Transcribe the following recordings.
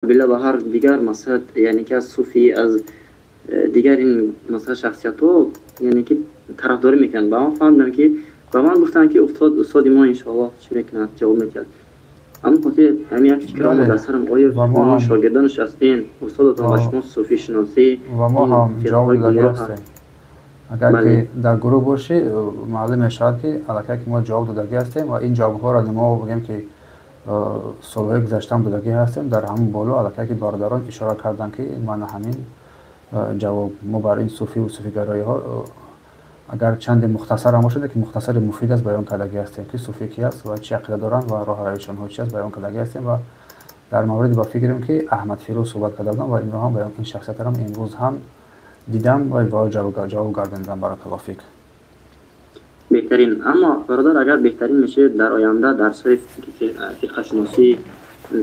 Қабила ва ҳар дигар масалан, яъне ки аз суфӣ, аз дигар ин масалан шахсиятҳо, яъне ки тарафдорӣ мекунанд. Ба ман фаҳмидам, ки ба ман гуфтанд, ки устод, устоди мо иншоаллоҳ чӣ мекунад, ҷавоб медиҳад. Ҳамин хотир ҳамин як фикр омад дар сарам: оё шумо шогирдонаш ҳастен, устодатон ба шумо суфишиносӣ ва мо ҳам ҷавоб додагӣ ҳастем. Агар ки дар гурӯҳ бошӣ, маълум мешавад, ки аллакай ки мо ҷавоб додагӣ ҳастем ва ин ҷавобҳоро мо бигӯем, ки солҳои гузаштаам додагӣ ҳастем. Дар ҳамон боло аллакай ки бародарон ишора карданд, ки мана ҳамин ҷавоб мо бар ин суфиву суфигароиҳо, агар чанде мухтасар ҳам бошад, ки мухтасари муфид аст, баён кардагӣ ҳастем, ки суфӣ ки аст ва чӣ ақида доранд ва роҳу равиши онҳо чи аст, баён кардагӣ ҳастем. Ва дар мавриди ба фикрам, ки Аҳмад Фирӯз суҳбат карда будам ва инро ҳам баён, ин шахсиятро ҳам имрӯз ҳам дидам ва ҷавоб гардонидам. Баракаллоҳ фик. Беҳтарин. Аммо, бародар, агар беҳтарин мешавед, дар оянда дарсҳои фирқашиносӣ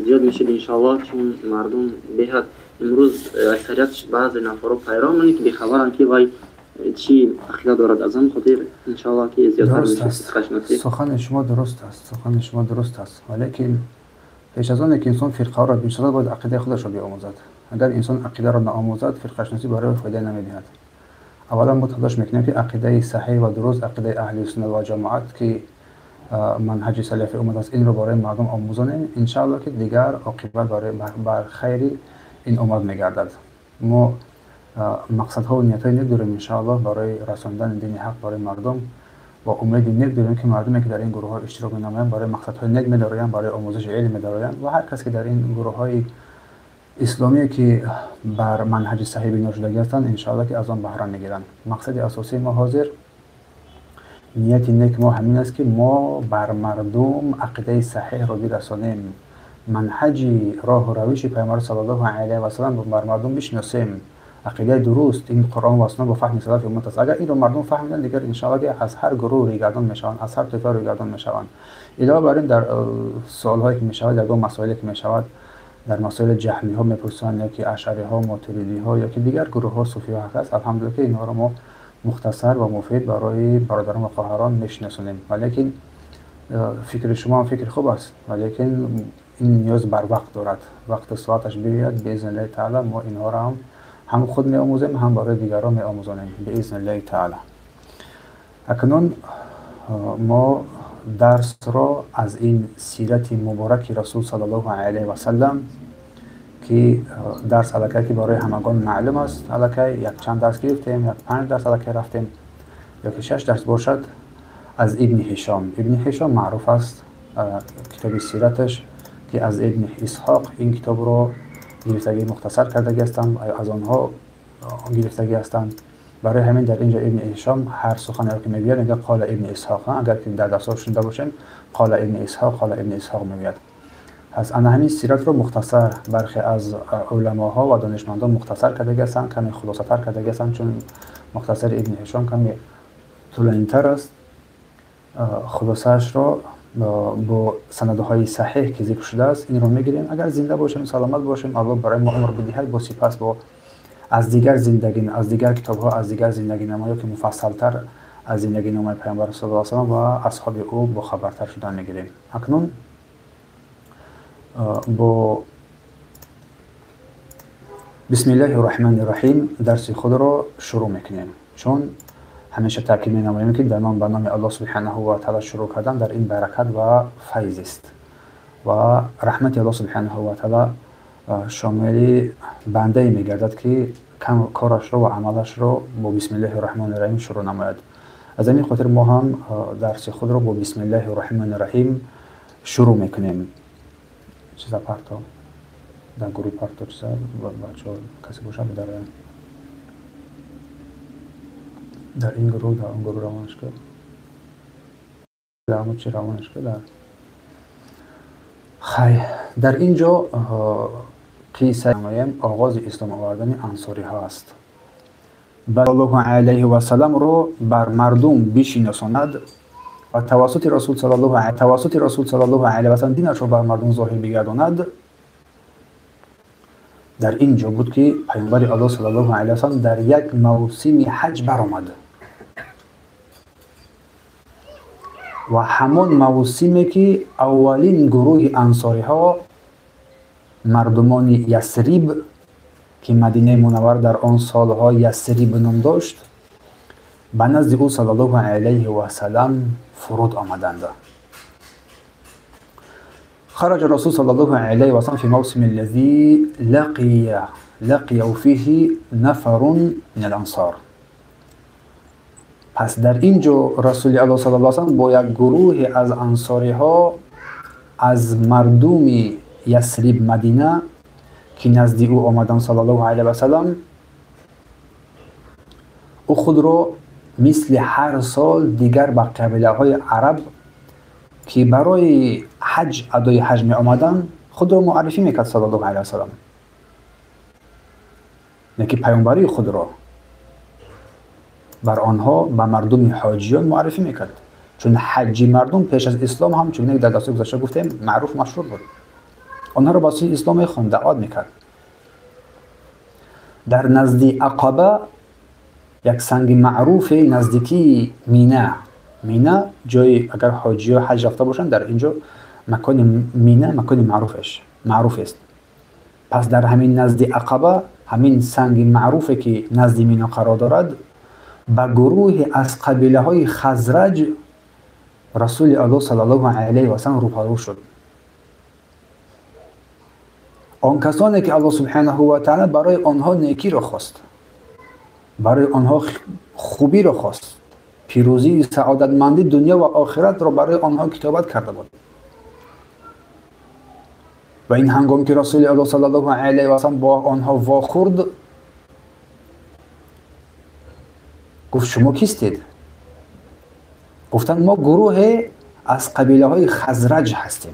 зиёд мешуд, иншоаллоҳ, чун мардум беҳад имрӯз аксарият, баъзе нафарҳо пайравоне, ки бехабаранд, ки вай чӣ ақида дорад. Аз ҳамин хотир, иншоаллоҳ, ки зиёдтар мешуд фирқашиносӣ. Сухани шумо дуруст аст, сухани шумо дуруст аст, валекин пеш аз оне ки инсон фирқаҳоро бишносад, бояд ақидаи худашро биомӯзад. Агар инсон ақидаро наомӯзад, фирқашиносӣ барои ӯ фоида намедиҳад. Аввалан мо талош мекунем, ки ақидаи саҳеҳ ва дуруст, ақидаи аҳли суннат ва ҷамоат, ки манҳаҷи салафи уммат аст, инро барои мардум омӯзонем. Иншааллоҳ, ки дигар оқибат барои бар хайри ин уммат мегардад. Мо мақсадҳову ниятҳои нек дорем, иншааллоҳ, барои расондани дини ҳақ барои мардум ва умеди нек дорем, ки мардуме, ки дар ин гурӯҳҳо иштирок менамоянд, барои мақсадҳои нек медароянд, барои омӯзиши илм медароянд ва ҳар кас, ки дар ин гурӯҳҳои исломие, ки бар манҳаҷи саҳеҳ бино шудагӣ ҳастанд, иншоаллоҳ, ки аз он баҳра мегиранд. Мақсади асосии мо ҳозир, нияти нек мо ҳамин аст, ки мо бар мардум ақидаи саҳеҳро бирасонем, манҳаҷи роҳу равиши Пайғамбар саллаллоҳу алайҳи васаллам бар мардум бишиносем. Ақидаи дуруст ин Қуръон ва суннат бо фаҳми салафи уммат аст. Агар инро мардум фаҳмиданд, дигар иншоаллоҳ, ки аз ҳар гурӯҳ рӯйгардон мешаванд, аз ҳар тоифа рӯйгардон мешаванд. Илова бар ин, дар суолҳое ки мешавад, ягон масоиле ки мешавад, дар масоили ҷаҳмиҳо мепурсанд ё ки ашъариҳо, мотуридиҳо ё ки дигар гурӯҳҳо, суфиҳо ҳақ аст, алҳамдулилла, ки инҳоро мо мухтасар ва муфид барои бародарон ва хоҳарон мешиносонем. Валекин фикри шумо ҳам фикри хуб аст, валекин ин ниёз бар вақт дорад. Вақту соаташ биёяд, биизниллаҳи таала, мо инҳоро ҳам худ меомӯзем, ҳам барои дигарон меомӯзонем, биизниллаҳи таала. Акнун мо дарсро аз ин сирати мубораки Расул саллаллоҳу алайҳи васаллам, ки дарс аллакай ки барои ҳамагон маълум аст, аллакай якчанд дарс гирифтем, як панҷ дарс аллакай рафтем ё ки шаш дарс бошад, аз Ибни Ҳишом. Ибни Ҳишом маъруф аст китоби сираташ, ки аз Ибни Исҳоқ ин китобро гирифтагӣ, мухтасар кардагӣ ҳастанд, аз онҳо гирифтагӣ ҳастанд. Барои ҳамин дар ин ҷо Ибни Ҳишом ҳар суханеро ки мегӯяд, мегӯяд қола Ибни Исҳоқ. Агар ки дар дарсҳо шунида бошем, қола Ибни Исҳоқ, қола Ибни Исҳоқ мегӯяд. Пас ана ҳамин сиратро мухтасар бархе аз уламоҳо ва донишмандон мухтасар кардагӣ ҳастанд, каме хулосатар кардагӣ ҳастанд, чун мухтасари Ибни Ҳишом каме тӯлонитар аст. Хулосаашро бо санадҳои саҳеҳ, ки зикр шудааст, инро мегирем. Агар зинда бошем, саломат бошем, Аллоҳ барои мо умр бидиҳад, бо сипас бо аз дигар зиндагӣ, аз дигар китобҳо, аз дигар зиндагинамоё, ки муфассалтар аз зиндагиномаи Пайғамбар саллаллоҳу алайҳи васаллам ва асҳоби ӯ бохабартар шудан мегирем. Акнун бо бисмиллаҳи раҳмони раҳим дарси худро шурӯъ мекунем, чун ҳамеша таъкид менамоем, ки дар ном ба номи Аллоҳ субҳанаҳу ва таала шурӯъ кардан дар ин баракат ва файз аст ва раҳмати Аллоҳ субҳанаҳу ва таала шомили бандае мегардад, ки корашро ва амалашро бо бисмиллаҳи раҳмони раҳим шурӯъ намояд. Аз ҳамин хотир мо ҳам дарси худро бо бисмиллаҳи раҳмони раҳим шурӯъ мекунем. Чиза парто дар гурӯҳ, парто чиза, бачаҳо, касе бошад, дар ин гурӯҳ, дар он гурӯҳ равонаш кар, дар ҳамон чи равонаш кар. Дар хай, дар ин ҷо қисса намоем, оғози ислом овардани ансориҳо аст. Саллаллоҳу алайҳи васалламро бар мардум бишиносонад ва тавассути Расул саллаллоҳу алайҳи васаллам динашро бар мардум зоҳир бигардонад. Дар ин ҷо буд, ки Паёмбари Аллоҳ саллаллоҳу алайҳи васаллам дар як мавсими ҳаҷ баромад ва ҳамон мавсиме, ки аввалин гурӯҳи ансориҳо мардумони Ясриб, ки Мадинаи Мунаввар дар он солҳо Ясриб ном дошт, ба назди ӯ саллаллоҳу алайҳи васалам фуруд омаданд. خرج الرسول صلى الله عليه وسلم في موسم الذي لقيه فيه نفر من الأنصار. پس در اینجا رسول الله صلی الله علیه و سلم با یک گروه از انصاری ها از مردم یثرب مدینه که نزد او آمدند صلی الله علیه و سلم، او خود را مثل هر سال دیگر با قبیله های عرب که برای حج ادای حج می آمدند خود را معرفی میکرد صلی الله علیه و سلم، نه که پیامبری خود را بر آنها به مردم حاجیان معرفی میکرد، چون حج مردم پیش از اسلام هم چون در درس گذشته گفتیم معروف مشهور بود، آنها را به سوی اسلام میخواند، دعوت میکرد. در نزد عقبه یک سنگ معروف نزدیکی مینا، مینا جای اگر حاجی ها حج رفته باشند در اینجا مکان مینا مکان معروف است. پس در همین نزد عقبه، همین سنگ معروفی که نزد مینا قرار دارد، به گروه از قبیله های خزرج رسول الله صلی الله علیه و سلم روبرو شد. آن کسانی که الله سبحانه و تعالی برای آنها نیکی را خواست، برای آنها خوبی را خواست، پیروزی سعادتمندی دنیا و آخرت را برای آنها کتابت کرده بود. و این هنگام که رسول الله صلی الله علیه و سلم با آنها واخورد، گفت شما کیستید؟ گفتند ما گروه از قبیله های خزرج هستیم.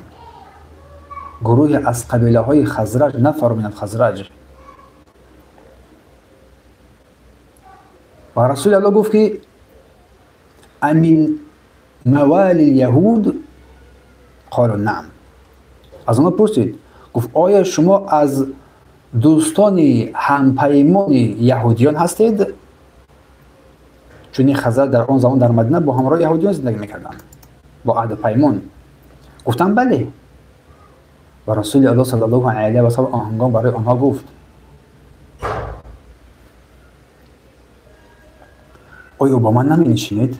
گروه از قبیله های خزرج، نفر من الخزرج. و رسول الله گفت که امین موالی الیهود؟ قالوا نعم. از آنها پرسید، گفت آیا شما از دوستان همپیمان یهودیان هستید؟ چون این خزرج در آن زمان در مدینه با همراه یهودیان زندگی میکردند، با عهد پیمان. گفتم بله. و رسول الله صلی الله علیه و سلم آهنگام برای آنها گفت آیا با من نمی نشینید؟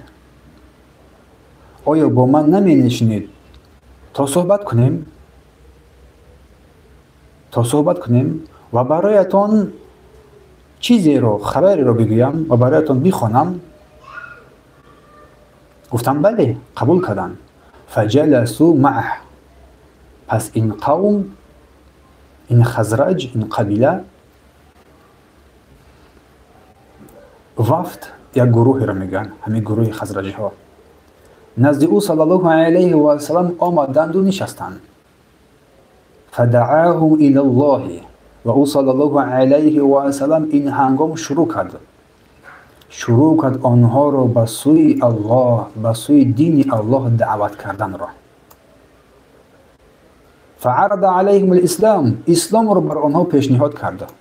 آیا با من نمی نشینید تا صحبت کنیم؟ تا صحبت کنیم و برایتان چیزی رو، خبری رو بگویم و برایتان بخوانم؟ گفتم بله، قبول کردن. فجلسوا معه. پس این قوم، این خزرج، این قبیله وفد یک گروهی را میگن، همین گروه خزرجی ها نزد او صلی الله علیه و سلم آمدند و نشستند. فدعاهم الی الله. و او صلی الله علیه و سلم این هنگام شروع کرد آنها را به سوی الله، به سوی دین الله دعوت کردن را. فعرض علیهم الاسلام، اسلام را بر آنها پیشنهاد کرد.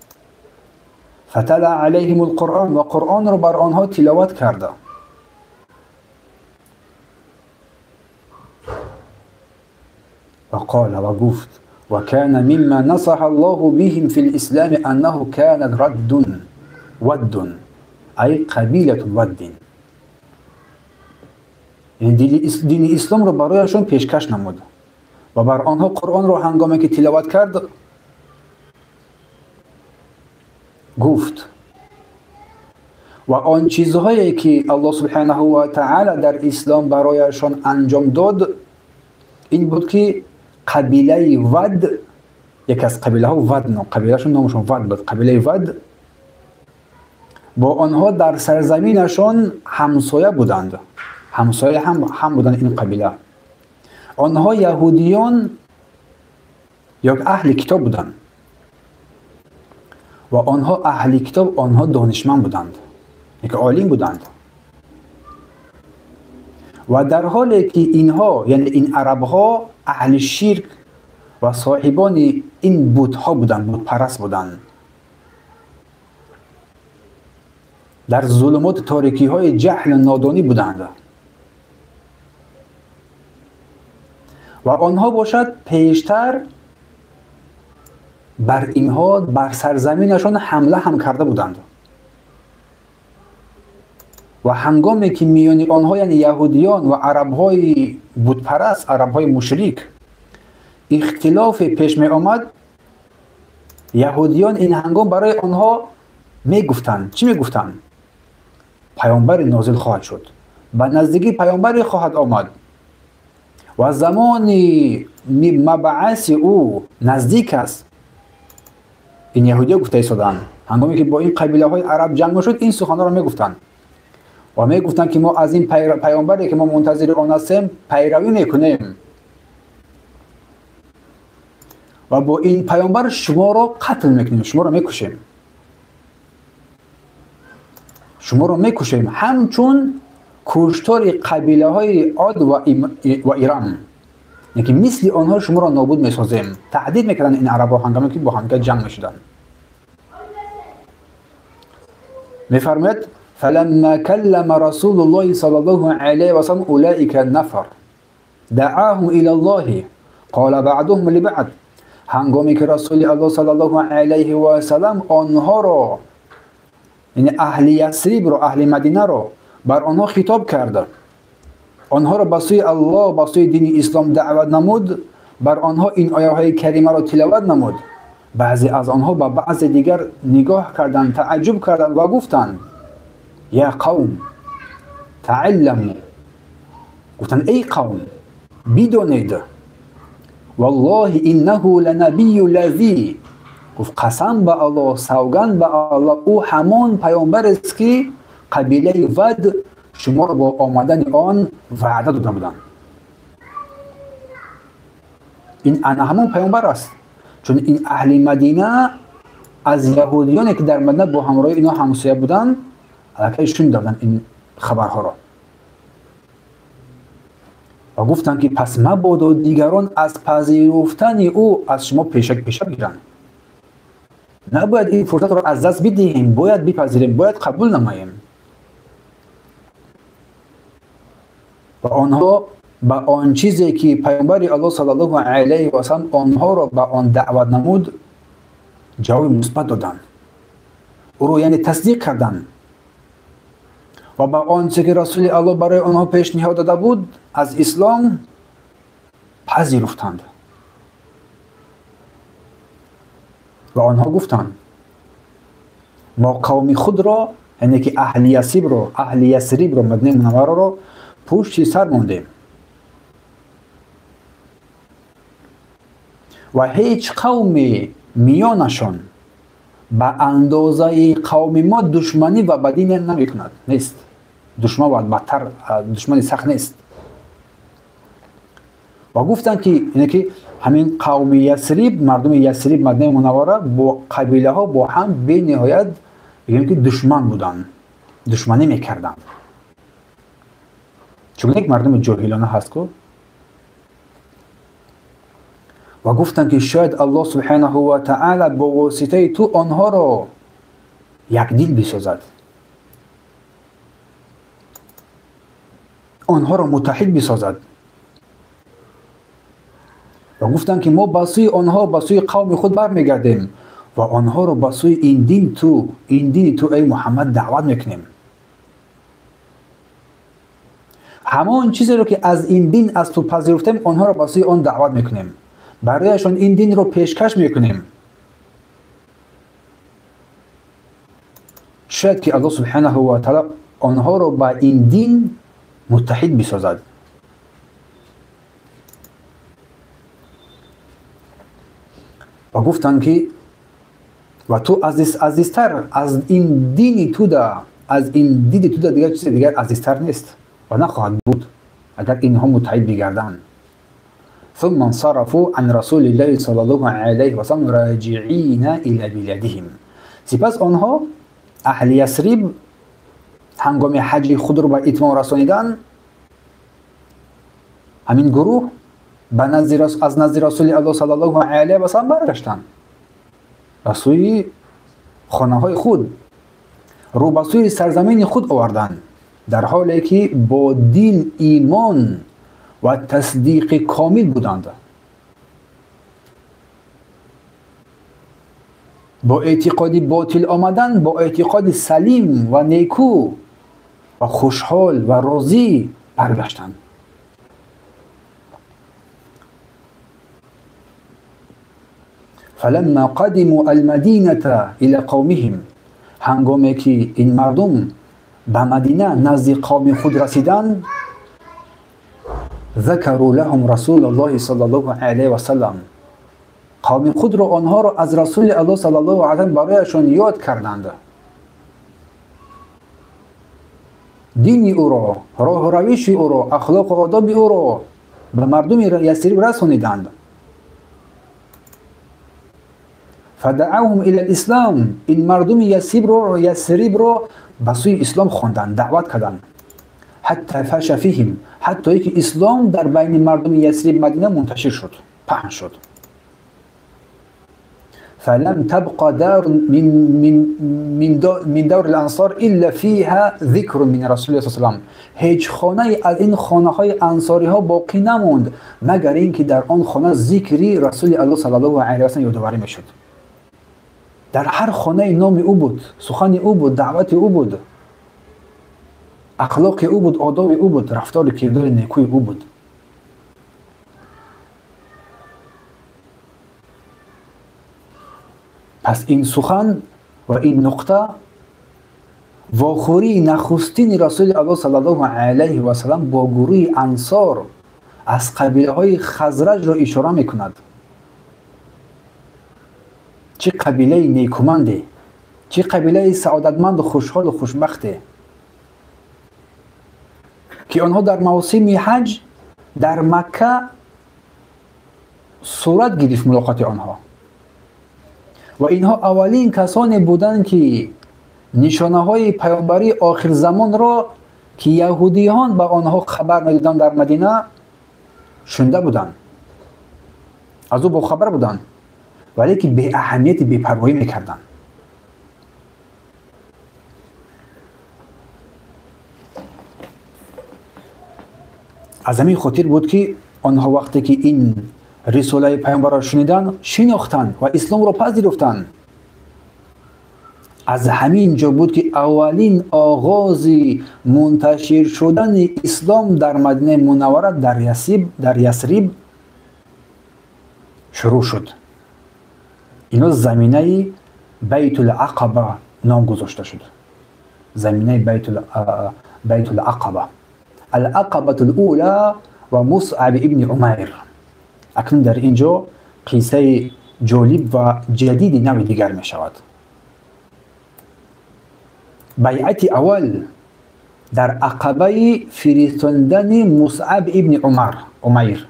فتلا علیهم القرآن، و قرآن را بر آنها تلاوت کرد. و قال، و گفت وكان مما نصح الله بهم في الإسلام أنه كان رد ود، أي قبيلة ود. یعنی دین اسلام رو برایشون پیشکش نمود و بر آنها قرآن رو هنگامی که تلاوت کرد گفت و آن چیزهایی که الله سبحانه و تعالی در اسلام برایشان انجام داد این بود که قبیله ود، یکی از قبیله ها ود، قبیلهشون نامشون ود بود، قبیله ود با آنها در سرزمینشان همسایه بودند، همسایه هم بودند این قبیله. آنها یهودیان یا اهل کتاب بودند و آنها اهل کتاب، آنها دانشمند بودند، یک عالم بودند. و در حالی که اینها، یعنی این عرب ها، اهل شرک و صاحبان این بت ها بودند، بت پرست بودند، در ظلمات تاریکی های جهل و نادانی بودند و آنها باشد پیشتر бар инҳо бар сарзаминашон ҳамла ҳам карда буданд. Ва ҳангоме ки миёни онҳо, яъне яҳудиён ва арабҳои бутпараст, арабҳои мушрик ихтилофе пеш меомад, яҳудиён ин ҳангом барои онҳо мегуфтанд. Чӣ мегуфтанд? Паёмбаре нозил хоҳад шуд, ба наздикӣ паёмбаре хоҳад омад ва замони мабъаси ӯ наздик аст. Ин яҳудиё гуфта истоданд. Ҳангоме ки бо ин қабилаҳои араб ҷанг мешуд, ин суханҳоро мегуфтанд ва мегуфтанд ки мо аз ин паёмбаре ки мо мунтазири он ҳастем пайравӣ мекунем ва бо ин паёмбар шуморо қатл мекунем, шуморо мекушем, шуморо мекушем, ҳамчун куштори қабилаҳои Од ва Ирам, яъне ки мисли онҳо шуморо нобуд месозем. Таҳдид мекарданд ин арабҳо ҳангоме ки бо ҳамдигар ҷанг мешуданд. Мефармояд: فلما كلم رسول الله صلى الله عليه وسلم أولئك النفر دعاهم إلى الله قال بعضهم لبعض. ҳангоме ки расули аллоҳ саллаллоҳу алайҳи васаллам онҳоро, яъне аҳли Ясрибро, аҳли Мадинаро бар онҳо хитоб кард, онҳоро ба сӯи Аллоҳ, ба сӯи дини ислом даъват намуд, бар онҳо ин ояҳои каримаро тиловат намуд, баъзе аз онҳо ба баъзе дигар нигоҳ карданд, тааҷҷуб карданд ва гуфтанд: я қавм таалламу, гуфтанд: эй қавм, бидонед, валлоҳи иннаҳу ланабию лази, гуфт қасам ба Аллоҳ, савганд ба Аллоҳ, ӯ ҳамон паёмбарест ки қабилаи Вад шуморо бо омадани он ваъда дода буданд. Ин ана ҳамон паёмбар аст, чун ин аҳли Мадина аз яҳудиёне ки дар Мадина бо ҳамроҳи ино ҳамсоя буданд, аллакай шунида буданд ин хабарҳоро ва гуфтанд ки пас мабодо дигарон аз пазируфтани ӯ аз шумо пеша гиранд. Набояд ин фурсатро аз даст бидиҳем, бояд бипазирем, бояд қабул намоем. Ва онҳо ба он чизе ки паёмбари Аллоҳ саллаллоҳу алайҳи васаллам онҳоро ба он даъват намуд ҷавоби мусбат доданд, ӯро яъне тасдиқ карданд ва ба он чизе ки расули Аллоҳ барои онҳо пешниҳод дода буд аз ислом пазируфтанд. Ва онҳо гуфтанд: мо қавми худро, яъне ки аҳли Ясрибро, аҳли Ясрибро, Мадинаи Мунаввараро пушти сар мондем ва ҳеҷ қавме миёнашон ба андозаи қавми мо душманӣ ва бадӣ намекунад. Нест душман ва бадтар, душмани сахт нест. Ва гуфтанд ки яъне ки ҳамин қавми Ясриб, мардуми Ясриб, Мадинаи Мунаввара бо қабилаҳо бо ҳам бениҳоят бигем ки душман буданд, душманӣ мекарданд. Чун як мардуми ҷоҳилона ҳаст ку. Ва гуфтанд ки шояд Аллоҳ субҳанаҳу ва таъала бо воситаи ту онҳоро якдил бисозад, онҳоро муттаҳид бисозад. Ва гуфтанд ки мо ба сӯи онҳо, ба сӯи қавми худ бармегардем ва онҳоро ба сӯи ин дин ту, ин дини ту эй Муҳаммад даъват мекунем. Ҳамон чизеро ки аз ин дин аз ту пазируфтем, онҳоро ба сӯи он даъват мекунем, барояшон ин динро пешкаш мекунем. Шояд ки Аллоҳ субҳанаҳу ва таъала онҳоро ба ин дин муттаҳид бисозад. Ва гуфтанд ки ва ту азизтар аз ин дини туда, аз ин диди туда дигар чизи дигар азизтар нест ва нахоҳад буд агар инҳо муттаҳид бигарданд. ثم انصرفوا عن رسول الله صلى الله عليه وسلم راجعين إلى بلادهم. سپس آنها اهل یثرب هنگام حج خود را به اتمام رسانیدن، همین گروه به از نزد رسول الله صلی الله علیه و سلم برگشتند به سوی خانه های خود، رو به سوی سرزمین خود آوردند، در حالی که با دین، ایمان و تصدیق کامل بودند. Бо эътиқоди ботил омадан, бо эътиқоди салим ва неку ва хушҳол ва розӣ баргаштанд. فلما قدموا المدينة إلى قومهم ҳангоме ки ин мардум ба Мадина назди қавми худ расиданд, ذكروا لهم رسول الله صلى الله عليه وسلم қавми худро онҳоро аз расули Аллоҳ саллаллоҳу алайҳи васаллам барояшон ёд карданд. Дини ӯро, роҳу равиши ӯро, ахлоқу одоби ӯро ба мардуми Ясриб расониданд. فدعوهم إلى الإسلام ин мардуми Ясрибро ба сӯи ислом хонданд, даъват карданд. ҳатта фаша фиҳим ҳатто ки ислом дар байни мардуми Ясриб Мадина мунташир шуд, паҳн шуд. فلم تبق دار من دور الانصار الا فيها ذكر من رسول الله صلى الله عليه وسلم ҳеҷ хонае аз ин хонаҳои ансориҳо боқӣ намонд, магар ин ки дар он хона зикри расули Аллоҳ саллаллоҳу алайҳи васаллам ёдоварӣ мешуд. Дар ҳар хонае номи ӯ буд, сухани ӯ буд, даъвати ӯ буд, ахлоқи ӯ буд, одоби ӯ буд, рафтори кирдори некӯи ӯ буд. Пас ин сухан ва ин нуқта вохӯрии нахустини расули Аллоҳ саллаллоҳу алайҳи васаллам бо гурӯҳи ансор аз қабилаҳои Хазраҷро ишора мекунад. Чӣ қабилаи некуманде, чӣ қабилаи саодатманду хушҳолу хушбахте, ки онҳо дар мавсими ҳаҷ дар Макка сурат гирифт мулоқоти онҳо. Ва инҳо аввалин касоне буданд, ки нишонаҳои паёмбарии охирзамонро, ки яҳудиён ба онҳо хабар медоданд дар Мадина, шунида буданд, аз ӯ бохабар буданд, вале ки беаҳамияти бепарвоӣ мекарданд. Аз ҳамин хотир буд, ки онҳо вақте ки ин рисолаи паёмбарро шуниданд, шинохтанд ва исломро пазируфтанд. Аз ҳамин ҷо буд, ки аввалин оғози мунташир шудани ислом дар Мадинаи Мунаввара дар Ясриб шурӯъ шуд. Ино заминаи Байтул Ақаба ном гузошта шуд. Заминаи Байтул Ақаба. Ал-Ақабатул Ула ва Мусъаб ибни Умайр. Акнун дар ин ҷо қиссаи ҷолиб ва ҷадиди нави дигар мешавад. Байъати аввал дар ақабаи фиристондани Мусъаб ибни Умайр.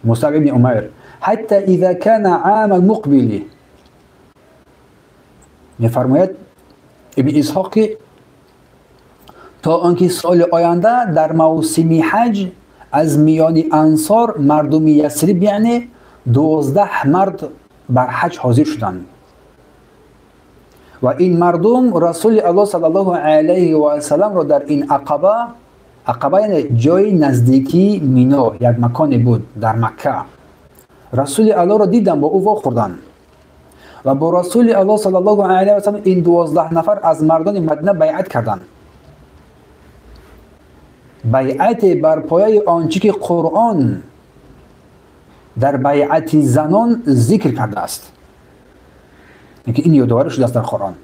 Мусъаб ибни Умайр ҳатта иза кана ама муқбили мефармояд ибни Исҳоқ, ки то он ки соли оянда дар мавсими ҳаҷ аз миёни ансор мардуми Ясриб, яъне 12 мард бар ҳаҷ ҳозир шуданд. Ва ин мардум расули Аллоҳ саллаллоҳу алайҳи васалламро дар ин ақаба, ақаба яъне ҷои наздикии Мино, як маконе буд дар Макка, расули Аллоҳро диданд, бо ӯ вохӯрданд ва бо расули Аллоҳ саллаллоҳу алайҳи васаллам ин 12 нафар аз мардони Мадина байъат карданд. Байъате бар пояи он чӣ ки Қуръон дар байъати занон зикр кардааст, ки ин ёдоварӣ шудааст дар Қуръон.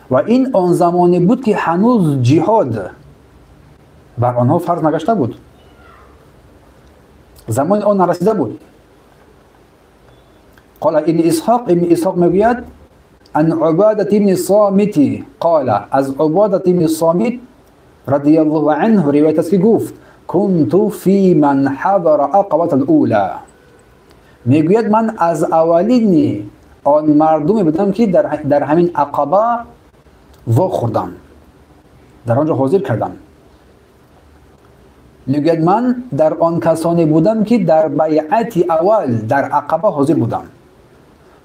Ва ин он замоне буд, ки ҳанӯз ҷиҳод бар онҳо фарз нагашта буд, замони он нарасида буд. Қола ибни Исҳоқ, ибни Исҳоқ мегӯяд: عن عبادة بن الصامت قال از عبادة بن الصامت رضي الله عنه روایت است که گفت: كنت في من حضر عقبة الأولى. میگوید من از اولین آن مردمی بودم که در همین عقبه واخوردم، در آنجا حاضر کردم. میگوید من در آن کسانی بودم که در بیعت اول در عقبه حاضر بودم.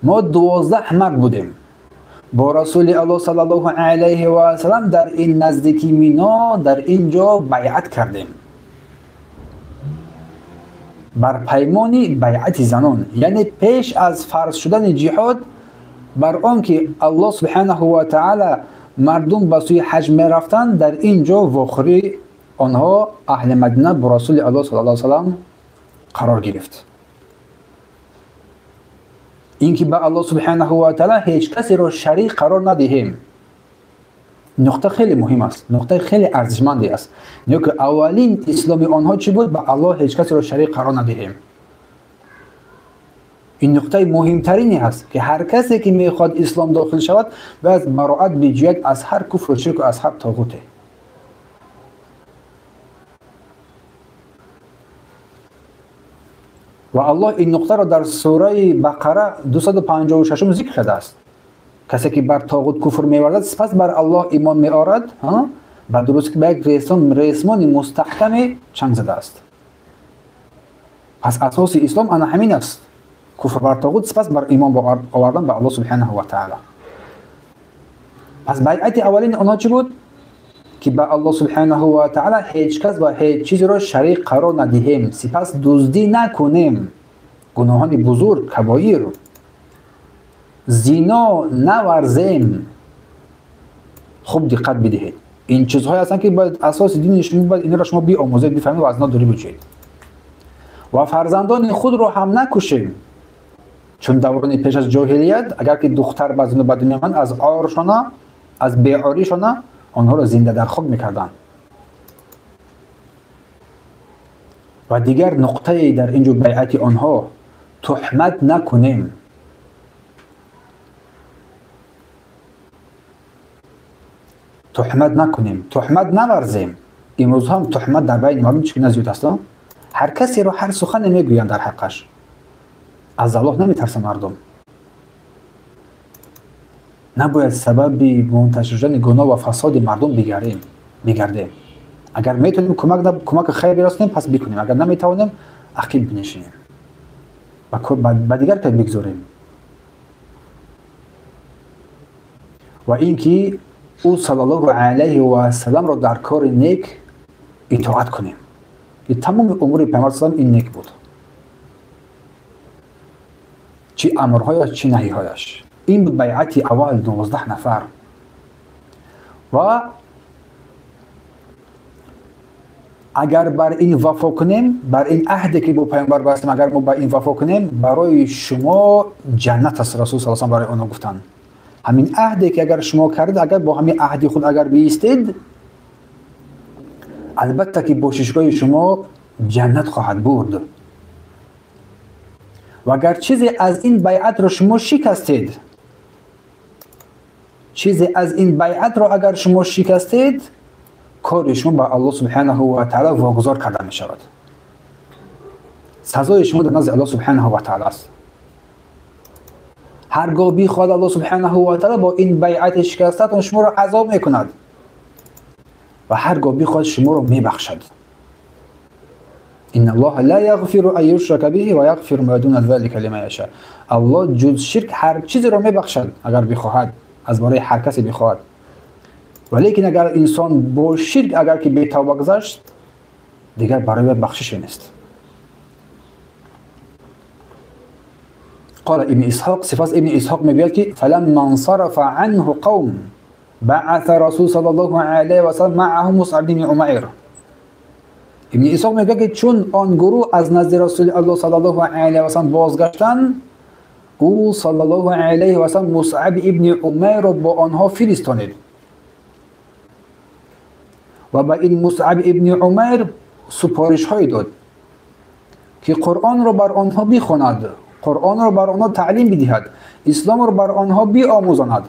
ما 12 مرد بودیم، با رسول الله صلی الله علیه و سلم در این نزدیکی مینا در اینجا بیعت کردیم. бар паймони байъати занон, яъне пеш аз фарз шудани ҷиҳод, бар он ки Аллоҳ субҳанаҳу ва таъала мардум ба сӯи ҳаҷ мерафтанд, дар ин ҷо вохӯрии онҳо аҳли Мадина бо Расули Аллоҳ саллаллоҳу алайҳи васаллам қарор гирифт. Ин ки ба Аллоҳ субҳанаҳу ва таъала ҳеҷ касеро шарик қарор надиҳем. Нуқта хеле муҳим аст, нуқтаи хеле арзишманде аст. Ки аввалин исломи онҳо чӣ буд? Ба Аллоҳ ҳеҷ касеро шарик қарор надиҳем. Ин нуқтаи муҳимтарине аст, ки ҳар касе ки мехоҳад ислом дохил шавад, бояд бароат биҷӯяд аз ҳар куфру ширку, аз ҳар тоғуте. Ва Аллоҳ ин нуқтаро дар сураи Бақара 256 зикр кардааст. Касе ки бар тоғут куфр меварзад, сипас бар Аллоҳ имон меорад, ба дуруст ки ба як ресмони мустаҳкаме чанг задааст. Пас асоси ислом ана ҳамин аст: куфр бар тоғут, сипас бар имон овардан ба Аллоҳ субҳанаҳу ва таъала. Пас байъати аввалини онҳо чӣ буд? Ки ба Аллоҳ субҳанаҳу ва таъала ҳеҷ кас ва ҳеҷ чизеро шарик қарор надиҳем, сипас дуздӣ накунем, гуноҳони бузург, кабоир, зино наварзем. Хуб диққат бидиҳед, ин чизҳое ҳастанд ки бояд асоси дини шумо, бояд инро шумо биомӯзед, бифаҳмед ва аз инҳо дурӣ биҷӯед. Ва фарзандони худро ҳам накушем, чун даврони пеш аз ҷоҳилият агар ки духтар ба дунё омад, аз оршона, аз беоришона онҳоро зинда дар хок мекарданд. Ва дигар нуқтае дар ин ҷо байъати онҳо: туҳмат накунем. Туҳмат накунем, туҳмат наварзем. Имрӯз ҳам туҳмат дар байни мардум чӣ гуна зиёд аст? Ҳар касеро ҳар сухане мегӯянд дар ҳаққаш. Аз Аллоҳ наметарсанд мардум. Набояд сабаби мунташир шудани гуноҳ ва фасоди мардум бигардем. Агар метавонем кӯмаки хайр бирасонем, пас бикунем. Агар наметавонем, ақиб бинишинем, ба дигар кас бигзорем. Ва ин ки ӯ саллаллоҳу алайҳи васалламро дар кори нек итоат кунем. Ки тамоми умури Пайғамбар саллам ин нек буд, чӣ амрҳояш, чӣ наҳиҳояш. Ин буд байъати аввал, 19 нафар. Ва агар бар ин вафо кунем, бар ин аҳде ки бо Пайғамбар бастем, агар мо ба ин вафо кунем, барои шумо ҷаннат аст. Расул саллаллоҳу алайҳи васаллам барои онҳо гуфтанд: ҳамин аҳде ки агар шумо кардед, агар бо ҳамин аҳди худ агар биистед, албатта ки бошишгоҳи шумо ҷаннат хоҳад бурд. Ва агар чизе аз ин байъатро шумо шикастед, чизе аз ин байъатро агар шумо шикастед, кори шумо ба Аллоҳ субҳанаҳу ва таъала вогузор карда мешавад. Сазои шумо дар назди Аллоҳ субҳанаҳу ва таъала аст. Ҳаргоҳ бихоҳад Аллоҳ субҳанаҳу ва таъала бо ин байъати шикастатон шуморо азоб мекунад ва ҳаргоҳ бихоҳад шуморо мебахшад. Инна Аллоҳа ла яғфиру ан юшрака биҳи ва яғфиру ма дуна залика лиман яша. Аллоҳ ҷуз ширк ҳар чизеро мебахшад агар бихоҳад, аз барои ҳар касе бихоҳад. Валекин агар инсон бо ширк агар ки бетавба гузашт, дигар барои ӯ бахшише нест. قال ابن إسحاق، صفات ابن إسحاق میگوید که فلما انصرف عنه قوم بعث رسول صلی الله علیه و سلم معه مصعب بن عمیر. ابن اسحاق میگه که چون آن گروه از نزد رسول الله صلی الله علیه و سلم بازگشتند، او صلی الله علیه و سلم مصعب ابن عمیر را با آنها فرستانید و به این مصعب ابن عمیر سپارش های داد که قرآن را بر آنها بخواند، قرآن را بر آنها تعلیم بدهد، اسلام را بر آنها بیاموزاند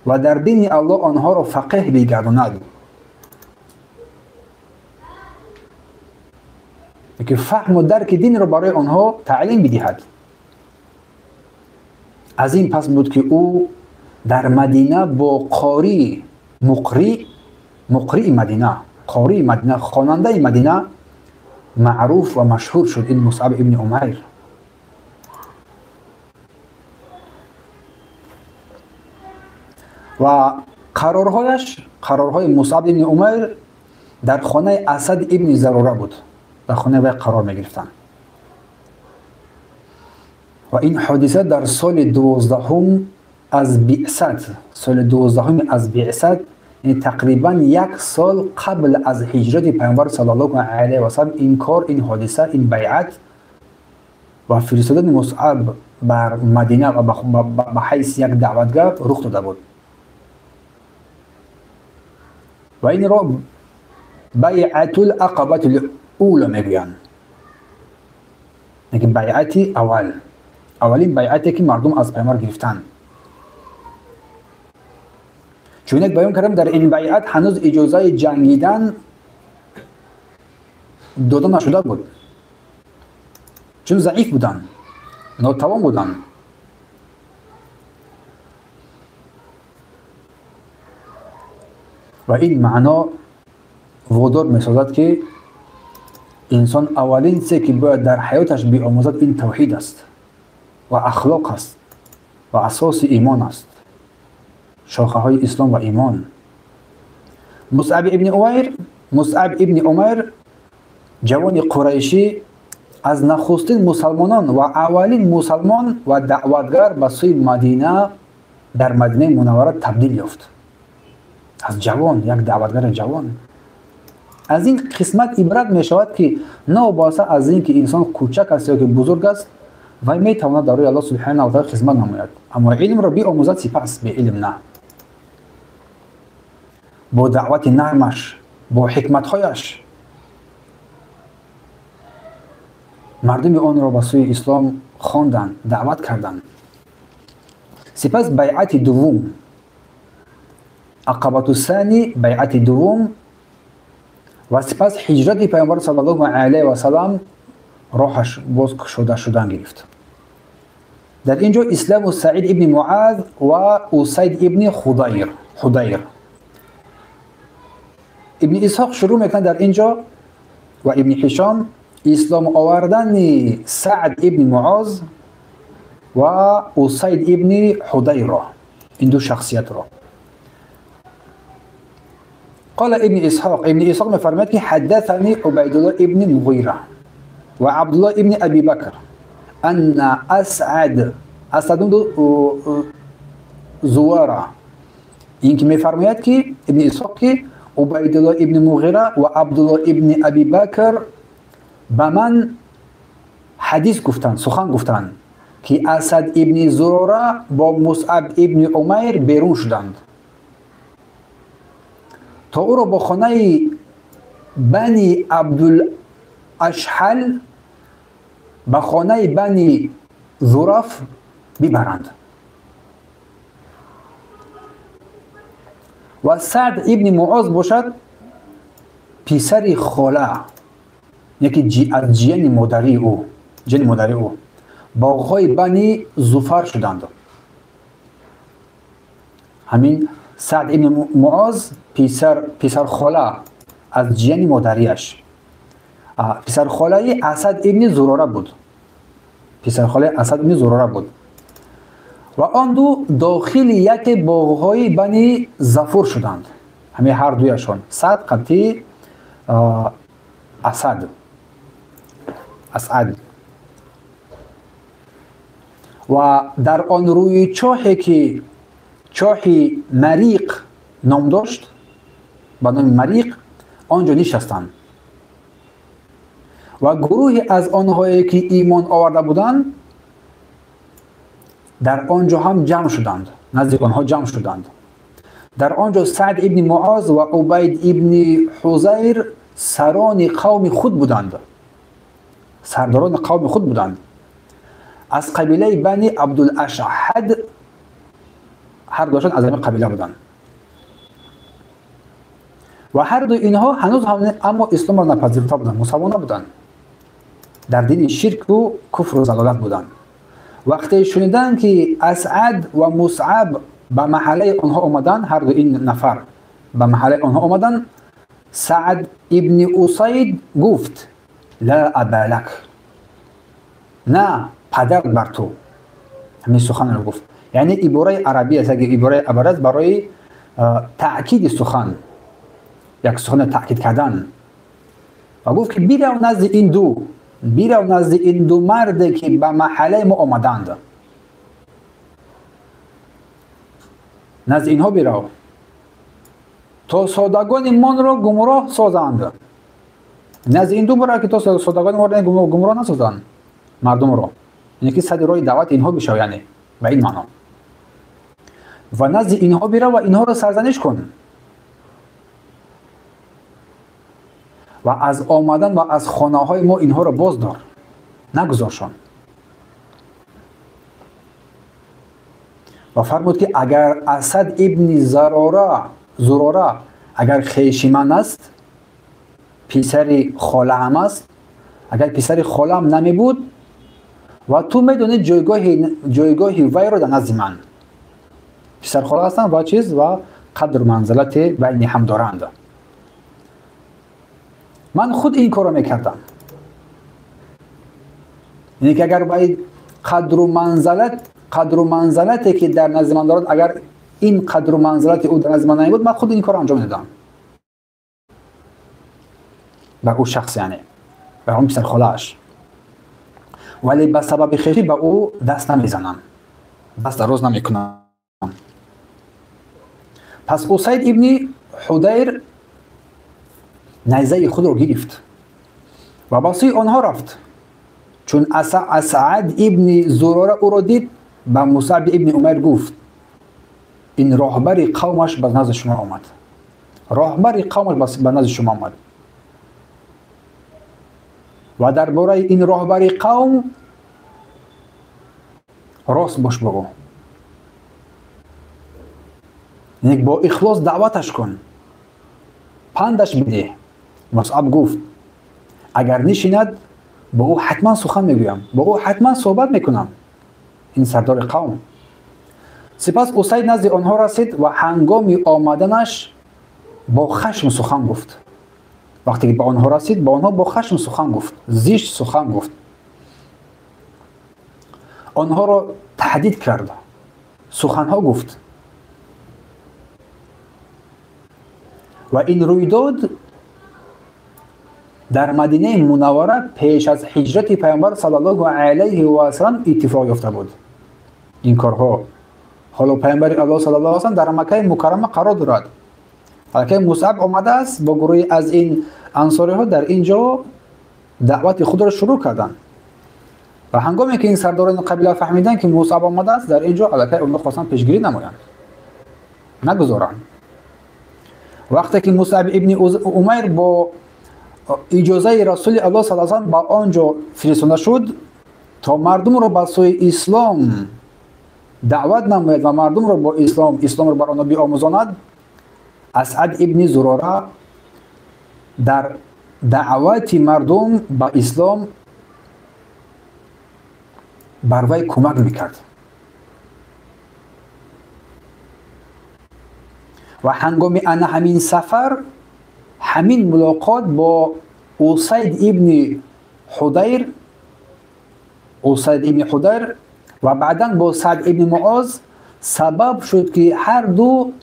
و در دین الله آنها را فقیه بگرداند. که فهم و درک دین را برای آنها تعلیم بدهد. از این پس بود که او در مدینه با قاری مقری مدینه، قاری مدینه، خواننده مدینه معروف و مشهور شد این مصعب ابن عمیر. و قرارهای مصعب ابن عمیر در خانه اسد ابن زراره بود. дар хонаи вай қарор мегирифтанд. Ва ин ҳодиса дар соли 12 аз биъсат, соли 12 аз биъсат, яъне тақрибан як сол қабл аз ҳиҷрати Пайғамбар саллаллоҳу алайҳи васаллам ин кор, ин ҳодиса, ин байъат ва фиристодани Мусъаб бар Мадина ва ба ҳайси як даъватгар рух дода буд. Ва инро байъатул ақабатул ула мегӯянд, яъне байъати аввал, аввалин байъате ки мардум аз Пайғамбар гирифтанд. Чунек баён кардам, дар ин байъат ҳанӯз иҷозаи ҷангидан дода нашуда буд, чун заиф буданд, нотавон буданд. Ва ин маъно водор месозад, ки инсон аввалин чизе ки бояд дар ҳаёташ биомӯзад, ин тавҳид аст ва ахлоқ аст ва асоси имон аст, шохаҳои ислом ва имон. Мусъаб ибни Умайр, Мусъаб ибни Умайр, ҷавони қурайшӣ, аз нахустин мусалмонон ва аввалин мусалмон ва даъватгар ба сӯи Мадина, дар Мадинаи Мунаввара табдил ёфт. Аз ҷавон, як даъватгари ҷавон. Аз ин қисмат ибрат мешавад, ки новобаста аз ин ки инсон кӯчак аст ё ки бузург аст, вай метавонад дар рӯи Аллоҳ субҳанаҳу ва таъала хизмат намояд, аммо илмро биомӯзад, сипас беилм на. Бо даъвати нармаш, бо ҳикматҳояш мардуми онро ба сӯи ислом хонданд, даъват карданд. Сипас байъати дуввум, ақабату сани, байъати дуввум, ва сипас ҳиҷрати Пайғамбар саллаллоҳу алайҳи васаллам роҳаш боз кушода шудан гирифт. Дар ин ҷо исламу Саид ибни Муаз ва Усайд ибни Худайр. Ибни Исҳоқ шурӯъ мекунад дар ин ҷо ва Ибни Ҳишом ислом овардани Саъд ибни Муоз ва Усайд ибни Ҳудайрро, ин ду шахсиятро. قال ابن إسحاق، ابن إسحاق مفرمات حدثني عبيد الله ابن مغيرة وعبد الله ابن أبي بكر أن أسعد زوارة. يمكن مفرمات ابن إسحاق عبيد الله ابن مغيرة وعبد الله ابن أبي بكر به من حدیث گفتن، سخن گفتن که اسد ابن زراره با مصعب ابن عمیر بیرون شدند تا او را با خانه بنی عبدالاشحل به خانه بنی ظرف ببرند. و سعد ابن معاذ باشد پسر خاله، یکی از جین مادری او، جین مادری او، باغهای بنی زفر شدند. همین سعد ابن معاذ پسر خاله از جین مادریش، پسر خاله اسد ابن زراره بود، پسر خاله اسد ابن زراره بود. و آن دو داخل یک باغهای بنی زفر شدند. همه هر دویشان، سعد قطعی اسد اسعد. و در آن روی چاهی که چاهی مریق نام داشت، به نام مریق، آنجا نشستند و گروهی از آنهایی که ایمان آورده بودند در آنجا هم جمع شدند، نزدیک آنها جمع شدند. در آنجا سعد ابن معاذ و عبید ابن حزیر سران قوم خود بودند، سرداران قوم خود بودند. از قبیله بنی عبدالاشحد، هر دوشان از همین قبیله بودند و هر دو اینها هنوز هم اما اسلام را نپذیرفته بودند، مسلمان نبودند، در دین شرک و کفر و ضلالت بودند. وقتی شنیدند که اسعد و مصعب به محله آنها آمدند، هر دو این نفر به محله آنها آمدند، سعد ابن اسید گفت لا ابا لک، نه پدر بر تو. همین سخن را گفت، یعنی عباره عربی است، اگه عباره عبارت برای تأکید سخن، یک سخن تأکید کردن. ва гуфт ки бирав назди ин ду, бирав назди ин ду марде ки ба маҳаллаи мо омаданд, назди инҳо бирав то содагони монро гумроҳ созанд. Назди ин ду бирав ки то содагони моро гумроҳ насозанд мардумро, яъне ки сади роҳи даъвати инҳо бишав, яъне ба ин маъно. Ва назди инҳо бирав ва инҳоро сарзаниш кун ва аз омадан ва аз хонаҳои мо инҳоро боздор, нагузоршон. Ва фармуд ки агар Асад ибни Зурора агар хеши ман аст, писари холаам аст, агар писари холаам намебуд ва ту медонӣ ҷойгоҳи вайро дар назди ман, писархола ҳастанд ва чиз ва қадру манзилати байни ҳам доранд, ман худ ин корро мекардам. Яъне ки агар вай қадру манзалате ки дар назди ман дорад, агар ин қадру манзилати ӯ дар назди ман намебуд, ман худ ин корро анҷом медодам ба ӯ шахс, яъне ба он писархолааш. Вале ба сабаби хешӣ ба ӯ даст намезанам, даст дароз намекунам. Пас Усайд ибни Ҳудайр найзаи худро гирифт ва ба сӯи онҳо рафт. Чун Асъад ибни Зурора ӯро дид, ба Мусъаб ибни Умайр гуфт: ин роҳбари қавмаш ба назди шумо омад, роҳбари қавмаш ба назди шумо омад ва дар бораи ин роҳбари қавм рост бош бо ӯ, яъне бо ихлос даъваташ кун, пандаш бидеҳ. Мусъаб гуфт: агар нишинад, бо ӯ ҳатман сухан мегӯям, бо ӯ ҳатман суҳбат мекунам, ин сардори қавм. Сипас Усайд назди онҳо расид ва ҳангоми омаданаш бо хашм сухан гуфт. Вақте ки ба онҳо расид, ба онҳо бо хашм сухан гуфт, зишт сухан гуфт, онҳоро таҳдид кард, суханҳо гуфт. Ва ин рӯйдод дар Мадинаи Мунаввара пеш аз ҳиҷрати Пайғамбар саллаллоҳу алайҳи васаллам иттифоқ ёфта буд. Ин корҳо ҳоло Пайғамбари Аллоҳ саллаллоҳу алайҳи васаллам дар Маккаи Мукаррама қарор дорад. Аллакай Мусъаб омадааст бо гурӯҳе аз ин ансориҳо дар ин ҷо даъвати худро шурӯъ карданд. Ва ҳангоме ки ин сардорони қабила фаҳмиданд ки Мусъаб омадааст, дар ин ҷо аллакай онҳо хостанд пешгирӣ намоянд, нагузоранд. Вақте ки Мусъаб ибни Умайр бо иҷозаи Расули Аллоҳ саллаллоҳу алайҳи васаллам ба он ҷо фиристонда шуд то мардумро ба сӯи ислом даъват намояд ва мардумро бо исломро бар онҳо биомӯзонад, Асъад ибни Зурора дар даъвати мардум ба ислом бар вай кӯмак мекард. Ва ҳангоми ана ҳамин сафар, ҳамин мулоқот бо Усайд ибни Ҳудайр, Усайд ибни Ҳудайр ва баъдан бо Саъд ибни Муоз сабаб шуд ки ҳар ду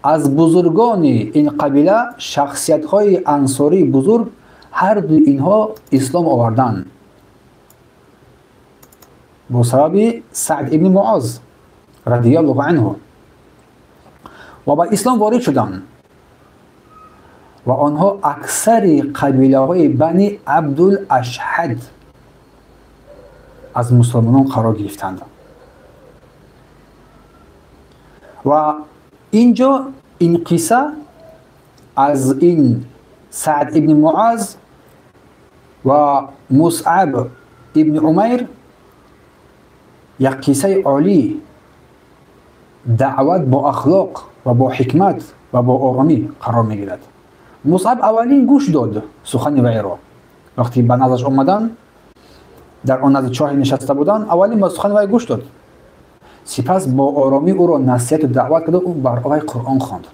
аз бузургони ин қабила, шахсиятҳои ансории бузург, ҳар ду инҳо ислом оварданд бо сабаби Саъд ибни Муоз радияллоҳу анҳу ва ба ислом ворид шуданд. Ва онҳо аксари қабилаҳои Бани Абдул-Ашҳад аз мусулмонон қарор гирифтанд. Ва ин ҷо ин қисса аз ин Саъд ибни Муаз ва Мусъаб ибни Умайр як қиссаи олӣ, даъват бо ахлоқ ва бо ҳикмат ва бо оромӣ қарор мегирад. Мусъаб аввалин гӯш дод сухани вайро. Вақте ба наздаш омаданд, дар он назди чоҳе нишаста буданд, аввалин ба сухани вай гӯш дод. Сипас бо оромӣ ӯро насиҳату даъват кард, ӯ бар вай Қуръон хонд.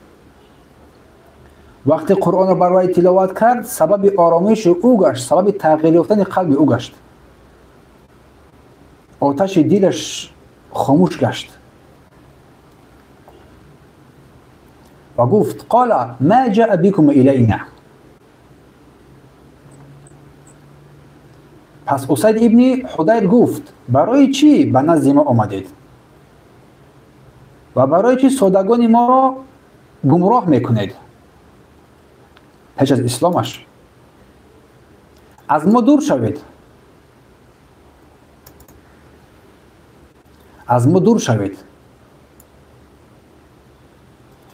Вақте Қуръонро бар вай тиловат кард, сабаби оромиши ӯ гашт, сабаби тағйир ёфтани қалби ӯ гашт. Оташи дилаш хомӯш гашт ва гуфт: қола ма ҷаа бикум илайна. Пас Усайд ибни Ҳудайр гуфт: барои чӣ ба назди мо омадед ва барои чӣ содагони моро гумроҳ мекунед? Пеш аз исломаш аз мо дур шавед, аз мо дур шавед,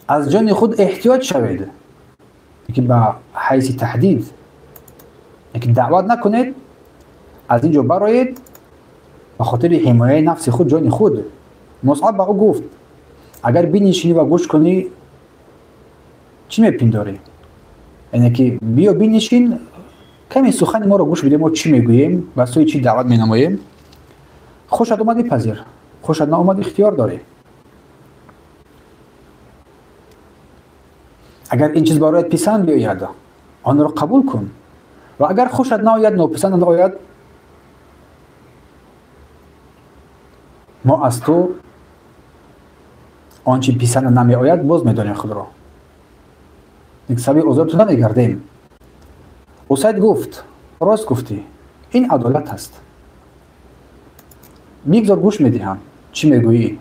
аз ҷони худ эҳтиёт шавед, ки ба ҳайси таҳдид, ки даъват накунед, аз ин ҷо бароед ба хотири ҳимояи нафси худ, ҷони худ. Мусъаб ба ӯ гуфт: агар бинишинӣ ва гӯш кунӣ, чӣ мепиндорӣ? Яъне ки биё бинишин, каме сухани моро гӯш биде, мо чӣ мегӯем, ба сӯи чӣ даъват менамоем. Хушат омад бипазир, хушат наомад ихтиёр дорӣ. Агар ин чиз бароят писанд биёяд, онро қабул кун, ва агар хушат наояд, нописанд ояд, мо аз ту он чи писанд намеояд боз медорем худро, саби озор ту намегардем. Усайд гуфт: рост гуфтӣ, ин адолат аст, бигзор гӯш медиҳам, чӣ мегӯӣ.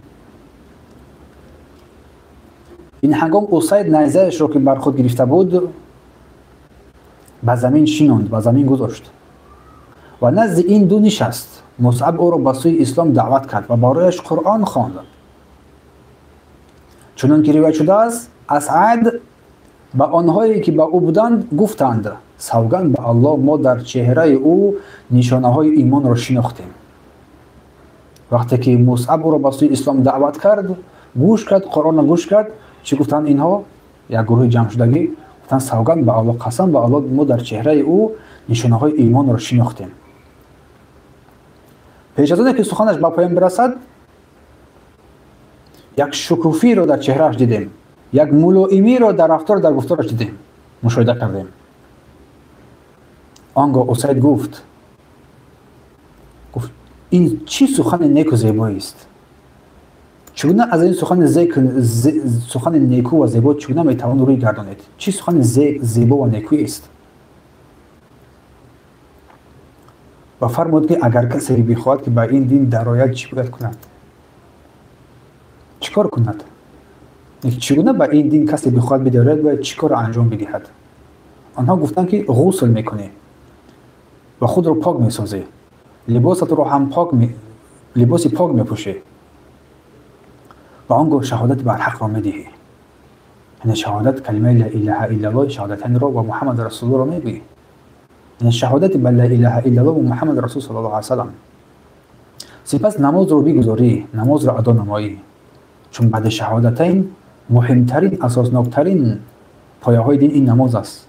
Ин ҳангом Усайд найзаашро, ки бар худ гирифта буд, ба замин шинонд, ба замин гузошт ва назди ин ду нишаст. Мусъаб ӯро ба сӯи ислом даъват кард ва барояш Қуръон хонд. Чунон ки ривоят шудааст, Асъад ба онҳое ки ба ӯ буданд гуфтанд: савганд ба Аллоҳ, мо дар чеҳраи ӯ нишонаҳои имонро шинохтем. Вақте ки Мусъаб ӯро ба сӯи ислом даъват кард, гӯш кард, Қуръонро гӯш кард, чӣ гуфтанд инҳо? Як гурӯҳи ҷамъшудагӣ гуфтанд: савганд ба Аллоҳ, қасам ба Аллоҳ, мо дар чеҳраи ӯ нишонаҳои имонро шинохтем. Пеш аз оне ки суханаш ба поён бирасад, як шукуфиро дар чеҳрааш дидем, як мулоимиро дар рафтор, дар гуфтораш дидем, мушоҳида кардем. Он гоҳ Усайд гуфт: ин чӣ сухани неку зебоист? Чӣ гуна аз ин сухани неку ва зебо чӣ гуна метавон рӯй гардонед? Чӣ сухани зебо ва некӯист? Ва фармуд, ки агар касе бихоҳад, ки ба ин дин дарояд, чӣ бояд кунад? Чӣ кор кунад? Чӣ гуна ба ин дин касе бихоҳад бидарояд, бояд чӣ корро анҷом бидиҳад? Онҳо гуфтанд, ки ғусл мекунӣ ва худро пок месозӣ, либосатро ҳам либоси пок мепӯшӣ ва он гоҳ шаҳодати барҳақро медиҳӣ. Яъне шаҳодат калимаи ла илаҳа иллаллоҳ, шаҳодатайнро ва Муҳаммад расулуллоҳро мегӯӣ. Яъне шаҳодати ба ла илаҳа иллаллоҳ ва Муҳаммад расул саллаллоҳу алайҳи васаллам. Сипас намозро бигузорӣ, намозро адо намоӣ, чун баъди шаҳодатайн муҳимтарин, асосноктарин пояҳои дин ин намоз аст.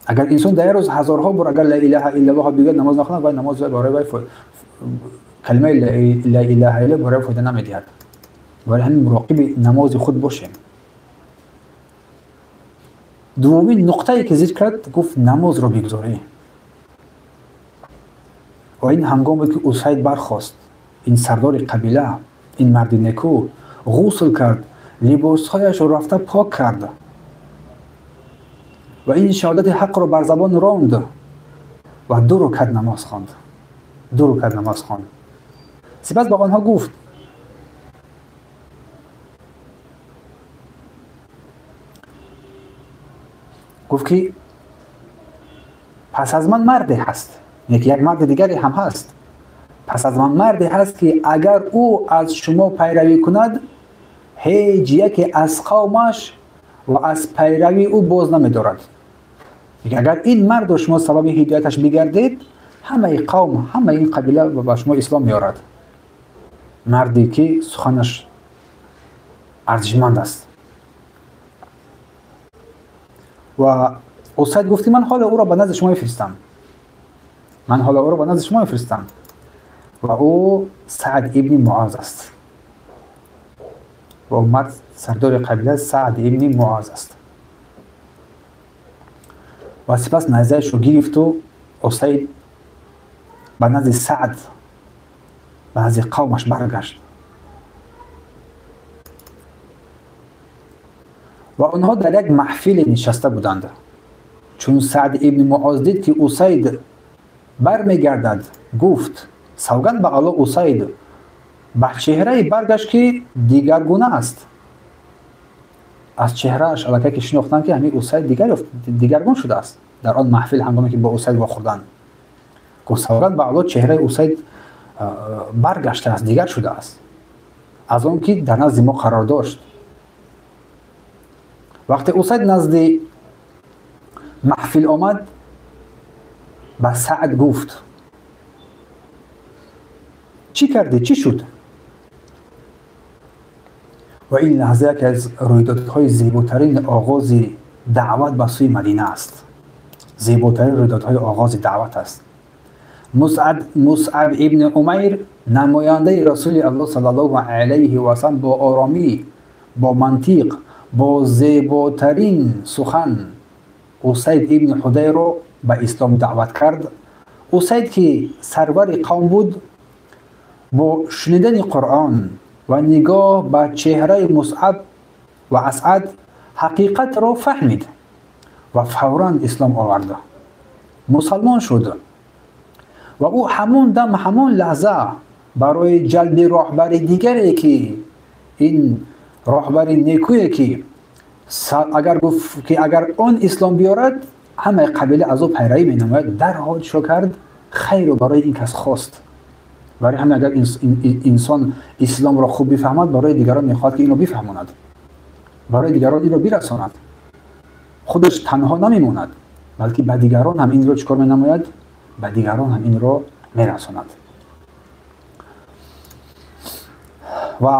Агар инсон дар як рӯз ҳазорҳо бор агар ла илаҳа иллаллоҳ бигӯяд, намоз нахонад, вай намоз барои вай калимаи ла илаҳа иллаллоҳ барои фоида намедиҳад. Барои ҳамин муроқиби намози худ бошем. Дуввумин нуқтае ки зикр кард, гуфт: намозро бигузорӣ. Ва ин ҳангом буд, ки Усайд бархост, ин сардори қабила, ин марди некӯ, ғусл кард, либосҳояшро рафта пок кард ва ин шаҳодати ҳақро бар забон ронд ва ду рукат намоз хонд. Ду рукат намоз хонд. Сипас ба онҳо гуфт: ки пас аз ман марде ҳаст, як марди дигаре ҳам ҳаст. Пас аз ман марде ҳаст, ки агар ӯ аз шумо пайравӣ кунад, ҳеҷ яке аз қавмаш ва аз пайравии ӯ боз намедорад. Агар ин мардро шумо сабаби ҳидояташ бигардед, ҳамаи қавм, ҳамаи ин қабила ба шумо ислом меорад. Марде ки суханаш арзишманд аст. Ва Усайд гуфт, ки ман ҳоло ӯро ба назди шумо мефиристам. Ман ҳоло ӯро ба назди шумо мефиристам. Ва ӯ Саъд ибни Муоз аст. Ва мард сардори қабила Саъд ибни Муоз аст. Ва сипас найзаашро гирифту Усайд ба назди Саъд, ба назди қавмаш баргашт. Ва онҳо дар як маҳфиле нишаста буданд. Чун Саъд ибни Муоз дид, ки Усайд Бармегардад, гуфт: савганд ба Аллоҳ, Усайд ба чеҳраи баргашт, ки дигаргуна аст. Аз чеҳрааш аллакай ки шинохтанд, ки ҳамин Усайд дигаргун шудааст. Дар он маҳфил ҳангоме ки бо Усайд вохӯрданд, гуфт: савганд ба Аллоҳ, чеҳраи Усайд баргаштааст, дигар шудааст аз он ки дар назди мо қарор дошт. Вақте Усайд назди маҳфил омад, ба Саъд гуфт: чӣ кардӣ, чӣ шуд? Ва ин лаҳза яке аз рӯйдодҳои зеботарин оғози даъват ба сӯи Мадина аст. Зеботарин рӯйдодҳои оғози даъват аст. Мусъаб ибни Умайр, намояндаи Расули Аллоҳ саллаллоҳу алайҳи васаллам, бо оромӣ, бо мантиқ, бо зеботарин сухан Усайд ибни Ҳудайрро ба ислом даъват кард. Усайд, ки сарвари қавм буд, бо шунидани Қуръон ва нигоҳ ба чеҳраи Мусъаб ва Асъад ҳақиқатро фаҳмид ва фавран ислом овард, мусалмон шуд. Ва ӯ ҳамон дам, ҳамон лаҳза барои ҷалби роҳбари дигаре, ки ин роҳбари некӯе, ки агар гуфт, ки агар он ислом биёрад, ҳамаи қабила аз ӯ пайравӣ менамояд, дарҳол чиро кард? Хайрро барои ин кас хост. Барои ҳамин агар инсон исломро хуб бифаҳмад, барои дигарон мехоҳад, ки инро бифаҳмонад, барои дигарон инро бирасонад. Худаш танҳо намемонад, балки ба дигарон ҳам инро чӣ кор менамояд? Ба дигарон ҳам инро мерасонад. Ва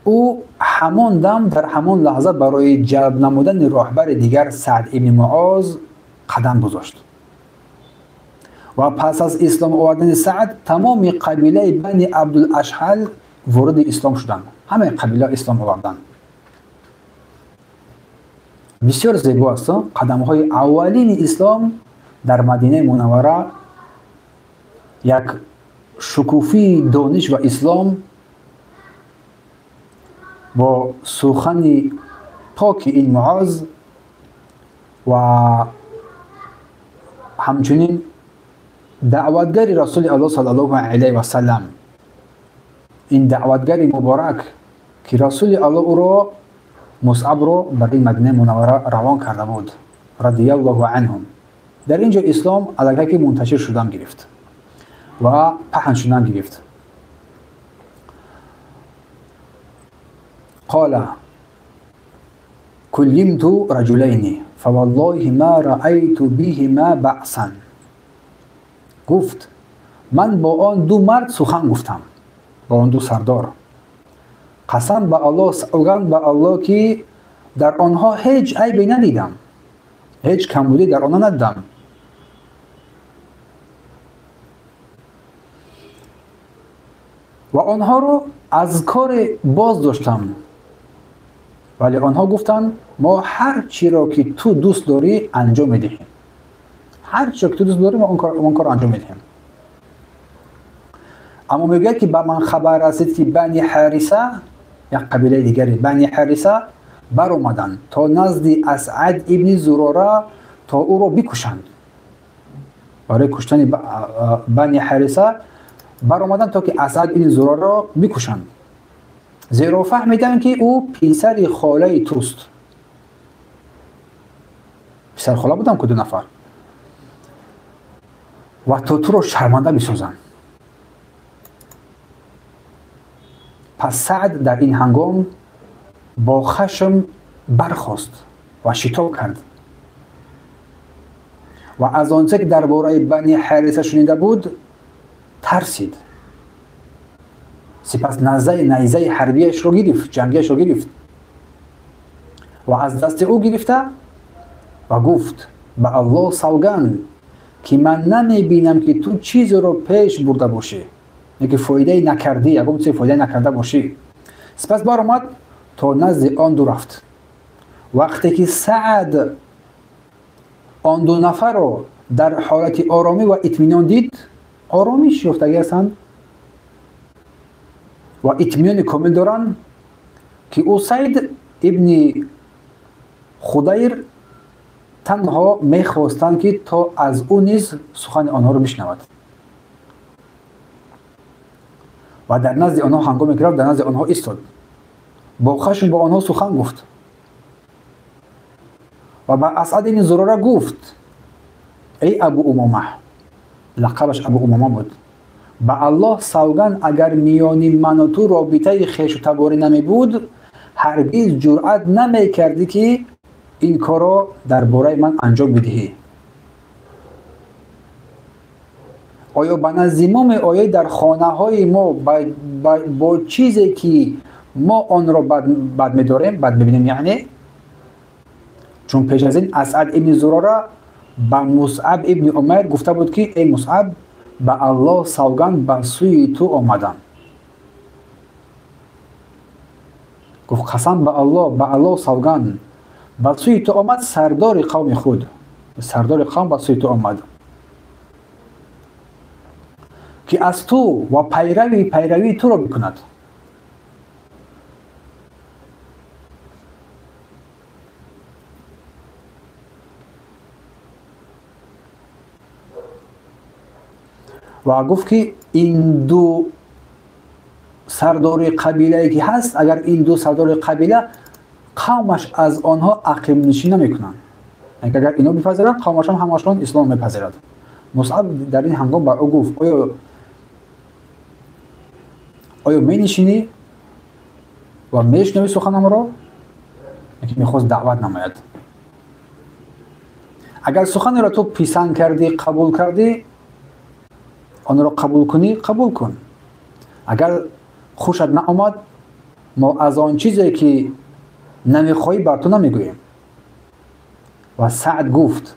ӯ ҳамон дам, дар ҳамон лаҳза барои ҷалб намудани роҳбари дигар Саъд ибни Муоз қадам гузошт. Ва пас аз ислом овардани Саъд тамоми қабилаи Бани Абдулашҳал вориди ислом шуданд. Ҳамаи қабила ислом оварданд. Бисёр зебо аст қадамҳои аввалини ислом дар Мадинаи Мунаввара. Як шукуфии дониш ва ислом бо сухани поки ин Муоз ва ҳамчунин даъватгари Расули Аллоҳ саллаллоҳу алайҳи васаллам, ин даъватгари муборак, ки Расули Аллоҳ ӯро, Мусъабро, бар ин Мадинаи Мунаввара равон карда буд, радияллоҳу анҳум. Дар ин ҷо ислом аллакай ки мунташир шудан гирифт ва паҳн шудан гирифт. Қола куллимту раҷулайни фаваллоҳи ма раайту биҳима баъсан. Гуфт: ман бо он ду мард сухан гуфтам, бо он ду сардор. Қасам ба Аллоҳ, савганд ба Аллоҳ, ки дар онҳо ҳеҷ айбе надидам, ҳеҷ камбудӣ дар онҳо надидам. Ва онҳоро аз коре боз доштам, вале онҳо гуфтанд: мо ҳар чиро ки ту дӯст дорӣ анҷом медиҳем, ҳар чиро ки ту дӯст дорӣ, мо он корро анҷом медиҳем. Аммо мегӯяд, ки ба ман хабар расид, ки Бани Ҳариса, як қабилаи дигаре, Бани Ҳариса баромаданд то назди Асъад ибни Зурора то ӯро бикушанд. Барои куштани Бани Ҳариса баромаданд то ки Асъад ибни Зурораро бикушанд, зеро фаҳмиданд, ки ӯ писари холаи туст. Писархола будам ку ду нафар, ва то туро шарманда бисозанд. Пас Саъд дар ин ҳангом бо хашм бархост ва шитоб кард ва аз он че ки дар бораи Бани Ҳариса шунида буд тарсид. Сипас найзаи ҳарбияшро гирифт, ҷангияшро гирифт ва аз дасти ӯ гирифта ва гуфт: ба Аллоҳ савганд, ки ман намебинам, ки ту чизеро пеш бурда бошӣ, ки фоидае накардӣ, ягон чизе фоидае накарда бошӣ. Сипас баромад то назди он ду рафт. Вақте ки Саъд он ду нафарро дар ҳолати оромӣ ва итминон дид, оромиш ёфтагӣ ҳастанд ва итминони комил доранд, ки Усайд ибни Худайр Танҳо мехостанд, ки то аз ӯ низ сухани онҳоро бишнавад. Ва дар назди онҳо ҳангоме ки рафт, дар назди онҳо истод, бо хашм бо онҳо сухан гуфт ва ба Асъад ибни Зурора гуфт: эй Абу Умома, лақабаш Абу Умома буд, ба Аллоҳ савганд, агар миёни ману ту робитаи хешу таборӣ намебуд, ҳаргиз ҷуръат намекардӣ, ки ин корро дар бораи ман анҷом бидиҳӣ. Оё ба назди мо меояд дар хонаҳои мо бо чизе, ки мо онро бад медорем, бад мебинем? Яъне чун пеш аз ин Асъад ибни Зурора ба Мусъаб ибни Умайр гуфта буд, ки эй Мусъаб, ба Аллоҳ савганд, ба сӯи ту омадам. Гуфт: қасам ба Аллоҳ, ба Аллоҳ савганд, ба сӯи ту омад сардори қавми худ, сардори қавм ба сӯи ту омад, ки аз ту ва пайравии туро бикунад. Ва гуфт, ки ин ду сардори қабилае ки ҳаст, агар ин ду сардори қабила, қавмаш аз онҳо ақибнишин намекунанд, агар ино бипазиранд, қавмашон ҳамашон ислом мепазирад. Мусъаб дар ин ҳангом ба ӯ гуфт: оё менишинӣ ва мешунавӣ суханамро? Ки мехост даъват намояд. Агар суханеро ту писанд кардӣ, қабул кардӣ, онро қабул кунӣ, қабул кун. Агар хушат наомад, мо аз он чизе, ки намехоҳӣ, бар ту намегӯем. Ва Саъд гуфт: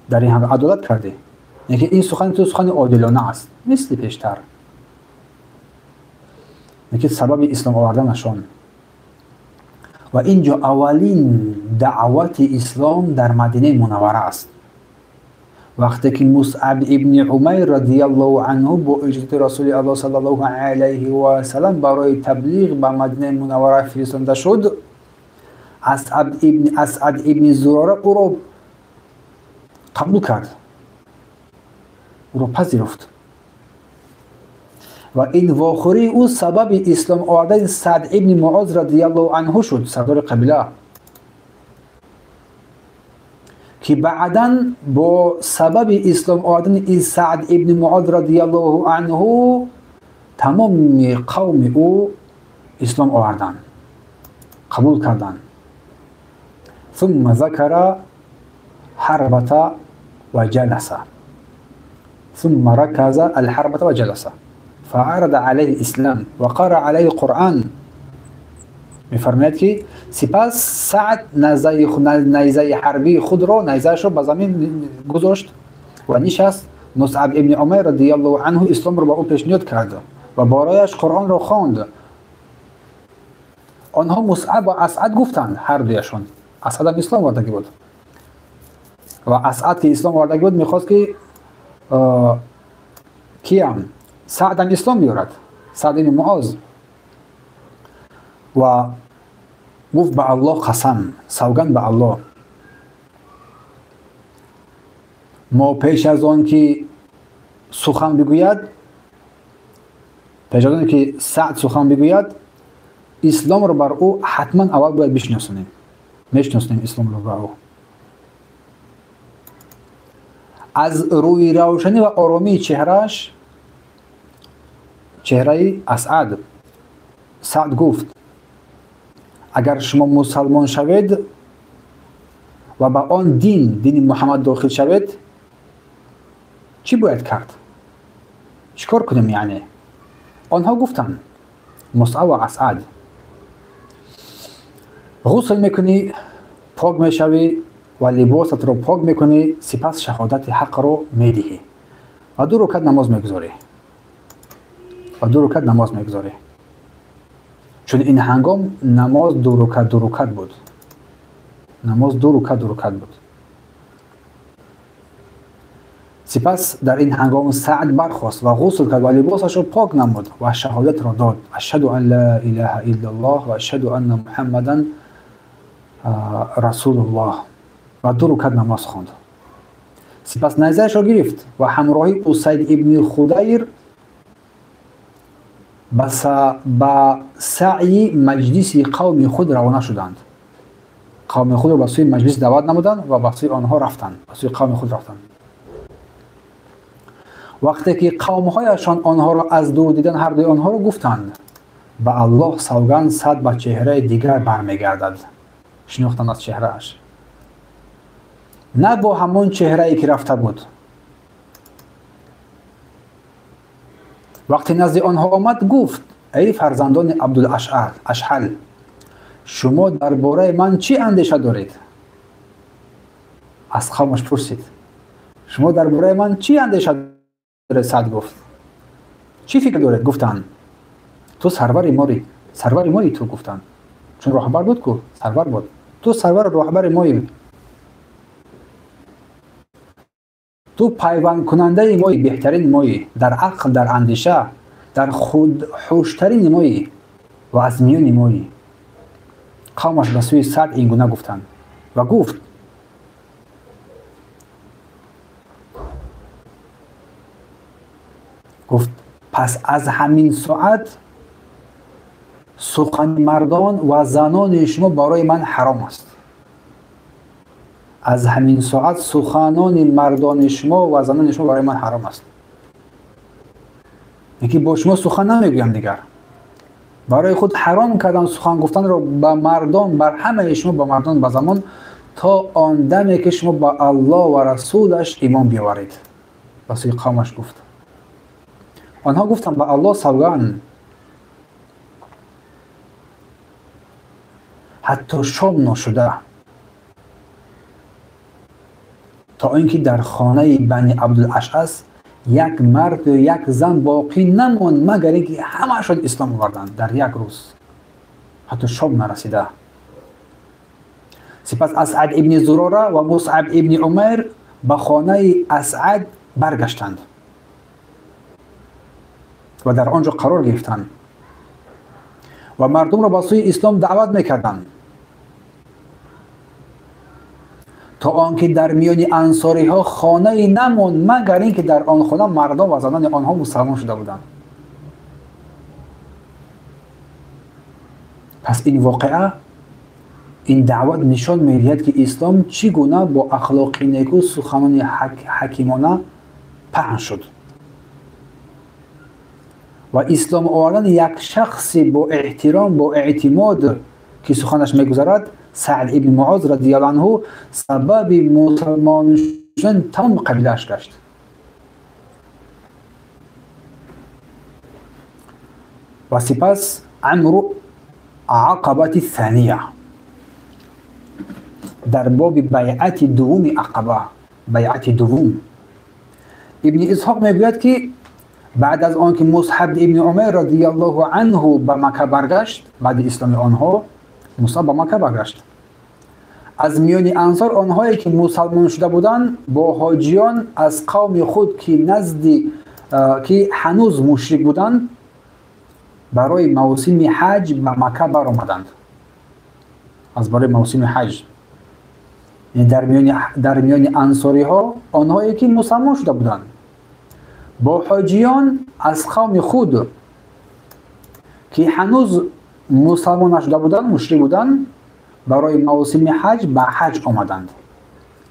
дар ин ҳангом адолат кардӣ, яке ин сухани ту сухани одилона аст, мисли пештар, яке сабаби ислом оварданашон. Ва инҷо аввалин даъвати ислом дар Мадинаи Мунаввара аст, вақте ки Мусъаб ибни Умайр радиаллоҳу анҳу бо иҷозати Расули Аллоҳ саллаллоҳу алайҳи васалам барои таблиғ ба Мадинаи Мунаввара фиристонда шуд, Асъад ибни Зурора ӯро қабул кард, ӯро пазируфт ва ин вохӯрии ӯ сабаби ислом овардани Саъд ибни Муоз радиаллоҳу анҳу шуд, сардори қабила, ки баъдан бо сабаби ислом овардани ин Саъд ибни Муоз радиаллоҳу анҳу тамоми қавми ӯ ислом оварданд, қабул карданд. ثم ذكر حربة وجلس، ثم ركز الحربة وجلس، فعرض عليه الإسلام وقرأ عليه القرآن. میفرماید که سپس سعد نیزه حربی خود را، نیزه‌اش را به زمین گذاشت و نشست. مصعب ابن عمر رضی الله عنه اسلام را به او پیشنهاد کرد و برایش قرآن را خواند. آنها مصعب و اسعد گفتند، هر دویشان. اسعد هم اسلام آورده بود و اسعد که اسلام آورده بود میخواست که کیم سعد هم اسلام بیارد، سعد ابن معاذ. و گفت به الله قسم، سوگند به الله، ما پیش از آن که سخن بگوید، پیش از آن که سعد سخن بگوید، اسلام را بر او حتما اول باید بشناسانیم، میشناسیم اسلام را بر او. از روی روشنی و آرامی چهرهش، چهره اسعد، سعد گفت اگر شما مسلمان شوید و به آن دین، دین محمد داخل شوید، چی باید کرد؟ چیکار کنیم یعنی؟ آنها گفتند، مصعب و اسعد، غسل میکنی، پاک میشوی و لباست رو پاک میکنی، سپس شهادت حق رو میدهی و 2 رکعت نماز میگذاری و 2 رکعت نماز میگذاری. چون این هنگام نماز 2 رکعت 2 رکعت بود، نماز 2 رکعت 2 رکعت بود. سپس در این هنگام سعد برخاست و غسل کرد و لباسش را پاک نمود و شهادت را داد: اشهد ان لا اله الا الله و اشهد ان محمدا رسول الله. Ва 2 рукат намоз хонд. Сипас найзаашро гирифт ва ҳамроҳи Усайд ибни Худайр ба саъи маҷлиси қавми худ равона шуданд. Қавми худро ба сӯи маҷлис даъват намуданд ва ба сӯи онҳо рафтанд, ба сӯи қавми худ рафтанд. Вақте ки қавмҳояшон онҳоро аз дур дидан, ҳардуи онҳоро гуфтанд: ба Аллоҳ савганд, Саъд ба чеҳраи дигар бармегардад. Шинохтанд аз чеҳрааш, на бо ҳамон чеҳрае ки рафта буд. Вақте назди онҳо омад, гуфт: эй фарзандони Абдулашҳал, шумо дар бораи ман чӣ андеша доред? Аз қавмаш пурсид: шумо дар бораи ман чӣ андеша доред? Саъд гуфт: чӣ фикр доред? Гуфтанд: ту сарвари моӣ, сарвари моӣ ту. Гуфтанд, чун роҳбар буд ку, сарвар буд. Ту сарвар роҳбари моӣ, ту пайвандкунандаи моӣ, беҳтарин моӣ, дар ақл, дар андеша, дар худҳуштарин моӣ ва аз миёни моӣ. Қавмаш ба сӯи Саъд ин гуна гуфтанд ва гуфт: пас аз ҳамин соат сухани мардон ва занони шумо барои ман ҳаром аст. Аз ҳамин соат суханони мардони шумо ва занони шумо барои ман ҳаром аст. Яки бо шумо сухан намегӯям дигар. Барои худ ҳаром кардан сухан гуфтанро ба мардон, бар ҳамаи шумо, ба мардон, ба занон, то он даме ки шумо ба Аллоҳ ва расулаш имон биёваред. Ба сӯи қавмаш гуфт. Онҳо гуфтанд: ба Аллоҳ савганд, ҳатто шом ношуда, то ин ки дар хонаи Бани Абдулашъас як мард ё як зан боқӣ намонд, магар ин ки ҳамаашон ислом оварданд дар як рӯз, ҳатто шом нарасида. Сипас Асъад ибни Зурора ва Мусъаб ибни Умайр ба хонаи Асъад баргаштанд ва дар он ҷо қарор гирифтанд ва мардумро ба сӯи ислом даъват мекарданд, то он ки дар миёни ансориҳо хонае намонд, магар ин ки дар он хона мардон ва занони онҳо мусалмон шуда буданд. Пас ин воқеа, ин даъват нишон медиҳад, ки ислом чӣ гуна бо ахлоқи неку, суханони ҳакимона паҳн шуд ва ислом овардани як шахси бо эҳтиром, бо эътимод, ки суханаш мегузарад, Саъд ибни Муоз радиаллоҳу анҳу, сабаби мусалмон шудани тамоми қабилааш гашт. Ва сипас амру ақабати сания, дар боби байъати дуввуми Ақаба, байъати дуввум. Ибни Исҳоқ мегӯяд, ки баъд аз он ки Мусъаб ибни Умайр радиаллоҳу анҳу ба Макка баргашт, баъди исломи онҳо Мусъаб ба Макка баргашт. Аз миёни ансор онҳое ки мусалмон шуда буданд, бо ҳоҷиён аз қавми худ, ки назди ки ҳанӯз мушрик буданд, барои мавсими ҳаҷ ба Макка баромаданд. Аз барои мавсими ҳаҷ, дар миёни ансориҳо онҳое ки мусалмон шуда буданд, бо ҳоҷиён аз қавми худ, ки ҳанӯз мусалмон нашуда буданд, мушрик буданд, барои мавсими ҳаҷ ба ҳаҷ омаданд.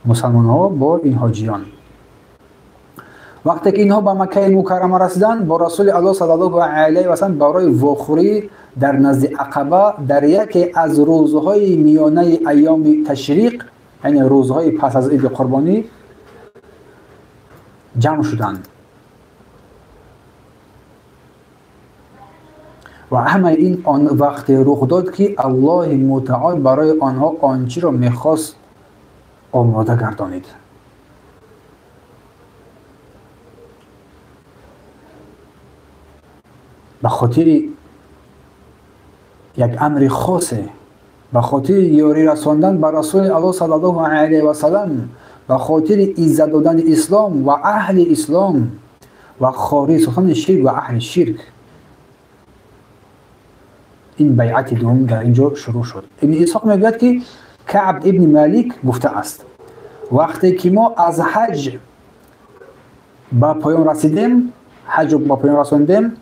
Мусалмонҳо бо ин ҳоҷиён. Вақте ки инҳо ба Маккаи Мукаррама расиданд, бо Расули Аллоҳ саллаллоҳу алайҳи васаллам барои вохӯрӣ дар назди Ақаба дар яке аз рӯзҳои миёнаи айёми ташриқ, яъне рӯзҳои пас аз иди қурбонӣ, ҷамъ шуданд. Ва ҳамаи ин он вақте рух дод, ки Аллоҳи мутаол барои онҳо он чиро мехост омода гардонид. Ба хотири як амри хосе, ба хотири ёрӣ расондан ба Расули Аллоҳ саллаллоҳу алайҳи васаллам, ба хотири иззат додани ислом ва аҳли ислом ва хорӣ сохтани ширк ва аҳли ширк, ин байъати дуввум дар ин ҷо шурӯъ шуд. Ибни Исҳоқ мегӯяд, ки Каъб ибни Малик гуфтааст: Вақте ки мо аз ҳаҷ ба поён расидем, ҳаҷро ба поён расондем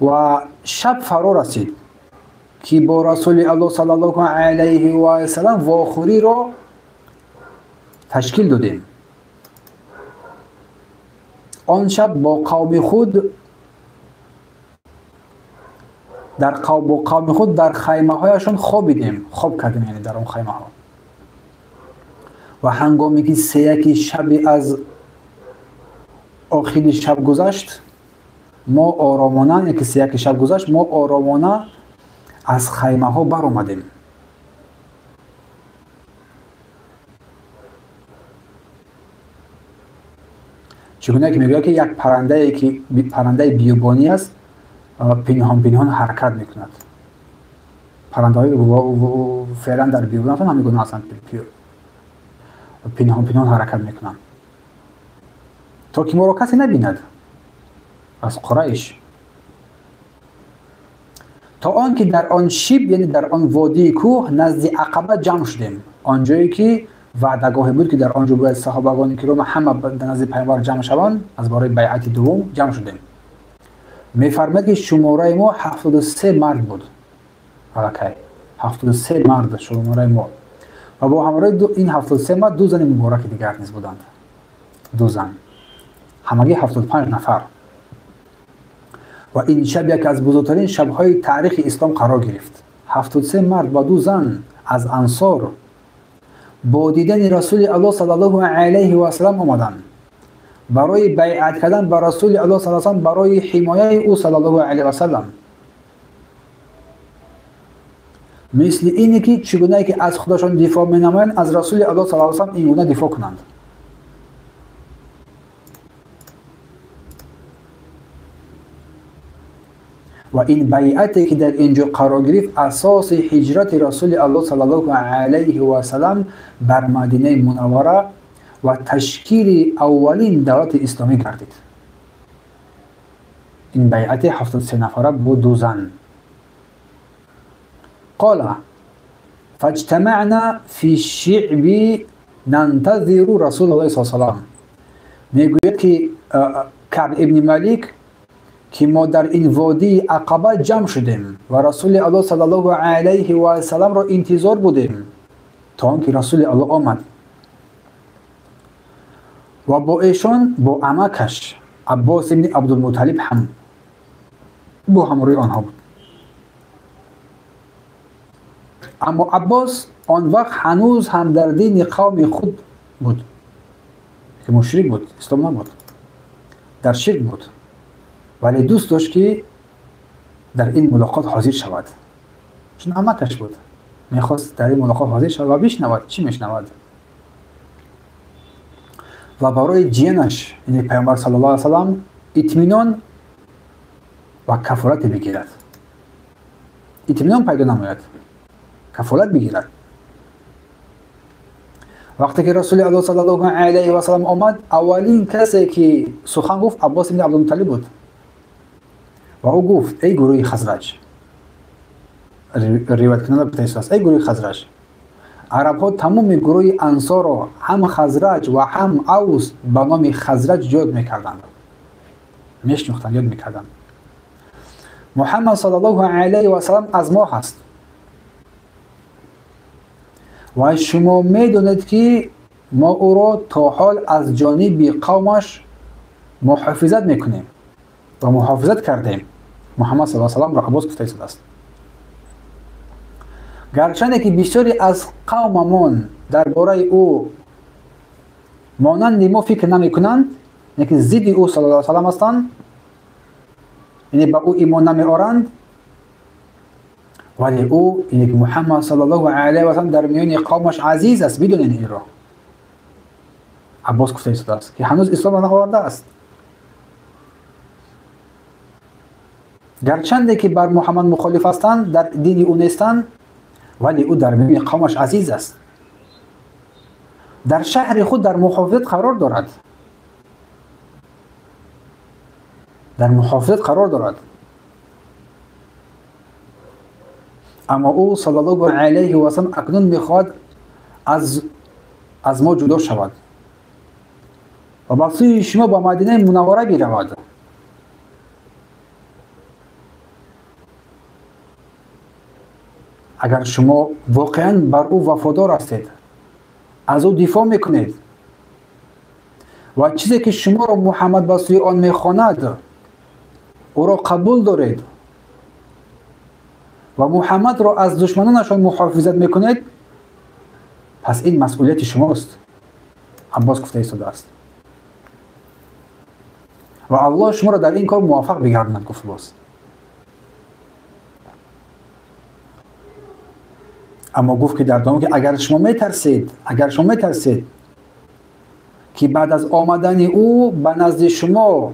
ва шаб фаро расид ки бо Расули Аллоҳ саллаллоҳу алайҳи васаллам вохӯриро ташкил додем. Он шаб бо қавми худ дар хаймаҳояшон хобидем, хоб кардем, яъне дар он хаймаҳо. Ва ҳангоме ки сеяки шаби аз охири шаб гузашт, мо оромона, яъне ки сеяки шаб гузашт, мо оромона аз хаймаҳо баромадем. Чигуна ки мегӯяд ки як парандае ки паррандаи биёбонӣ аст, пинҳон пинҳон ҳаракат мекунад. Паррандаҳои феълан дар биёбон ҳастанд, ҳамин гуна ҳастанд, пинҳон пинҳон ҳаракат мекунанд, то ки моро касе набинад аз Қурайш, то он ки дар он шиб, яъне дар он водии кӯҳ назди Ақаба ҷамъ шудем, он ҷое ки ваъдагоҳе буд ки дар он ҷо бояд саҳобагони киром ҳама назди пайғамбар ҷамъ шаванд, аз барои байъати дуввум ҷамъ шудем. Мефармояд ки шумораи мо 73 мард буд. Аллакай 73 мард шумораи мо, ва бо ҳамроҳи ин 73 мард ду зани мубораки дигар низ буданд, ду зан, ҳамагӣ 75 нафар. Ва ин шаб яке аз бузургтарин шабҳои таърихи ислом қарор гирифт. 73 мард ва ду зан аз ансор бо дидани Расули Аллоҳ саллаллоҳу алайҳи васаллам омаданд барои байъат кардан ба Расули Аллоҳ саллаллоҳу алайҳи васаллам, барои ҳимояи ӯ саллаллоҳу алайҳи васаллам. Мисли ине ки чӣ гунае ки аз худашон дифоъ менамоянд, аз Расули Аллоҳ саллаллоҳу алайҳи васаллам ин гуна дифоъ кунанд. Ва ин байъате ки дар ин ҷо қарор гирифт, асоси ҳиҷрати Расули Аллоҳ саллаллоҳу алайҳи васаллам бар Мадинаи Мунаввара ва ташкили аввалин давлати исломӣ гардид. Ин байъати 73 нафара бо ду зан. Қола фаҷтамаъна фи шиъби нантазиру Расулаллоҳи саллаллоҳу алайҳи васаллам. Мегӯяд ки Каъб ибни Малик ки мо дар ин водии Ақаба ҷамъ шудем ва Расули Аллоҳ саллаллоҳу алайҳи васалламро интизор будем то он ки Расули Аллоҳ омад ва бо эшон бо амакаш Аббос ибни Абдулмуталиб ҳам бо ҳамроҳи онҳо буд. Аммо Аббос он вақт ҳанӯз ҳам дар дини қавми худ буд, ки мушрик буд, ислом набуд, дар ширк буд, вале дӯст дошт ки дар ин мулоқот ҳозир шавад, чун амакаш буд, мехост дар ин мулоқот ҳозир шавад ва бишнавад чӣ мешнавад. Ва барои ҷиянаш, яъне Пайғамбар саллаллоҳу алайҳи васаллам, итминон ва кафолате бигирад, итминон пайдо намояд, кафолат бигирад. Вақте ки Расули Аллоҳ саллаллоҳу алайҳи васаллам омад, аввалин касе ки сухан гуфт Аббос ибни Абдулмуталиб буд. Ва ӯ гуфт: эй гурӯҳи Хазраҷ, ривояткунанда гуфта истодааст, эй гурӯҳи Хазраҷ, арабҳо тамоми гурӯҳи ансорро ҳам Хазраҷ ва ҳам Авс ба номи Хазраҷ ёд мекарданд, мешинохтанд, ёд мекарданд. Муҳаммад саллаллоҳу алайҳи васаллам аз мо ҳаст ва шумо медонед ки мо ӯро то ҳол аз ҷониби қавмаш муҳофизат мекунем ва муҳофизат кардем. Муҳаммад саллаллоҳу алайҳи васалламро Аббос гуфта истодааст. Гарчанде ки бисёре аз қавмамон дар бораи ӯ монанди мо фикр намекунанд, яъне ки зидди ӯ саллаллоҳу алайҳи васаллам ҳастанд, яъне ба ӯ имон намеоранд, вале ӯ, яъне ки Муҳаммад саллаллоҳу алайҳи васаллам дар миёни қавмаш азиз аст, бидонед инро. Аббос гуфта истодааст ки ҳанӯз исломро наовардааст. Гарчанде ки бар Муҳаммад мухолиф ҳастанд, дар дини ӯ нестанд, вале ӯ дар миёни қавмаш азиз аст, дар шаҳри худ дар муҳофизат қарор дорад, дар муҳофизат қарор дорад. Аммо ӯ саллаллоҳу алайҳи васаллам акнун мехоҳад аз мо ҷудо шавад ва ба сӯи шумо ба Мадинаи Мунаввара биравад. Агар шумо воқеан бар ӯ вафодор ҳастед, аз ӯ дифоъ мекунед ва чизе ки шуморо Муҳаммад ба сӯи он мехонад, ӯро қабул доред ва Муҳаммадро аз душманонашон муҳофизат мекунед, пас ин масъулияти шумост. Аббос гуфта истодааст ва Аллоҳ шуморо дар ин кор муваффақ бигардонад, гуфт боз. Аммо гуфт ки дар дом ки агар шумо метарсед ки баъд аз омадани ӯ ба назди шумо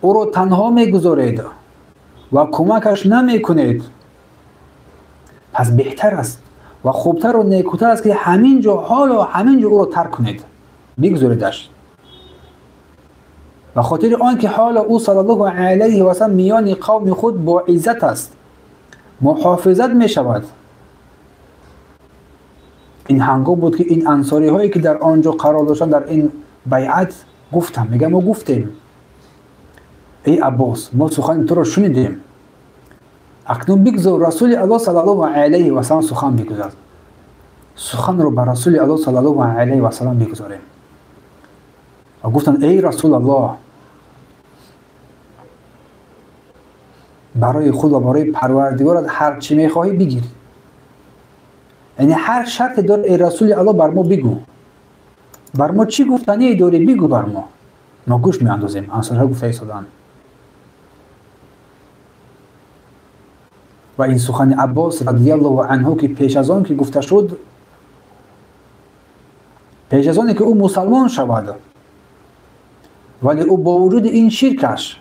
ӯро танҳо мегузоред ва кӯмакаш намекунед, пас беҳтар аст ва хубтару некутар аст ки ҳамин ҷо, ҳоло ҳамин ҷо ӯро тарк кунед, бигузоредаш, ба хотири он ки ҳоло ӯ саллаллоҳу алайҳи васаллам миёни қавми худ бо иззат аст, муҳофизат мешавад. Ин ҳангом буд ки ин ансориҳое ки дар он ҷо қарор доштанд дар ин байъат гуфтам, мегӯям мо гуфтем: эй Аббос, мо сухани туро шунидем, акнун бигзор Расули Аллоҳ саллаллоҳу алайҳи васаллам сухан бигузорад. Суханро ба Расули Аллоҳ саллаллоҳу алайҳи васаллам бигузорем. Ва гуфтанд: эй Расулаллоҳ, барои худ ва барои Парвардигорат ҳар чӣ мехоҳӣ бигир. Яъне ҳар шарте дори, эй Расули Аллоҳ, бар мо бигӯ, бар мо чӣ гуфтание дорӣ бигӯ бар мо, мо гӯш меандозем. Ансорҳо гуфта истоданд. Ва ин сухани Аббос радиаллоҳу анҳу ки пеш аз он ки гуфта шуд, пеш аз оне ки ӯ мусалмон шавад, вале ӯ бо вуҷуди ин ширкаш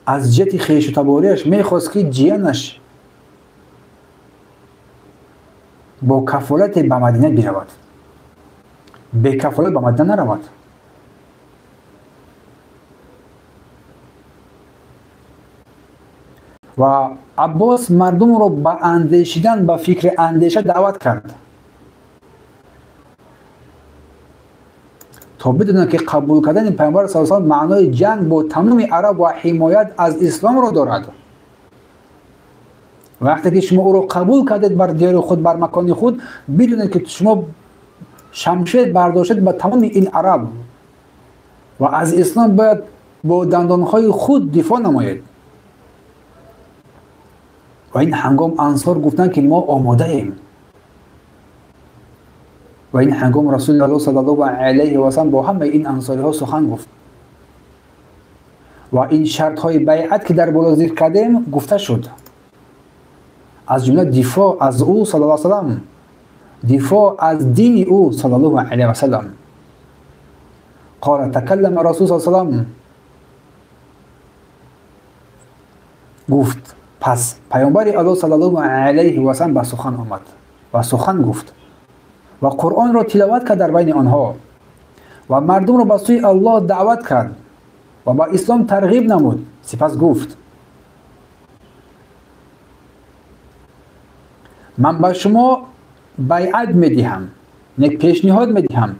аз ҷиҳати хешу табориаш мехост ки ҷиянаш бо кафолате ба Мадина биравад, бекафолат ба Мадина наравад. Ва Аббос мардумро ба андешидан, ба фикри андеша даъват кард, то бидонанд ки қабул кардани Пайғамбар саллаллоҳу алайҳи васаллам маънои ҷанг бо тамоми араб ва ҳимоят аз исломро дорад. Вақте ки шумо ӯро қабул кардед бар диёри худ, бар макони худ, бидонед ки шумо шамшер бардоштед ба тамоми ин араб ва аз ислом бояд бо дандонҳои худ дифоъ намоед. Ва ин ҳангом ансор гуфтанд ки мо омодаем. Ва ин ҳангом Расули Аллоҳ саллаллоҳу алайҳи васаллам бо ҳамаи ин ансориҳо сухан гуфт ва ин шартҳои байъат ки дар боло зикр кардем гуфта шуд, аз ҷумла дифоъ аз ӯ саллаллоҳу алайҳи васаллам, дифоъ аз дини ӯ саллаллоҳу алайҳи васаллам. Қола такаллама расул саллаллоҳу алайҳи васаллам, гуфт пас Паёмбари Аллоҳ саллаллоҳу алайҳи васаллам ба сухан омад ва сухан гуфт ва Қуръонро тиловат кард дар байни онҳо ва мардумро ба сӯи Аллоҳ даъват кард ва ба ислом тарғиб намуд. Сипас гуфт: ман ба шумо байъат медиҳам, як пешниҳод медиҳам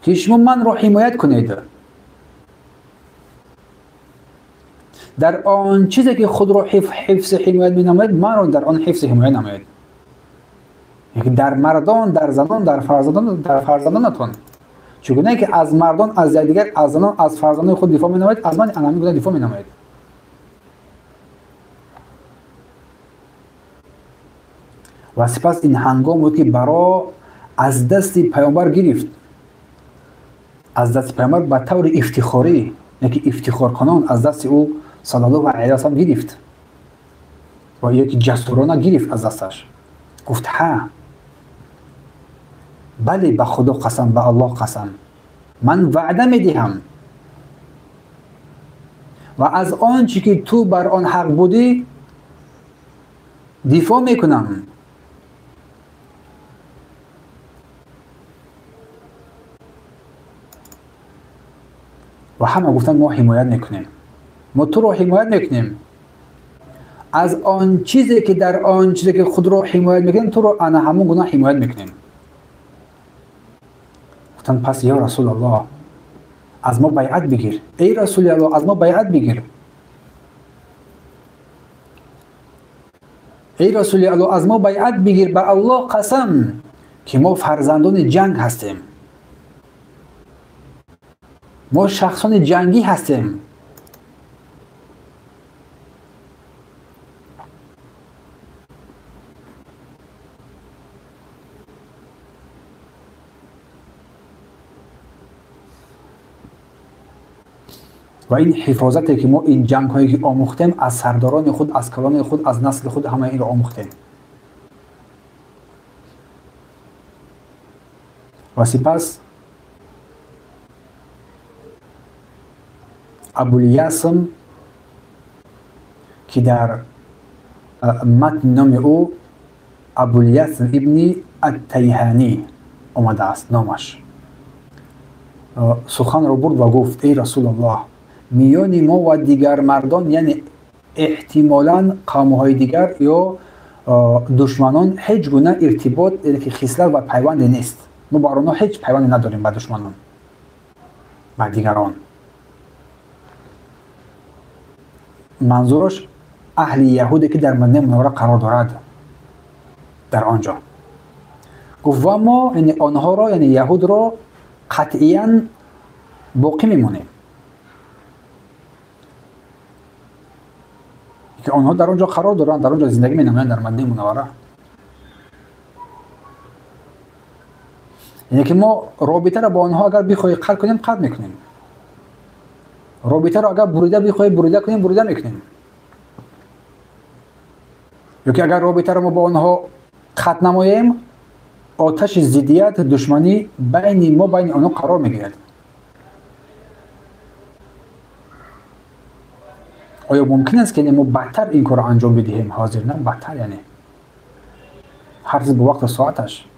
ки шумо манро ҳимоят кунед дар он чизе ки худро ҳифзи ҳимоят менамояд, манро дар он ҳифзи ҳимоят намоед, дар мардон, дар занон, дар фарзандон, дар фарзандонатон. Чунки ки аз мардон, аз якдигар, аз занон, аз фарзандони худ дифоъ менамоед, аз ман ҳамин гуна дифоъ менамоед. Ва сипас ин ҳангом буд ки Баро аз дасти Паёмбар гирифт, аз дасти Паёмбар ба таври ифтихорӣ, яке ифтихоркунон аз дасти ӯ саллаллоҳу алайҳи васаллам гирифт ва яке ҷасурона гирифт аз дасташ. Гуфт: ҳа, бале, ба Худо қасам, ба Аллоҳ қасам, ман ваъда медиҳам ва аз он чӣ ки ту бар он ҳақ будӣ дифоъ мекунам. Ва ҳама гуфтанд: мо ҳимоят мекунем, мо туро ҳимоят мекунем. Аз он чизе ки дар он чизе ки худро ҳимоят мекунем, туро ана ҳамон гуна ҳимоят мекунем. Гуфтанд: пас ё Расулаллоҳ, аз мо байъат бигир. Эй Расули Аллоҳ, аз мо байъат бигир. Эй Расули Аллоҳ, аз мо байъат бигир, ба Аллоҳ қасам ки мо фарзандони ҷанг ҳастем, мо шахсони ҷангӣ ҳастем. Ва ин ҳифозате ки мо ин ҷангҳое ки омӯхтем аз сардорони худ, аз калони худ, аз насли худ, ҳама инро омӯхтем. Ва сипас Абулясм, ки дар матни номи ӯ Абулясм ибни Аттайҳанӣ омадааст номаш, суханро бурд ва гуфт: эй Расулаллоҳ, миёни мо ва дигар мардон, яъне эҳтимолан қавмҳои дигар ё душманон, ҳеҷ гуна иртибот, яъне ки хислат ва пайванде нест. Мо бар онҳо ҳеҷ пайванде надорем, ба душманон, ба дигарон. Манзураш аҳли яҳуде ки дар Мадинаи Мунаввара қарор дорад дар он ҷо. Гуфт: ва мо, яъне онҳоро, яъне яҳудро қатъиян боқӣ мемонем, ки онҳо дар он ҷо қарор доранд, дар он ҷо зиндагӣ менамоянд дар Мадинаи Мунаввара. Яъне ки мо робитаро бо онҳо агар бихоҳӣ қатъ кунем, қатъ мекунем. Робитаро агар бурида бихоҳӣ бурида кунем, бурида мекунем. Ё ки агар робитаро мо бо онҳо қатъ намоем, оташи зиддият, душманӣ байни мо, байни онҳо қарор мегирад. Оё мумкин аст ки мо бадтар ин корро анҷом бидиҳем? Ҳозир на, бадтар, яъне ҳар чиз бо вақту соаташ.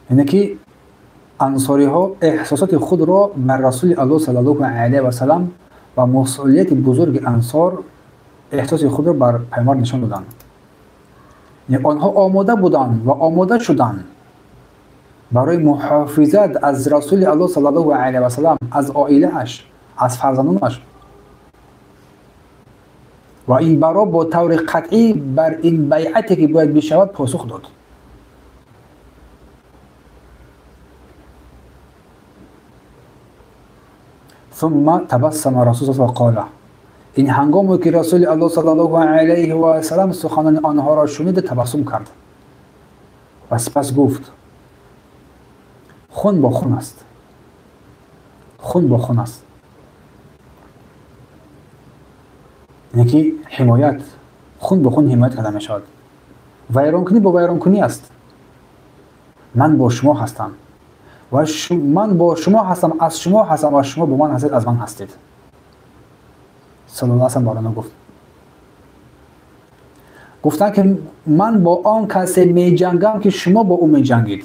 Яъне ки ансориҳо эҳсосоти худро бар Расули Аллоҳ саллаллоҳу алайҳи васаллам ва масъулияти бузурги ансор эҳсоси худро бар пайғамбар нишон доданд. Онҳо омода буданд ва омода шуданд барои муҳофизат аз Расули Аллоҳ саллаллоҳу алайҳи васаллам, аз оилааш, аз фарзандонаш. Ва ин баро бо таври қатъӣ бар ин байъате ки бояд бишавад посух дод. ثم تبسم رسول الله وقال. ин ҳангоме ки Расули Аллоҳ саллаллоҳу алайҳи васаллам суханони онҳоро шунид, табассум кард ва сипас гуфт: хун бо хун аст, хун бо хун аст. Яъне ки ҳимоят, хун бо хун ҳимоят карда мешавад. Вайронкунӣ бо вайронкунӣ аст. Ман бо шумо ҳастам ва ман бо шумо ҳастам, аз шумо ҳастам ва шумо бо ман ҳастед, аз ман ҳастед. Саллаллоҳу алайҳи васаллам бар онҳо гуфт. Гуфтанд ки ман бо он касе меҷангам ки шумо бо ӯ меҷангед.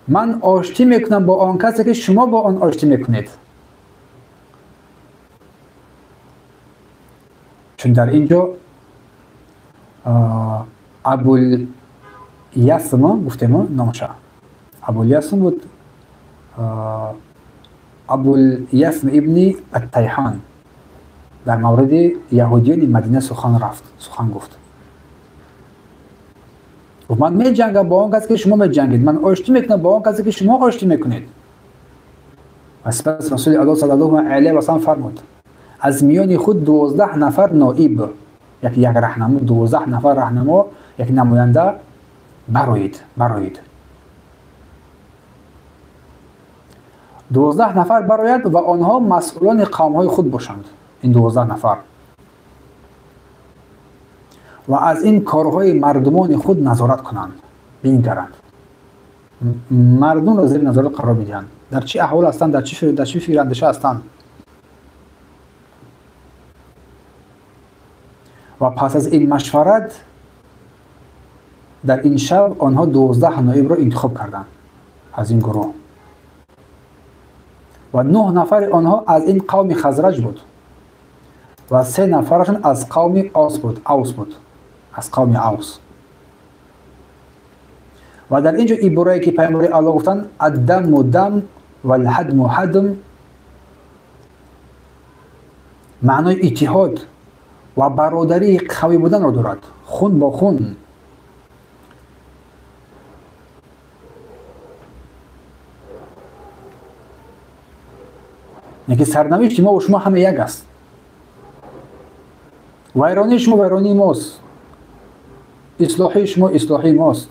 Ман оштӣ мекунам бо он касе ки шумо бо он оштӣ мекунед. Чун дар ин ҷо Абулясм гуфтем номша. Абулясм буд, Абулясм ибни Аттайҳон дар мавриди яҳудиёни Мадина сухан рафт, сухан гуфт. Гуфт: ман меҷангам бо он касе ки шумо меҷангед, ман оштӣ мекунам бо он касе ки шумо оштӣ мекунед. Ва сипас Расули Аллоҳ саллаллоҳу алайҳи васаллам фармуд: аз миёни худ 12 нафар ноиб, як раҳнамо, 12 нафар раҳнамо, як намоянда бароед, бароед. 12 нафар барояд ва онҳо масъулони қавмҳои худ бошанд. Ин 12 нафар ва аз ин корҳои мардумони худ назорат кунанд, бингаранд, мардумро зери назорат қарор бидиҳанд, дар чӣ аҳвол ҳастанд, дар чӣ фикр андеша ҳастанд. Ва пас аз ин машварат Дар ин шаб онҳо 12 ноибро интихоб карданд аз ин гурӯҳ ва 9 нафари онҳо аз ин қавми Хазраҷ буд ва 3 нафарашон аз қавми Авс буд, аз қавми Авс. Ва дар ин ҷо иборае ки пайғамбари Аллоҳ гуфтанд аддаму дам валҳадму ҳадм, маънои иттиҳод ва бародарии қавӣ буданро дорад, хун бо хун. Яке сарнавишти мо ва шумо ҳама як аст. Вайронии шумо вайронии мост, ислоҳии шумо ислоҳии мост.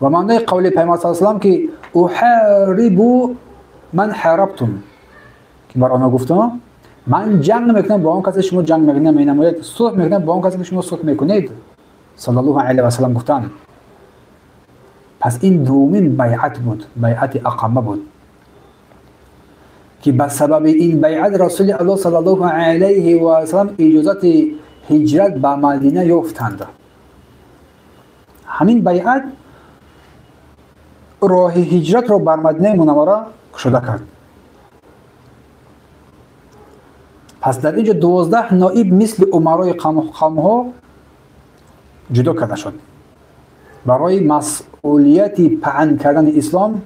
Ва маънои қавли пайғамбар саллаллоҳу алайҳи васаллам ки уҳарибу ман ҳарабтум, ки бар онҳо гуфтам ман ҷанг мекунам бо он касе шумо ҷанг менамоед, сулҳ мекунам бо он касе ки шумо сулҳ мекунед, саллаллоҳу алайҳи васаллам гуфтанд. Пас ин дуввумин байъат буд, байъати Ақаба буд, ки ба сабаби ин байъат Расули Аллоҳ саллаллоҳу алайҳи васаллам иҷозати ҳиҷрат ба Мадина ёфтанд. Ҳамин байъат роҳи ҳиҷратро бар Мадинаи Мунаввара кушода кард. Пас дар ин ҷо 12 ноиб мисли умарои қавмҳо ҷудо карда шуд барои масъулияти паҳн кардани ислом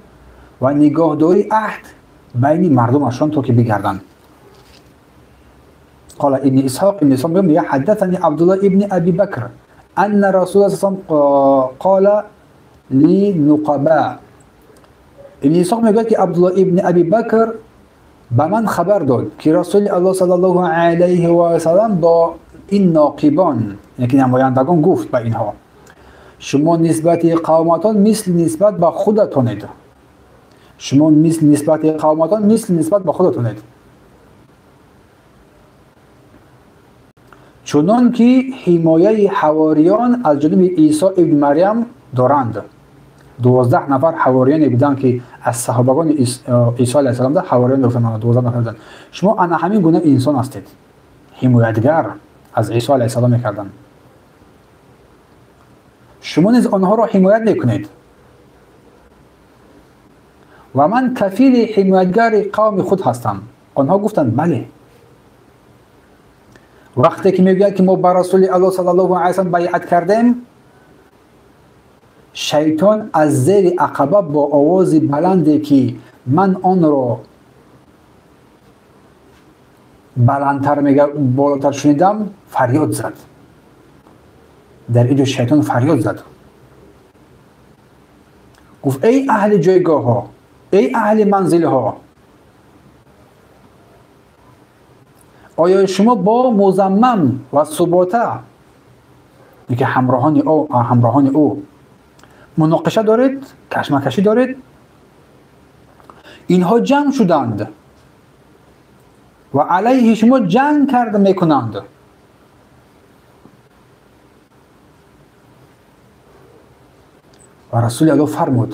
ва нигоҳдории аҳд байни мардумашон то ки бигарданд. Қала ибни Исҳоқ, ибни Исҳоқ мегӯяд ҳаддасани Абдуллоҳ ибни Аби Бакр анна Расулуллоҳ саллаллоҳу алайҳи васаллам қала линуқаба. Ибни Исҳоқ мегӯяд ки Абдуллоҳ ибни Аби Бакр ба ман хабар дод ки Расули Аллоҳ саллаллоҳу алайҳи васаллам бо ин ноқибон, яъне ки намояндагон, гуфт ба инҳо: шумо нисбати қавматон мисли нисбат ба худатонед. Шумо мисли нисбати қавматон мисли нисбат ба худатонед, чунон ки ҳимояи ҳавориён аз ҷониби Исо ибни Марьям доранд. 12 нафар ҳавориёне буданд ки аз саҳобагони Исо алайҳиссалом ҳавориён гуфтанд, 12 нафар буданд. Шумо ана ҳамин гуна инсон ҳастед, ҳимоятгар аз Исо алайҳиссалом мекарданд. Шумо низ онҳоро ҳимоят мекунед ва ман кафили ҳимоятгари қавми худ ҳастам. Онҳо гуфтанд бале. Вақте ки мегӯяд ки мо ба Расули Аллоҳ саллаллоҳу алайҳи васаллам байъат кардем, шайтон аз зери ақаба бо овози баланде ки ман онро баландтар болотар шунидам фарёд зад. Дар ин ҷо шайтон фарёд зад, гуфт: эй аҳли ҷойгоҳҳо, эй аҳли манзилҳо, оё шумо бо музаммам ва субота, ки ҳамроҳони ӯ муноқиша доред, кашмакашӣ доред? Инҳо ҷамъ шуданд ва алайҳи шумо ҷанг карда мекунанд. Ва Расули Аллоҳ фармуд: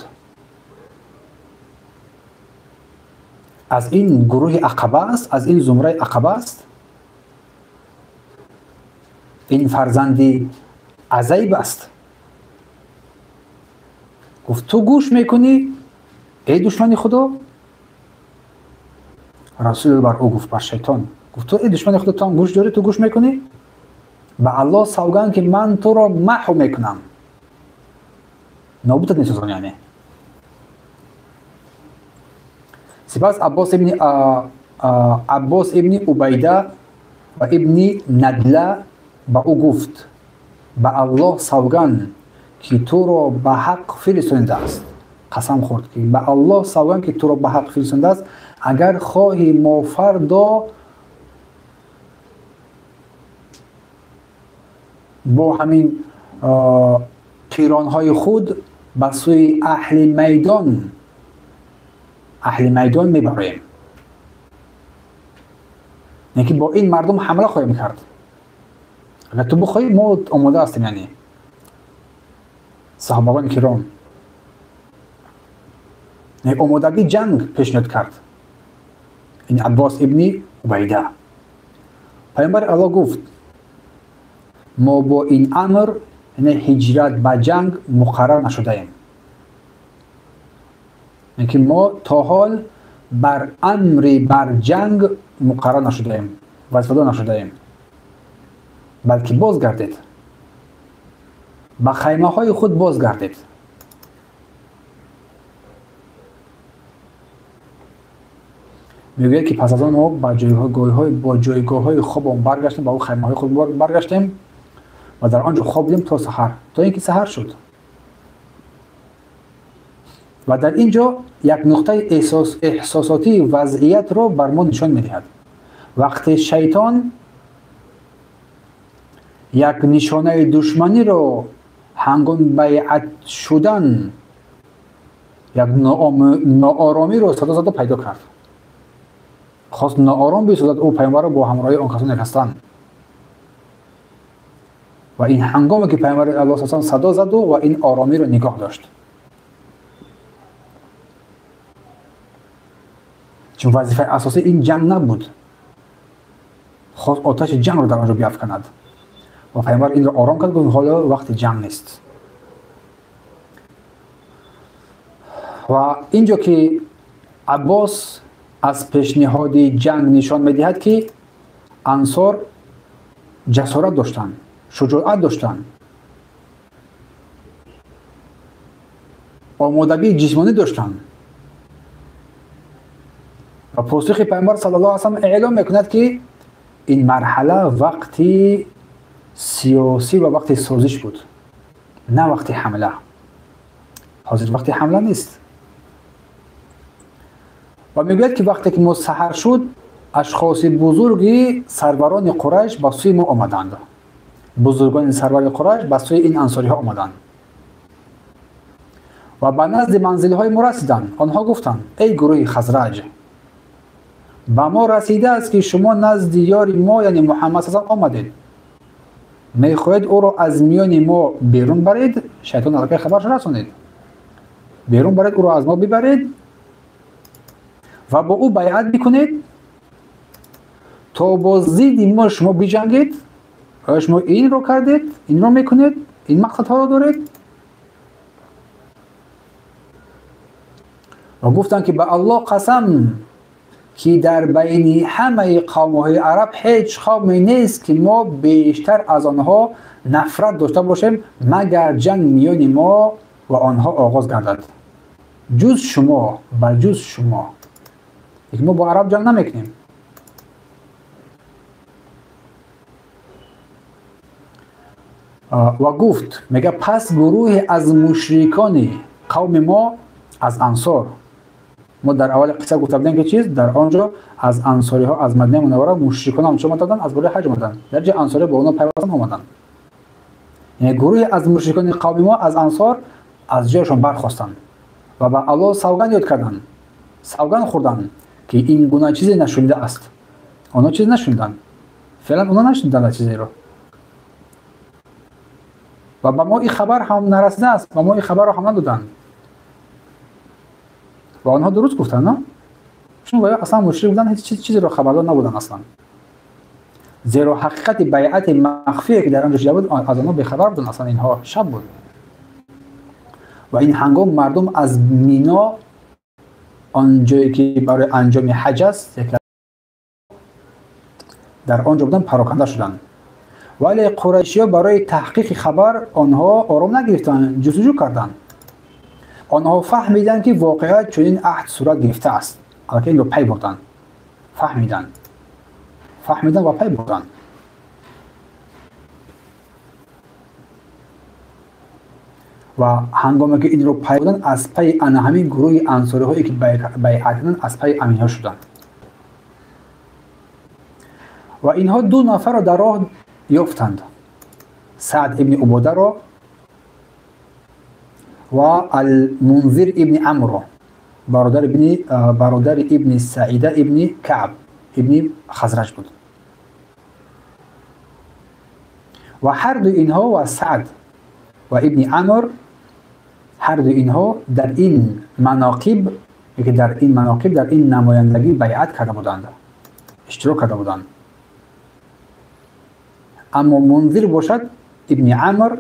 аз ин гурӯҳи ақаба аст, аз ин зумраи ақаба аст, ин фарзанди Азайб аст. Гуфт: ту гӯш мекунӣ, эй душмани Худо? Расул бар ӯ гуфт, бар шайтон гуфт: ту эй душмани Худо, ту ҳам гӯш дорӣ, ту гӯш мекунӣ? Ба Аллоҳ савганд ки ман туро маҳв мекунам, нобудат месозам. Яъне сипас Аббос ибни Убайда ва ибни Надла ба ӯ гуфт: ба Аллоҳ савганд ки туро ба ҳақ фиристонидааст. Қасам хӯрд ки ба Аллоҳ савганд ки туро ба ҳақ фиристонидааст, агар хоҳӣ мо фардо бо ҳамин қиронҳои худ ба сӯи аҳли майдон мебароем, яъне ки бо ин мардум ҳамла хоҳем кард. Агар ту бихоҳӣ мо омода ҳастем. Яъне саҳобагони киром омодагӣ ҷанг пешниҳод кард. Ин Аббос ибни Убайда. Пайғамбари Аллоҳ гуфт: мо бо ин амр яъне ҳиҷрат ба ҷанг муқаррар нашудаем. Яъне ки мо то ҳол бар амри бар ҷанг муқаррар нашудаем, вазифадор нашудаем, балки бозгардед, ба хаймаҳои худ бозгардед. Мегӯяд ки пас аз он мо ба ҷойгоҳҳои хобон баргаштем, ба он хаймаҳои худ баргаштем ва дар он ҷо хоб будем то саҳар, то ин ки саҳар шуд. Ва дар ин ҷо як нуқтаи эҳсосотии вазъиятро бар мо нишон медиҳад. Вақте шайтон як нишонаи душманиро ҳангоми байъат шудан, як нооромиро садо зада пайдо кард, хост ноором бисозад ӯ пайғамбарро бо ҳамроҳии он касоне ҳастанд. Ва ин ҳангоме ки пайғамбари Аллоҳ саллаллоҳу алайҳи васаллам садо заду ва ин оромиро нигоҳ дошт, чун вазифаи асосӣ ин ҷанг набуд, хост оташи ҷангро дар он ҷо биафканад ва пайғамбар инро ором кард, гуфт ҳоло вақти ҷанг нест. Ва ин ҷо ки Аббос аз пешниҳоди ҷанг нишон медиҳад ки ансор ҷасорат доштанд, шуҷоат доштанд, омодагии ҷисмонӣ доштанд. Ва посухи пайғамбар саллаллоҳу алайҳи васаллам эълом мекунад ки ин марҳала вақти сиёсӣ ва вақти созиш буд, на вақти ҳамла. Ҳозир вақти ҳамла нест. Ва мегӯяд ки вақте ки мо саҳар шуд, ашхоси бузурги сарварони Қурайш ба сӯи мо омаданд. Бузургони сарвари Қурайш ба сӯи ин ансориҳо омаданд ва ба назди манзилҳои мо расиданд. Онҳо гуфтанд: эй гурӯҳи Хазраҷ, ба мо расидааст ки шумо назди ёри мо, яъне Муҳаммад саллаллоҳу алайҳи васаллам омадед, мехоҳед ӯро аз миёни мо берун баред. Шайтон аллакай хабарш расонед, берун баред, ӯро аз мо бибаред ва бо ӯ байъат бикунед то бо зидди мо шумо биҷангед. Оё шумо инро кардед, инро мекунед, ин мақсадҳоро доред? Ва гуфтанд ки ба Аллоҳ қасам ки дар байни ҳамаи қавмҳои араб ҳеҷ қавме нест ки мо бештар аз онҳо нафрат дошта бошем, магар ҷанг миёни мо ва онҳо оғоз гардад, ҷуз шумо, ба ҷуз шумо. Лекин мо бо араб ҷанг намекунем. Ва гуфт, мега пас гурӯҳе аз мушрикони қавми мо аз ансор, мо дар аввали қисса гуфта будем ки чиз дар он ҷо аз ансориҳо аз Мадинаи Мунаввара мушрикон ҳам чӣ омаданд, аз барои ҳаҷ омаданд, дар ҷо ансориҳо бо онҳо пайвастан омаданд. Яъне гурӯҳе аз мушрикони қавми мо аз ансор аз ҷояшон бархостанд ва ба Аллоҳ савганд ёд карданд, савганд хӯрданд ки ин гуна чизе нашунида аст. Онҳо чизе нашуниданд, феълан онҳо нашуниданд чизеро ва ба мо ин хабар ҳам нарасидааст, ба мо ин хабарро ҳам надоданд. Ва онҳо дуруст гуфтанд, на? Чун ва аслан мушрик буданд, ҳеҷ чизеро хабардор набуданд аслан. Зеро ҳақиқати байъати махфие ки дар он ҷо шуда буд, аз онҳо бехабар буданд аслан, инҳо шаб буд. Ва ин ҳангом мардум аз Мино, он ҷое ки барои анҷоми ҳаҷ аст, дар он ҷо буданд, пароканда шуданд. Вале қурайшиҳо барои таҳқиқи хабар онҳо ором нагирифтанд, ҷустуҷӯ карданд. Онҳо фаҳмиданд ки воқеа чунин аҳд сурат гирифтааст. Аллакай инро пай бурданд, фаҳмиданд ва пай бурданд. Ва ҳангоме ки инро пай бурданд, аз пайи ана ҳамин гурӯҳи ансориҳое ки байъат карданд, аз пайи аминҳо шуданд. Ва инҳо ду нафарро дар роҳ ёфтанд: Саъд ибни Убодаро ва Алмунзир ибни Амрро, бародари ибни Саида ибни Каъб ибни Хазраҷ буд. Ва ҳарду инҳо, ва Саъд ва ибни Амр, ҳарду инҳо дар ин манақиб, ки дар ин манақиб, дар ин намояндагӣ байъат карда буданд, иштирок карда буданд. Аммо Мунзир бошад, ибни Амр,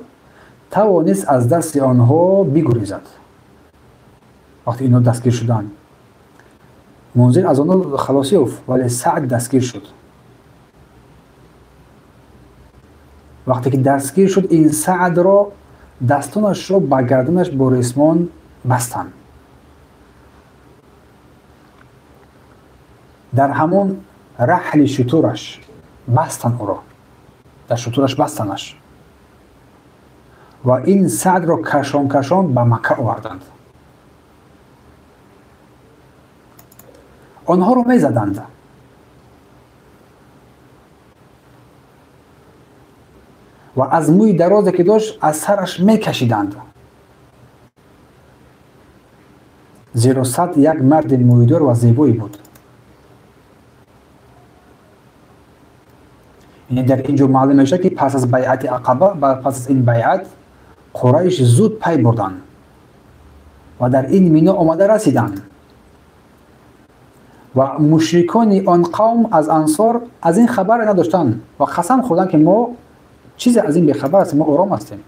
тавонист аз дасти онҳо бигурезад. Вақте инҳо дастгир шуданд, Мунзир аз онҳо халосӣ ёфт, вале Саъд дастгир шуд. Вақте ки дастгир шуд, ин Саъдро дастонашро ба гарданаш бо ресмон бастанд. Дар ҳамон раҳли шутураш бастанд ӯро, дар шутураш бастанаш ва ин Саъдро кашон кашон ба Макка оварданд. Онҳоро мезаданд. Ва аз мӯи дарозе ки дошт аз сараш мекашиданд. Зеро Саъд як марди мӯйдор ва зебое буд. Яъне дар ин ҷо маълум мешавад ки пас аз байъати Ақаба, пас аз ин байъат Қурайш зуд пай бурданд ва дар ин Мино омада расиданд ва мушрикони он қавм аз Ансор аз ин хабар надоштанд ва қасам хӯрданд ки мо чизе аз ин бехабар ҳастем, мо ором ҳастем.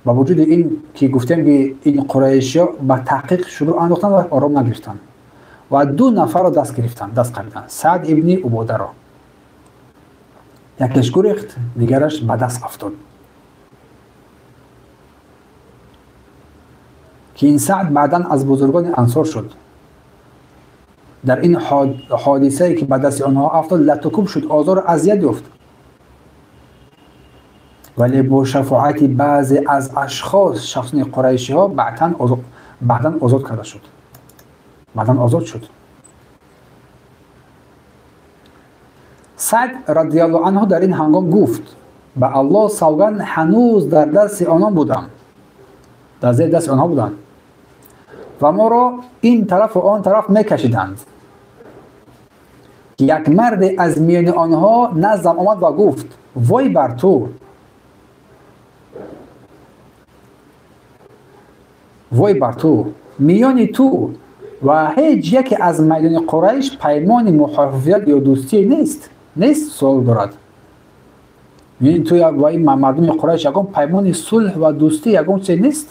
Ба вуҷуди ин ки гуфтем ки ин қурайшиҳо ба таҳқиқ шурӯъ андохтанд ва ором нагирифтанд ва ду нафарро даст гирифтанд, даст қабиданд, Саъд ибни Убодаро. Якеш гурехт, дигараш ба даст афтод. Ки ин Саъд баъдан аз бузургони Ансор шуд. Дар ин ҳодисае ки ба дасти онҳо афтод, латукуб шуд, озору азият ёфт. Вале бо шафоати баъзе аз ашхос, шахсони қурайшиҳо, баъдан озод карда шуд, баъдан озод шуд. Саъд радиаллоҳу анҳу дар ин ҳангом гуфт: ба Аллоҳ савганд, ҳанӯз дар дасти онон будам, дар зери дасти онҳо будам ва моро ин тарафу он тараф мекашиданд. Як марде аз миёни онҳо наздам омад ва гуфт: вой бар ту, вой бар ту, миёни ту ва ҳеҷ яке аз майдони Қурайш паймони муҳофизат ё дӯстӣ нест. Нест суол дорад. Миёни ту ва ин мардуми Қурайш ягон паймони сулҳ ва дӯстӣ ягон чизе нест?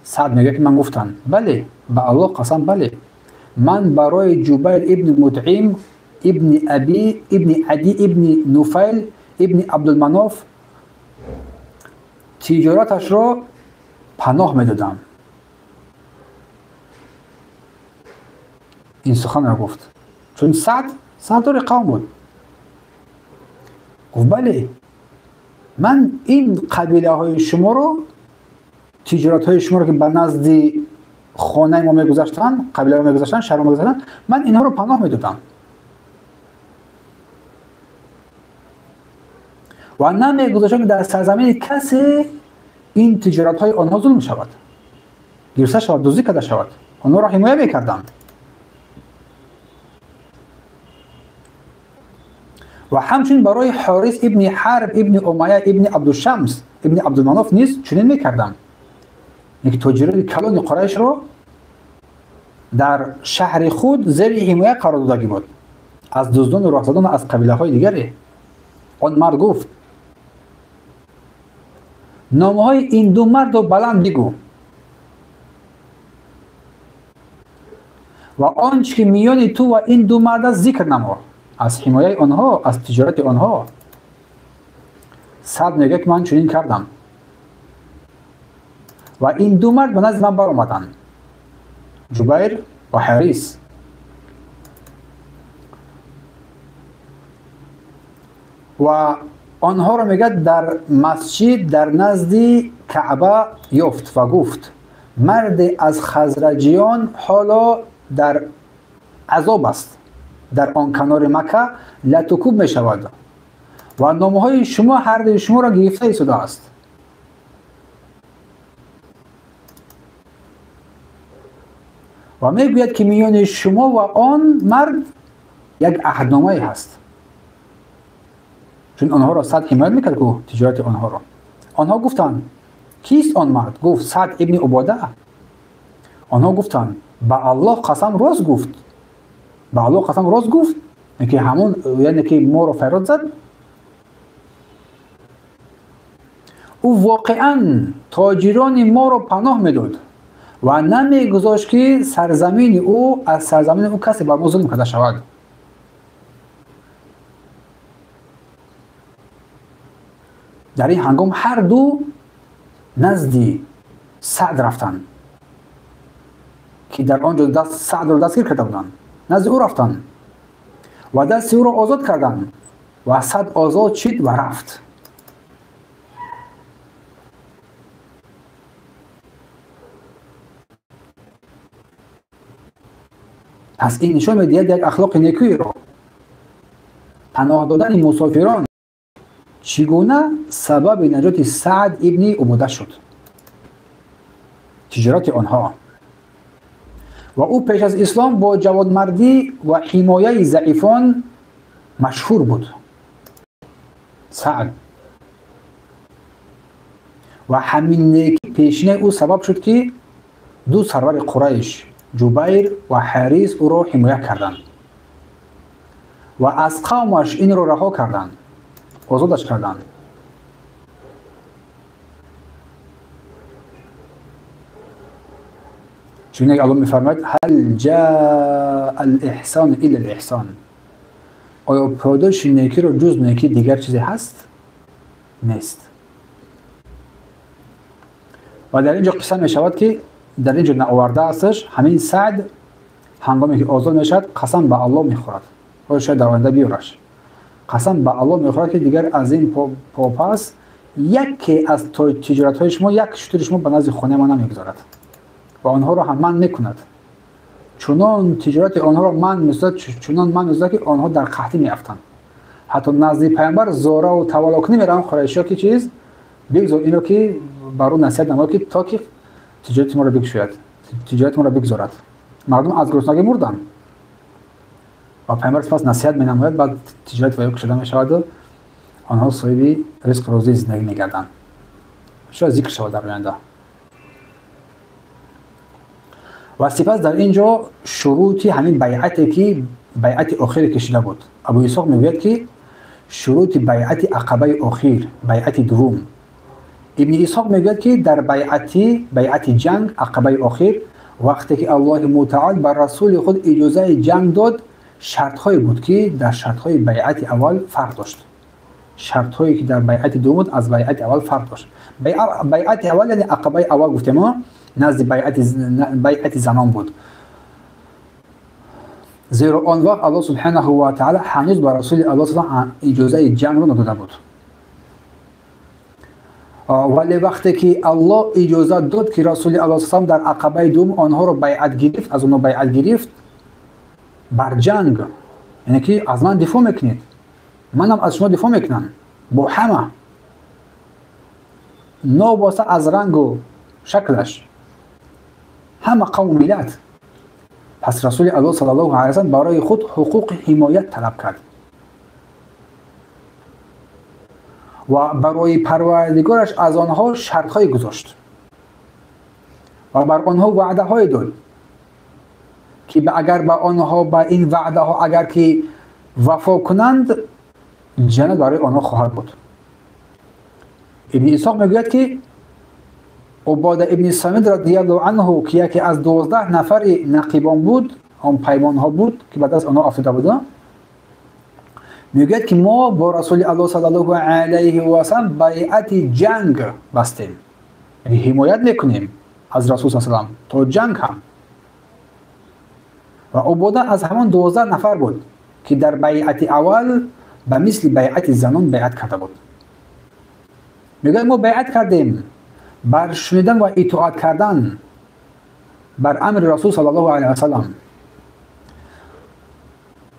Саъд мегӯяд ки ман гуфтам: бале, ба Аллоҳ қасам, бале, ман барои Ҷубайр ибни Мутъим, ибни Аби, ибни Ади, ибни Нуфайл, ибни Абдулманоф тиҷораташро паноҳ медодам. Ин суханро гуфт, чун Саъд сардори қавм буд. Гуфт: бале, ман ин қабилаҳои шуморо, тиҷоратҳои шуморо ки ба назди хонаи мо мегузаштанд, қабилаҳо мегузаштанд, шаҳрҳо мегузаштанд, ман инҳоро паноҳ медодам ва намегузоштам ки дар сарзамини касе ин тиҷоратҳои онҳо зулм шавад, гирифта шавад, дуздӣ карда шавад. Онҳоро ҳимоя мекардам. Ва ҳамчунин барои Ҳорис ибни Ҳарб ибни Умайя ибни Абдушамс ибни Абдулманоф низ чунин мекардам. Яке тоҷирони калони Қурайшро дар шаҳри худ зери ҳимоя қарор додагӣ буд аз дуздону роҳзадон аз қабилаҳои дигаре. Он мард гуфт: номҳои ин ду мардро баланд бигӯ ва он чӣ ки миёни ту ва ин ду мард аст зикр намо, аз ҳимояи онҳо, аз тиҷорати онҳо. Саъд мегӯяд ки ман чунин кардам ва ин ду мард ба назди ман баромаданд, Ҷубайр ва Ҳарис. Ва онҳоро мегӯяд дар масҷид дар назди Каъба ёфт ва гуфт: марде аз хазраҷиён ҳоло дар азоб аст, дар он канори Макка латукуб мешавад ва номҳои шумо ҳардуи шуморо гирифта истодааст. Ва мегӯяд ки миёни шумо ва он мард як аҳдномае ҳаст. Чун онҳоро Саъд ҳимоят мекард ку тиҷорати онҳоро. Онҳо гуфтанд: кист он мард? Гуфт: Саъд ибни Убода. Онҳо гуфтанд: ба Аллоҳ қасам, рост гуфт. Ба Аллоҳ қасам, рост гуфт, ки ҳамон яъне ки моро файрод зад. Ӯ воқеан тоҷирони моро паноҳ медод ва намегузошт, ки сарзамини ӯ аз сарзамини ӯ касе бар мо зулм карда шавад. Дар ин ҳангом ҳар ду назди Саъд рафтанд, ки дар он ҷо Саъдро дастгир карда буданд. Назди ӯ рафтанд ва дасти ӯро озод карданд ва Саъд озод шид ва рафт. Пас ин нишон медиҳад як ахлоқи некӯиро. Паноҳ додани мусофирон чӣ гуна сабаби наҷоти Саъд ибни Убода шуд? Тиҷорати онҳо. Ва ӯ пеш аз ислом бо ҷавонмардӣ ва ҳимояи заифон машҳур буд. Саъд. Ва ҳамин неки пешинаи ӯ сабаб шуд, ки ду сарвари Қурайш, Ҷубайр ва Ҳарис, ӯро ҳимоя карданд ва аз қавмаш инро раҳо карданд, озодаш карданд. Чунин Аллоҳ мефармояд: ҳал ҷаа ал-иҳсон илла ал-иҳсон. Оё подоши некиро ҷуз некӣ дигар чизе ҳаст? Нест. Ва дар ин ҷо қисса мешавад, ки дар ин ҷо наоварда ҳасташ, ҳамин Саъд ҳангоме ки озод мешавад, қасам ба Аллоҳ мехӯрад. Оё шояд дар оянда биёраш. Қасам ба Аллоҳ мехӯрад, ки дигар аз ин попас яке аз тиҷоратҳои шумо, як шутури шумо ба назди хонаи ман намегузарад ва онҳоро ҳам манъ мекунад. Чунон тиҷорати онҳоро манъ месозад, чунон манъ месозад, ки онҳо дар қаҳтӣ меафтанд. Ҳатто назди пайғамбар зораву таваллокунӣ мераванд қурайшиҳо, ки чиз бигзор инро, ки бар ӯ насиҳат намояд, ки то ки тиҷорати моро бикушояд, тиҷорати моро бигзорад. Мардум аз гуруснагӣ мурданд ва пайғамбар сипас насиҳат менамояд, баъд тиҷорат ва ё кушода мешаваду онҳо соҳиби ризқу рӯзии зиндагӣ мегарданд. Шояд зикр шавад дар оянда. Ва сипас дар ин ҷо шурути ҳамин байъате, ки байъати охире кашида буд. Абу Исҳоқ мегӯяд, ки шурути байъати ақабаи охир, байъати дуввум. Ибни Исҳоқ мегӯяд, ки дар байъати ҷанг ақабаи охир, вақте ки Аллоҳи мутаол ба расули худ иҷозаи ҷанг дод, шартҳое буд, ки дар шартҳои байъати аввал фарқ дошт. Шартҳое, ки дар байъати дуввум буд, аз байъати аввал фарқ дошт. Байъати аввал, яъне ақабаи аввал гуфтем, назди байъати занон буд. Зеро он вақт Аллоҳ субҳанаҳу ва таъала ҳанӯз ба расули Аллоҳ иҷозаи ҷангро надода буд. Вале вақте ки Аллоҳ иҷозат дод, ки расули Аллоҳ дар ақабаи дуввум онҳоро байъат гирифт, аз онҳо байъат гирифт бар ҷанг, яъне ки аз ман дифоъ мекунед, манам аз шумо дифоъ мекунам бо ҳама, новобаста аз рангу шаклаш, ҳама қавму миллат. Пас расули Аллоҳ саллаллоҳу алайҳи васаллам барои худ ҳуқуқи ҳимоят талаб кард ва барои парвардигораш аз онҳо шартҳое гузошт ва бар онҳо ваъдаҳое дод, ки агар ба онҳо ба ин ваъдаҳо агар ки вафо кунанд, ҷаннат барои онҳо хоҳад буд. Ибни Исҳоқ мегӯяд, ки Убода ибни Самид радияллоҳу анҳу, ки яке аз 12 нафари нақибон буд, он паймонҳо буд, ки ба даст онҳо афтода буд, мегӯяд, ки мо бо расули Аллоҳ саллаллоҳу алайҳи васаллам байъати ҷанг бастем, яъне ҳимоят мекунем аз расул саллаллоҳу алайҳи васаллам то ҷанг ҳам. Ва Убода аз ҳамон 12 нафар буд, ки дар байъати аввал ба мисли байъати занон байъат карда буд. Мегӯяд, мо байъат кардем бар шунидан ва итоат кардан бар амри расул саллаллоҳу алайҳи васаллам,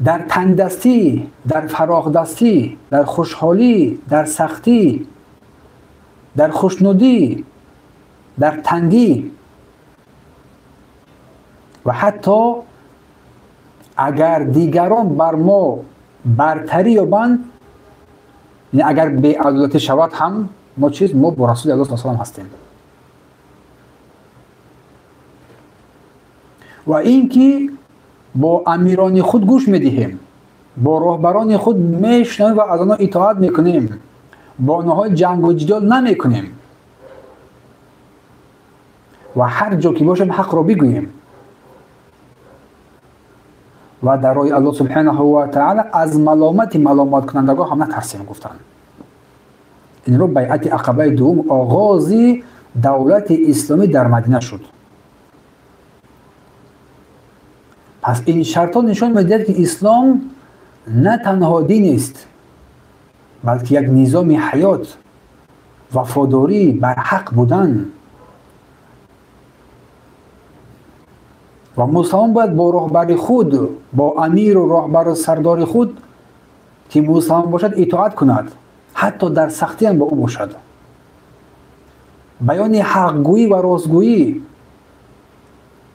дар тангдастӣ, дар фароғдастӣ, дар хушҳолӣ, дар сахтӣ, дар хушнудӣ, дар тангӣ ва ҳатто агар дигарон бар мо бартарӣ ёбанд, яъне агар беадолатӣ шавад ҳам, мо чиз, мо бо расули Аллоҳ саллаллоҳу алайҳи васаллам ҳастем. Ва ин ки бо амирони худ гӯш медиҳем, бо роҳбарони худ мешунавем ва аз онҳо итоат мекунем, با آنها جنگ و جدال نمیکنیم و هر جا که باشیم حق را بگوییم و در راه الله سبحانه و تعالی از ملامت ملامت کنندگان هم نترسیم گفتند. این رو بیعت عقبه دوم آغاز دولت اسلامی در مدینه شد. پس این شرط ها نشان می‌دهد که اسلام نه تنها دین است بلکه یک نظام حیات، وفاداری بر حق بودن و مسلمان باید با راهبر خود، با امیر و راهبر و سردار خود که مسلمان باشد اطاعت کند، حتی در سختی هم با او باشد. بیان حقگویی و راستگویی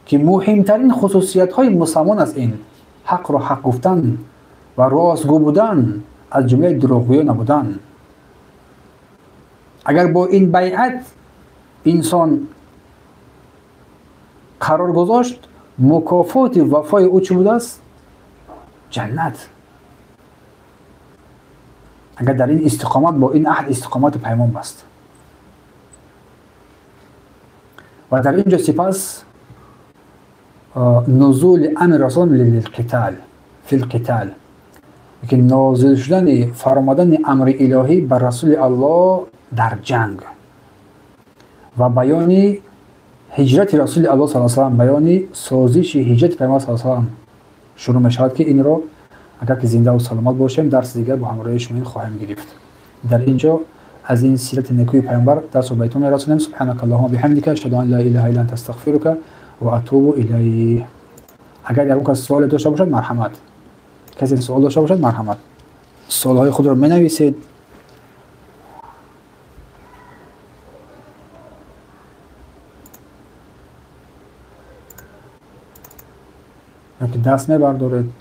که مهمترین خصوصیت های مسلمان است، این حق را حق گفتن و راستگو بودن، از جمله دروغگویی نبودن. اگر با این بیعت انسان قرار گذاشت، مکافات وفای او چی بوده است؟ جنت. اگر در این استقامت با این عهد استقامت پیمان بست. و در اینجا سپس نزول امر رسول للقتال فی القتال، که نازل شدن فرامدن امر الهی بر رسول الله در جنگ و بیان هجرت رسول الله صلی الله علیه و سلم، بیان سازش هجرت پیامبر صلی الله علیه و سلم شروع می شود که این رو اگر که زنده و سلامت باشیم درس دیگر با همراهی شما خواهیم گرفت. در اینجا از این سیرت نیکوی پیامبر درس رو به اتمام می‌رسانیم. سبحانك اللهم وبحمدك اشهد ان لا اله الا انت استغفرك و اتوب الیه. اگر یک کس سوال داشته باشد مرحمت، کسی سوال داشته باشد مرحمت، سوالهای خود را بنویسید. یا که دست میبردارید.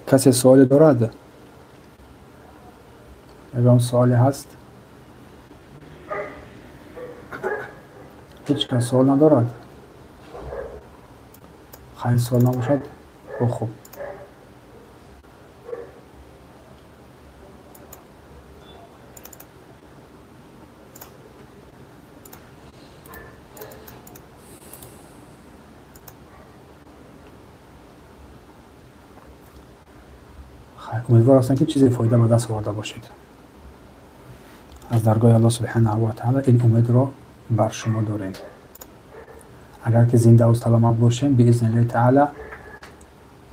کسی سوالی دارد؟ اگر سوالی هست؟ هیچ کس سوال ندارد؟ خیلی سوال نباشد؟ خوب. امیدوار هستم که چیزی فایده به دست آورده باشید. از درگاه الله سبحانه و تعالی این امید را بر شما داریم. اگر که زنده و سلامت باشیم باذن الله تعالی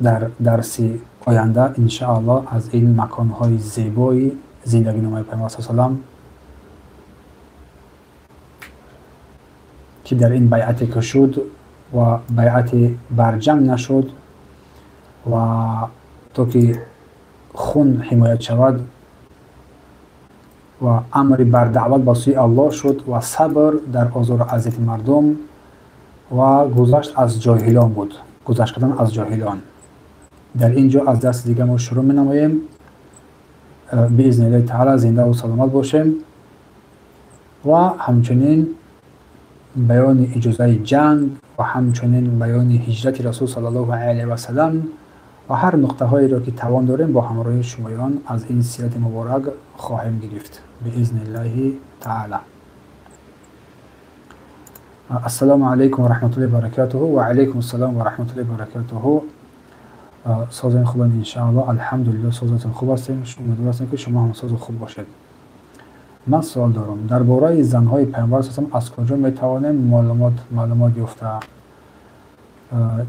در درس آینده ان شاء الله از این مکان‌های زیبای زندگی نمای پیامبر صلی الله علیه و سلم که در این بیعت که شد و بیعت برجم نشد و تا که خون حمایت شود و امر بر دعوت به سوی الله شد و صبر در آزار و اذیت مردم و گذشت از جاهلان بود، گذشت کردن از جاهلان. در اینجا از درس دیگه ما شروع می‌نماییم. باذن الله تعالی زنده و سلامت باشیم و همچنین بیان اجازه جنگ و همچنین بیان هجرت رسول صلی الله علیه و سلم و هر نقطه هایی را که توان داریم با همراهی شمایان از این سیرت مبارک خواهیم گرفت باذن الله تعالی. السلام علیکم و رحمت الله و برکاته. و علیکم السلام و رحمت الله و برکاته. سازن خوبن ان شاء الله. الحمدلله سازتون خوب هستیم. امیدوار هستیم که شما هم ساز خوب باشید. من سوال دارم درباره زنهای پیامبر صلی الله علیه و از کجا میتوانیم معلومات یافته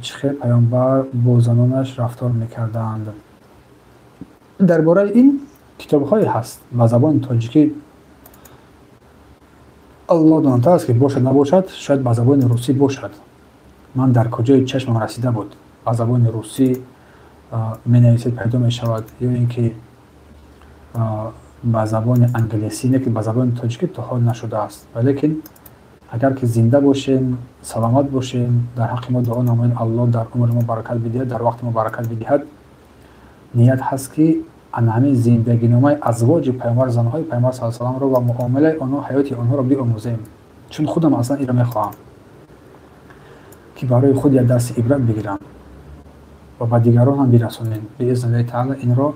چه پیامبر با زنانش رفتار میکردند؟ درباره این کتاب‌های هست به زبان تاجیکی، الله دانتر است که باشد نباشد، شاید به زبان روسی باشد. من در کجای چشمم رسیده بود به زبان روسی می نویسید پیدا می شود، یا اینکه به زبان انگلیسی، نه که به زبان تاجیکی تا حال نشده است، ولیکن Агар ки зинда бошем, саломат бошем, дар ҳаққи мо дуо намоед, Аллоҳ дар умри мо баракат бидиҳад, дар вақти мо баракат бидиҳад. Ният ҳаст ки ана ҳамин зиндагиномаи азвоҷи пайғамбар, занҳои пайғамбар саллаллоҳу алайҳи васалламро ва муомилаи онҳо, ҳаёти онҳоро биомӯзем. Чун худам аслан инро мехоҳам ки барои худ як дарси ибрат бигирам ва ба дигарон ҳам бирасонем. Биизниллаҳи таала инро,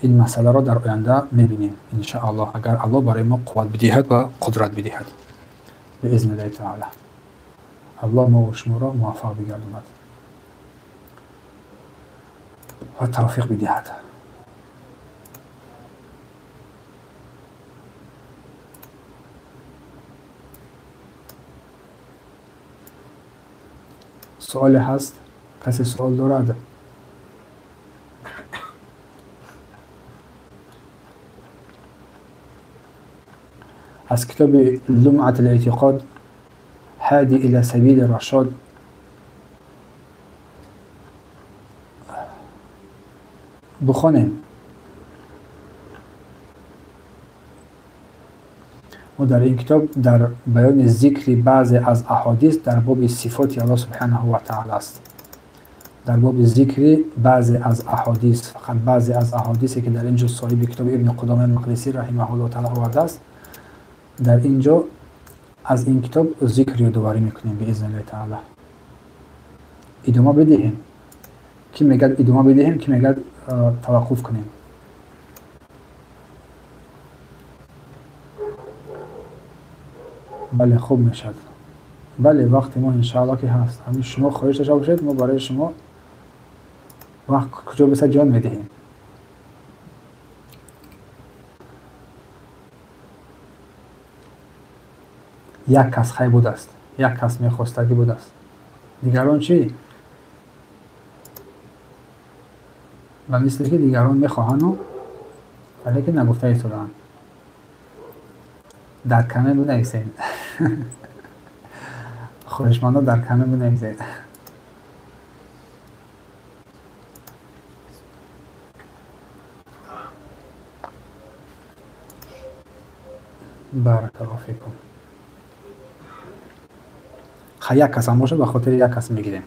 ин масъаларо дар оянда мебинем иншааллоҳ, агар Аллоҳ барои мо қувват бидиҳад ва қудрат бидиҳад. Биизниллаҳи таала Аллоҳ мо ва шуморо муваффақ бигардонад ва тавфиқ бидиҳад. Суоле ҳаст? Касе суол дорад? Аз китоби Лумъат ал-эътиқод ҳади ила сабили рашод бухонем. Мо дар ин китоб дар баёни зикри баъзе аз аҳодис дар боби сифоти Аллоҳ субҳанаҳу ва таъала аст. Дар боби зикри баъзе аз аҳодис, фақат баъзе аз аҳодисе ки дар ин ҷо соҳиби китоби Ибни Қудома Мақдисӣ раҳимаҳуллоҳ таъала овардааст, дар ин ҷо аз ин китоб зикр ёдоварӣ мекунем биизниллаҳи таъала. Идома бидиҳем. Ки мегӯяд идома бидиҳем, ки мегӯяд таваққуф кунем. Бале, хуб мешавад. Бале, вақти мо иншааллоҳ ки ҳаст. Ҳамин шумо хоҳиш дошта бошед, мо барои шумо вақт куҷо бисад ҷон медиҳем. Як кас хай будааст, як кас мехостагӣ будааст. Дигарон чӣ? Ба мисли ки дигарон мехоҳану валекин нагуфта истодаанд. Дар коммент бинависед. Хоҳишмандо дар коммент бинависед. Баракаллоҳу фикум. Як кас ҳам бошад, ба хотири як кас мегирем.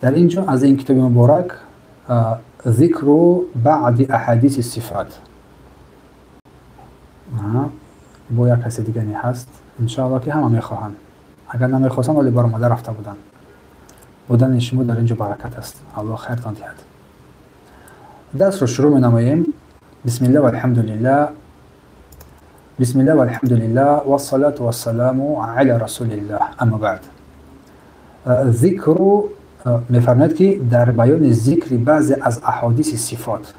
Дар ин ҷо аз ин китоби муборак зикру баъди аҳадиси сифат бо як каси дигаре ҳаст. Иншааллоҳ ки ҳама мехоҳанд. Агар намехостанд, вале баромада рафта буданд. Будани шумо дар ин ҷо баракат аст. Аллоҳ хайртон диҳад. Дарсро шурӯъ менамоем. Бисмиллаҳ валҳамдулиллаҳ. Бисмиллаҳ валҳамдулиллаҳ вассалату вассаламу ала расулиллаҳ. Амма баъд. Зикру мефармояд ки дар баёни зикри баъзе аз аҳодиси сифот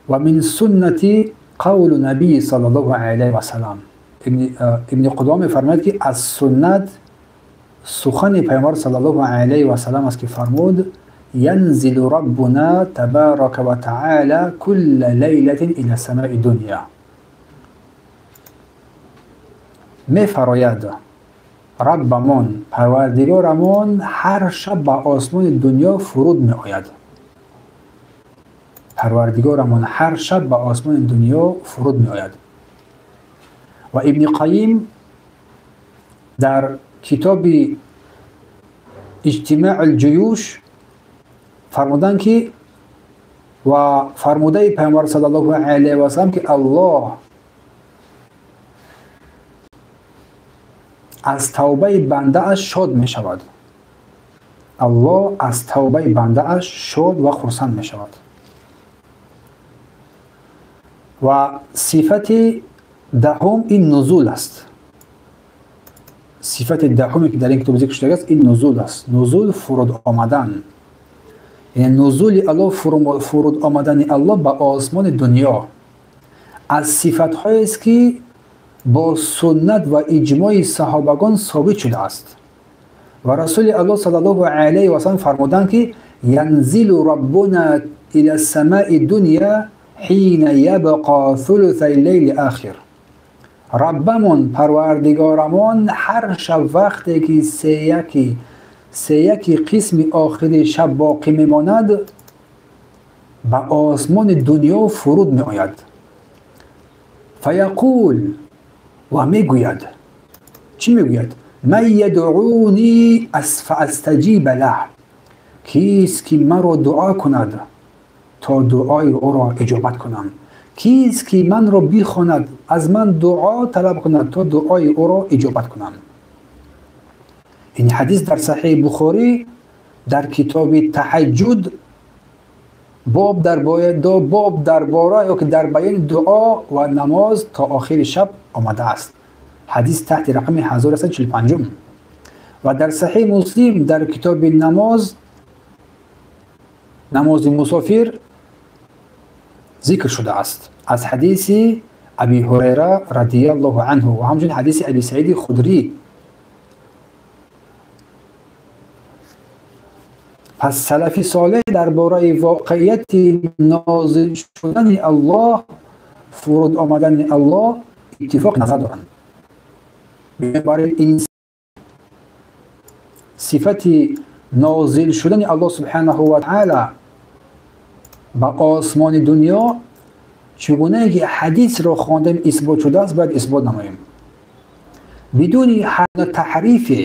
ва мин суннати қавлу набии саллаллоҳу алайҳи васаллам. Ибни Қудома мефармояд ки аз суннат сухани пайғамбар саллаллоҳу алайҳи васаллам аст ки фармуд: янзилу раббуна табарака ва таала кулла лайлатин ила самаи дунья. Мефарояд Раббамон, Парвардигорамон ҳар шаб ба осмони дунё фуруд меояд. Парвардигорамон ҳар шаб ба осмони дунё фуруд меояд. Ва Ибни Қайим дар китоби Иҷтимаъул ҷуюш фармуданд ки ва фармудаи пайғамбар саллаллоҳу алайҳи васаллам ки Аллоҳ аз тавбаи бандааш шод мешавад. Аллоҳ аз тавбаи бандааш шод ва хурсанд мешавад. Ва сифати даҳум ин нузул аст. Сифати даҳуме ки дар ин китоб зикр шудааст ин нузул аст. Нузул фуруд омадан. Яъне нузули Аллоҳ, фуруд омадани Аллоҳ ба осмони дунё аз сифатҳоест ки бо суннат ва иҷмои саҳобагон собит шудааст. Ва Расули Аллоҳ саллаллоҳу алайҳи васаллам фармуданд ки янзилу раббуна ила самаи дунья ҳина ябқа сулусай лайли ахир. Раббамон, Парвардигорамон ҳар шаб вақте ки сеяки қисми охири шаб боқӣ мемонад ба осмони дунё фуруд меояд. Фаякул, ва мегӯяд. Чӣ мегӯяд? Ман ядъуни фаастаҷиба лаҳ, кист ки маро дуо кунад то дуои ӯро иҷобат кунам, кист ки манро бихонад, аз ман дуо талаб кунад то дуои ӯро иҷобат кунам. Ин ҳадис дар Саҳеҳи Бухорӣ дар китоби Таҳаҷҷуд боб дар бора ё ки дар баёни дуо ва намоз то охири шаб омадааст. Ҳадис таҳти рақами 1145. Ва дар Саҳеҳи Муслим дар китоби намоз, намози мусофир зикр шудааст аз ҳадиси Аби Ҳурайра радияллоҳу анҳу ва ҳамчунин ҳадиси Аби Саиди Худрӣ. Пас салафи солеҳ дар бораи воқеияти нозил шудани Аллоҳ, фуруд омадани Аллоҳ иттифоқ назар доранд. Бинобар ин сифати нозил шудани Аллоҳ субҳанаҳу ва таъала ба осмони дунё чигунае ки ҳадисро хондем исбот шудааст, бояд исбот намоем. Бидуни ҳар гуна таҳрифе,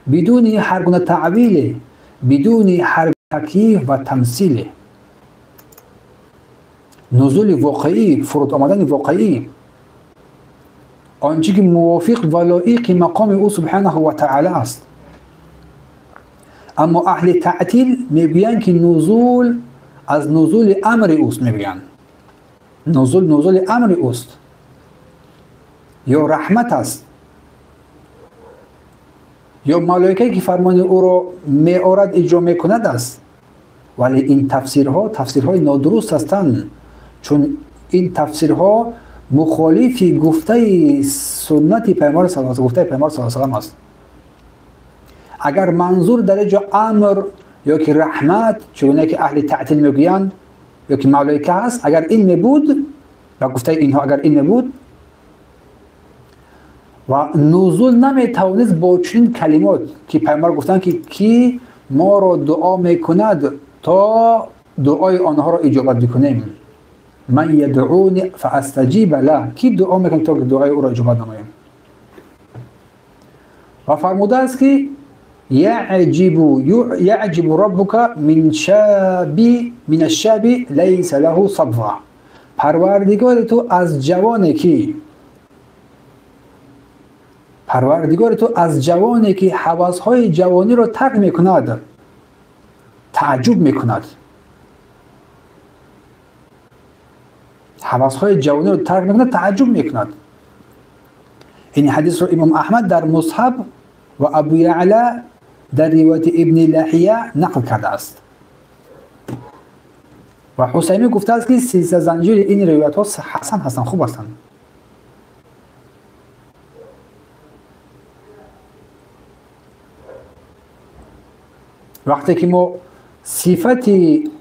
бидуни ҳар гуна таъвиле, бидуни ҳар такйиф ва тамсиле. Нузули воқеӣ, фуруд омадани воқеӣ, он чӣ ки мувофиқ ва лоиқи мақоми ӯ субҳанаҳу ва таъала аст. Аммо аҳли таътил мегӯянд ки нузул аз нузули амри ӯст, мегӯянд нузул нузули амри ӯст ё раҳмат аст ё малоикае ки фармони ӯро меорад иҷро мекунад аст. Вале ин тафсирҳо тафсирҳои нодуруст ҳастанд, чун ин тафсирҳо мухолифи гуфтаи суннати пайғамбар гуфтаи пайғамбар саллаллоҳу алайҳи васаллам аст. Агар манзур дар ин ҷо амр ё ки раҳмат, чунон ки аҳли таътил мегӯянд, ё ки малоика аст, агар ин мебуд, ба гуфтаи инҳо агар ин мебуд, ва нузул наметавонист бо чунин калимот ки пайғамбар гуфтанд ки ки моро дуо мекунад то дуои онҳоро иҷобат бикунем. Ман ядъуни фаастаҷиба лаҳ, ки дуо мекунад то дуои ӯро иҷобат намоем. Ва фармудааст ки яъҷибу раббука мин ашшаби лайса лаҳу сабва, парвардигори ту аз ҷавоне ки парвардигори ту аз ҷавоне ки ҳавасҳои ҷавониро тарк мекунад тааҷҷуб мекунад. Ҳавасҳои ҷавониро тарк мекунад, тааҷҷуб мекунад. Ин ҳадисро Имом Аҳмад дар Мусҳаб ва Абу Яъла дар ривояти Ибни Лаҳия нақл кардааст. Ва Ҳусайнӣ гуфтааст ки силсила занҷири ин ривоятҳо ҳасан ҳастанд, хуб ҳастанд. Вақте ки мо сифати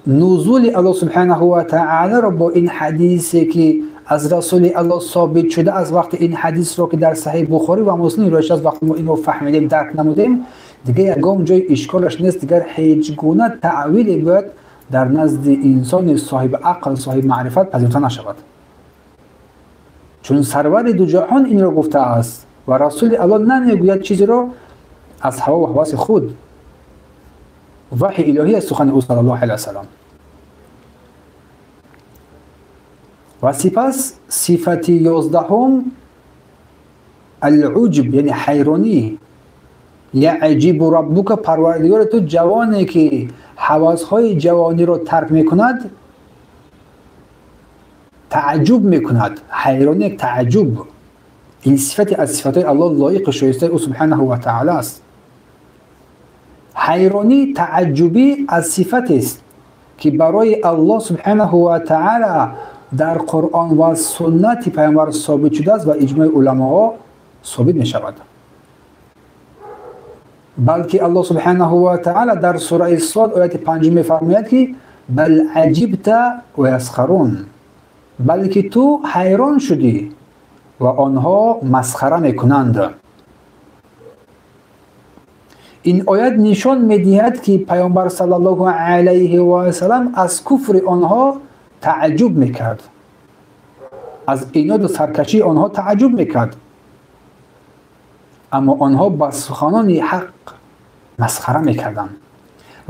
нузули Аллоҳ субҳанаҳу ва таъаларо бо ин ҳадисе ки аз Расули Аллоҳ собит шуда, аз вақти ин ҳадисро ки дар Саҳеҳи Бухорӣ ва Муслим ривоят шудааст, вақте мо инро фаҳмидем, дарк намудем, дигар ягон ҷои ишколаш нест, дигар ҳеҷ гуна таъвиле бояд дар назди инсони соҳиби ақл, соҳиби маърифат пазируфта нашавад. Чун сарвари дуҷаҳон инро гуфтааст ва Расули Аллоҳ намегӯяд чизеро аз ҳаво ва ҳаваси худ. Ваҳи илоҳӣ аст сухани ӯ саллаллоҳу алайҳи васаллам. Ва сипас сифати 11 алъуҷб, яъне ҳайронӣ. Яъҷибу раббука, парвардигори ту ҷавоне ки ҳавасҳои ҷавониро тарк мекунад тааҷҷуб мекунад. Ҳайронӣ, тааҷҷуб. Ин сифати аз сифатҳои Аллоҳ лоиқи шоистаи ӯ субҳанаҳу ва таъала аст. Ҳайронӣ, тааҷҷубӣ аз сифатест ки барои Аллоҳ субҳанаҳу ва таъала дар Қуръон ва суннати пайғамбар собит шудааст ва иҷмои уламоҳо собит мешавад. Балки Аллоҳ субҳанаҳу ва таъала дар сураи Сод ояти 5 мефармояд ки бал аҷибта ва ясхарун, балки ту ҳайрон шудӣ ва онҳо масхара мекунанд. Ин оят нишон медиҳад ки пайғамбар саллаллоҳу алайҳи васаллам аз куфри онҳо тааҷҷуб мекард, аз иноду саркашии онҳо тааҷҷуб мекард, аммо онҳо ба суханони ҳақ масхара мекарданд.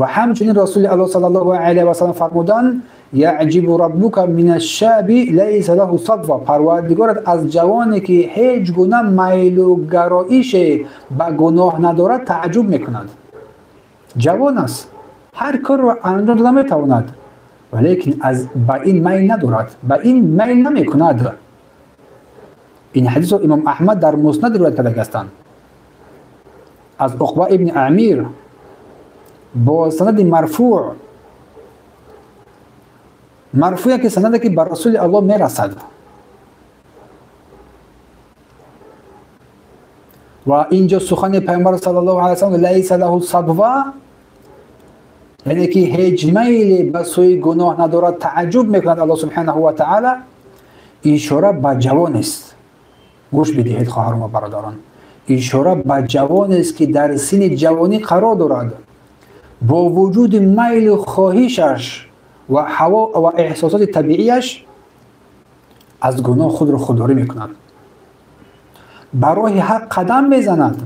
Ва ҳамчунин Расули Аллоҳ саллаллоҳу алайҳи васаллам фармуданд: яъҷибу раббука минаш-шаби лайса лаҳу садва. Парвардигорат аз ҷавоне ки ҳеҷ гуна майлу гароише ба гуноҳ надорад тааҷҷуб мекунад. Ҷавон аст, ҳар корро анҷом дода метавонад, валекин ба ин майл надорад, ба ин майл намекунад. Ин ҳадисро Имом Аҳмад дар Муснад ривоят карда ҳастанд аз Уқба ибни Амир бо санади марфуъ. Марфуъ яке санаде ки ба Расули Аллоҳ мерасад. Ва инҷо сухани Пайғамбар саллаллоҳу алайҳи васаллам лайса лаҳу сабва, яъне ки ҳеҷ майле ба сӯи гуноҳ надорад, тааҷҷуб мекунад Аллоҳ субҳанаҳу ва таъала, ишора ба ҷавонест. Гӯш бидиҳед хоҳарон ва бародарон, ишора ба ҷавонест ки дар синни ҷавонӣ қарор дорад, бо вуҷуди майлу хоҳишаш ва ҳаво ва эҳсосоти табиияш аз гуноҳ худро худдорӣ мекунад, ба роҳи ҳақ қадам мезанад,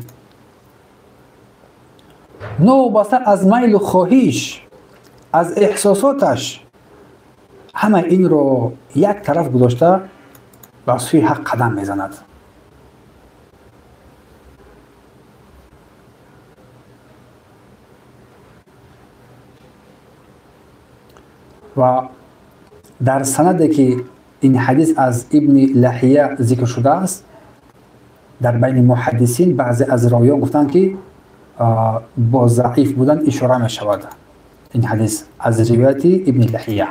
новобаста аз майлу хоҳиш, аз эҳсосоташ, ҳама инро як тараф гузошта ба сӯи ҳақ қадам мезанад. Ва дар санаде ки ин ҳадис аз Ибни Лаҳия зикр шудааст, дар байни муҳаддисин баъзе аз ровиён гуфтанд ки бо заиф будан ишора мешавад ин ҳадис аз ривояти Ибни Лаҳия.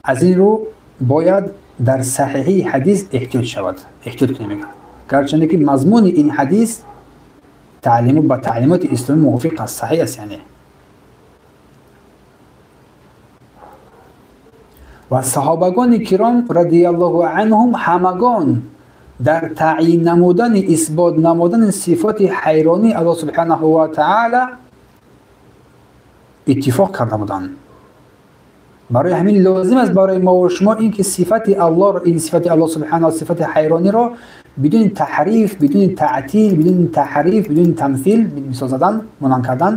Аз ин рӯ бояд дар саҳиҳи ҳадис эҳтиёт шавад, эҳтиёт кунем, гарчанде ки мазмуни ин ҳадис таълиму ба таълимоти исломӣ мувофиқ аст, саҳиҳ аст яъне. Ва саҳобагони киром радияллоҳу анҳум ҳамагон дар таъйин намудани, исбот намудани сифати ҳайронии Аллоҳ субҳанаҳу ва таъала иттифоқ карда буданд. Барои ҳамин лозим аст барои мо ва шумо ин ки сифати Аллоҳро, ин сифати Аллоҳ субҳанаҳу сифати ҳайрониро бидуни таҳриф, бидуни таътил, бидуни таҳриф, бидуни тамсил мисол задан, монанд кардан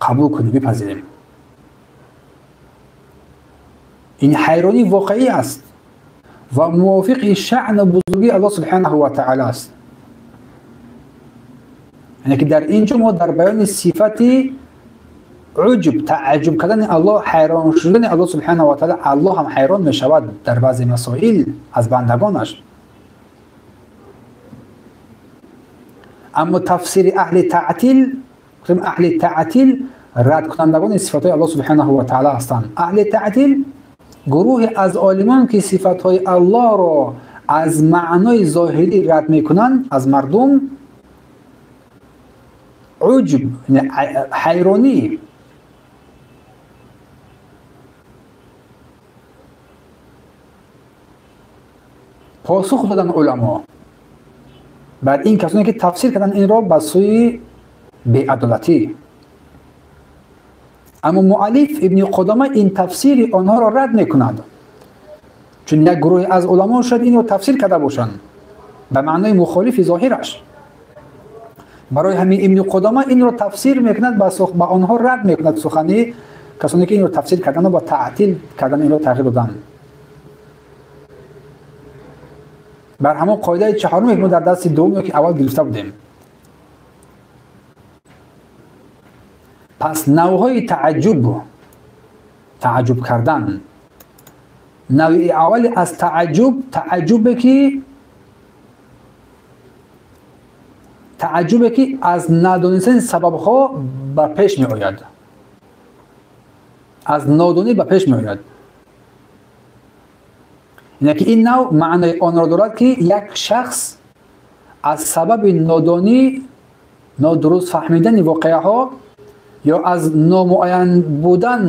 қабул кунем, бипазирем. Ин ҳайронӣ воқеӣ аст ва мувофиқи шаъну бузургии Аллоҳ субҳанаҳу ва таъала аст. Яъне ки дар ин ҷо мо дар баёни сифати уҷб, тааҷҷуб кардани Аллоҳ, ҳайрон шудани Аллоҳ субҳанаҳу ва таъала, Аллоҳ ҳам ҳайрон мешавад дар баъзе масоил аз бандагонаш. Аммо тафсири аҳли таътил, аҳли таътил радкунандагони сифатҳои Аллоҳ субҳанаҳу ва таъала ҳастанд. Аҳли таътил гурӯҳе аз олимон ки сифатҳои Аллоҳро аз маънои зоҳирӣ рад мекунанд аз мардум, уҷб, ҳайронӣ, посух доданд уламо бар ин касоне ки тафсир карданд инро ба сӯи беадолатӣ. Аммо муаллиф Ибни Қудома ин тафсири онҳоро рад мекунад, чун як гурӯҳе аз уламо шояд инро тафсир карда бошанд ба маънои мухолифи зоҳираш. Барои ҳамин Ибни Қудома инро тафсир мекунад, ба онҳо рад мекунад сухани касоне ки инро тафсир карданду ба таътил кардан инро тағйир доданд. Бар ҳамон қоидаи чаҳоруме ки мо дар дарси дуввум ки аввал гирифта будем. Пас навъҳои тааҷҷуб, тааҷҷуб кардан, навъи аввали аз тааҷҷуб, тааҷҷубе ки аз надонистани сабабҳо ба пеш меояд, аз нодонӣ ба пеш меояд. Яъне ки ин навъ маънои онро дорад ки як шахс аз сабаби нодонӣ, нодуруст фаҳмидани воқеаҳо ё аз номуайян будан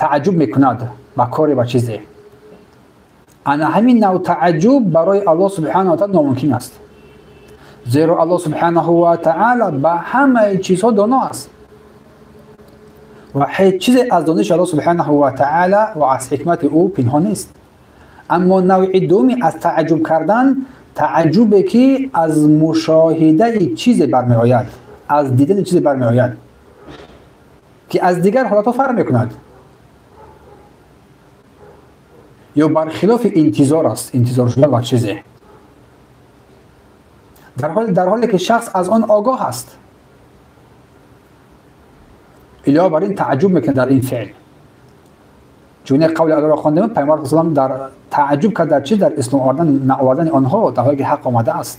тааҷҷуб мекунад ба коре, ба чизе. Ана ҳамин навъ тааҷҷуб барои Аллоҳ субҳанаҳу ва таъала номумкин аст, зеро Аллоҳ субҳанаҳу ва таъала ба ҳамаи чизҳо доно аст ва ҳеҷ чизе аз дониши Аллоҳ субҳонаҳу ва таъоло ва аз ҳикмати ӯ пинҳон нест. Аммо навъи дуюми аз тааҷҷуб кардан, тааҷҷубе ки аз мушоҳидаи чизе бармеояд, аз дидани чизе бармеояд, ки аз дигар ҳолатҳо фарқ мекунад ё бархилофи интизор аст, интизор шудан бар чизе, дар ҳоле ки шахс аз он огоҳ аст. Илова бар ин тааҷҷуб мекунад дар ин феъл. Чун қавли Аллоҳро хондем, Паёмбар саллаллоҳу алайҳи васаллам дар тааҷҷуб кард дар чиз, дар ислом овардан, наовардани онҳо дар ҳоле ки ҳақ омада аст.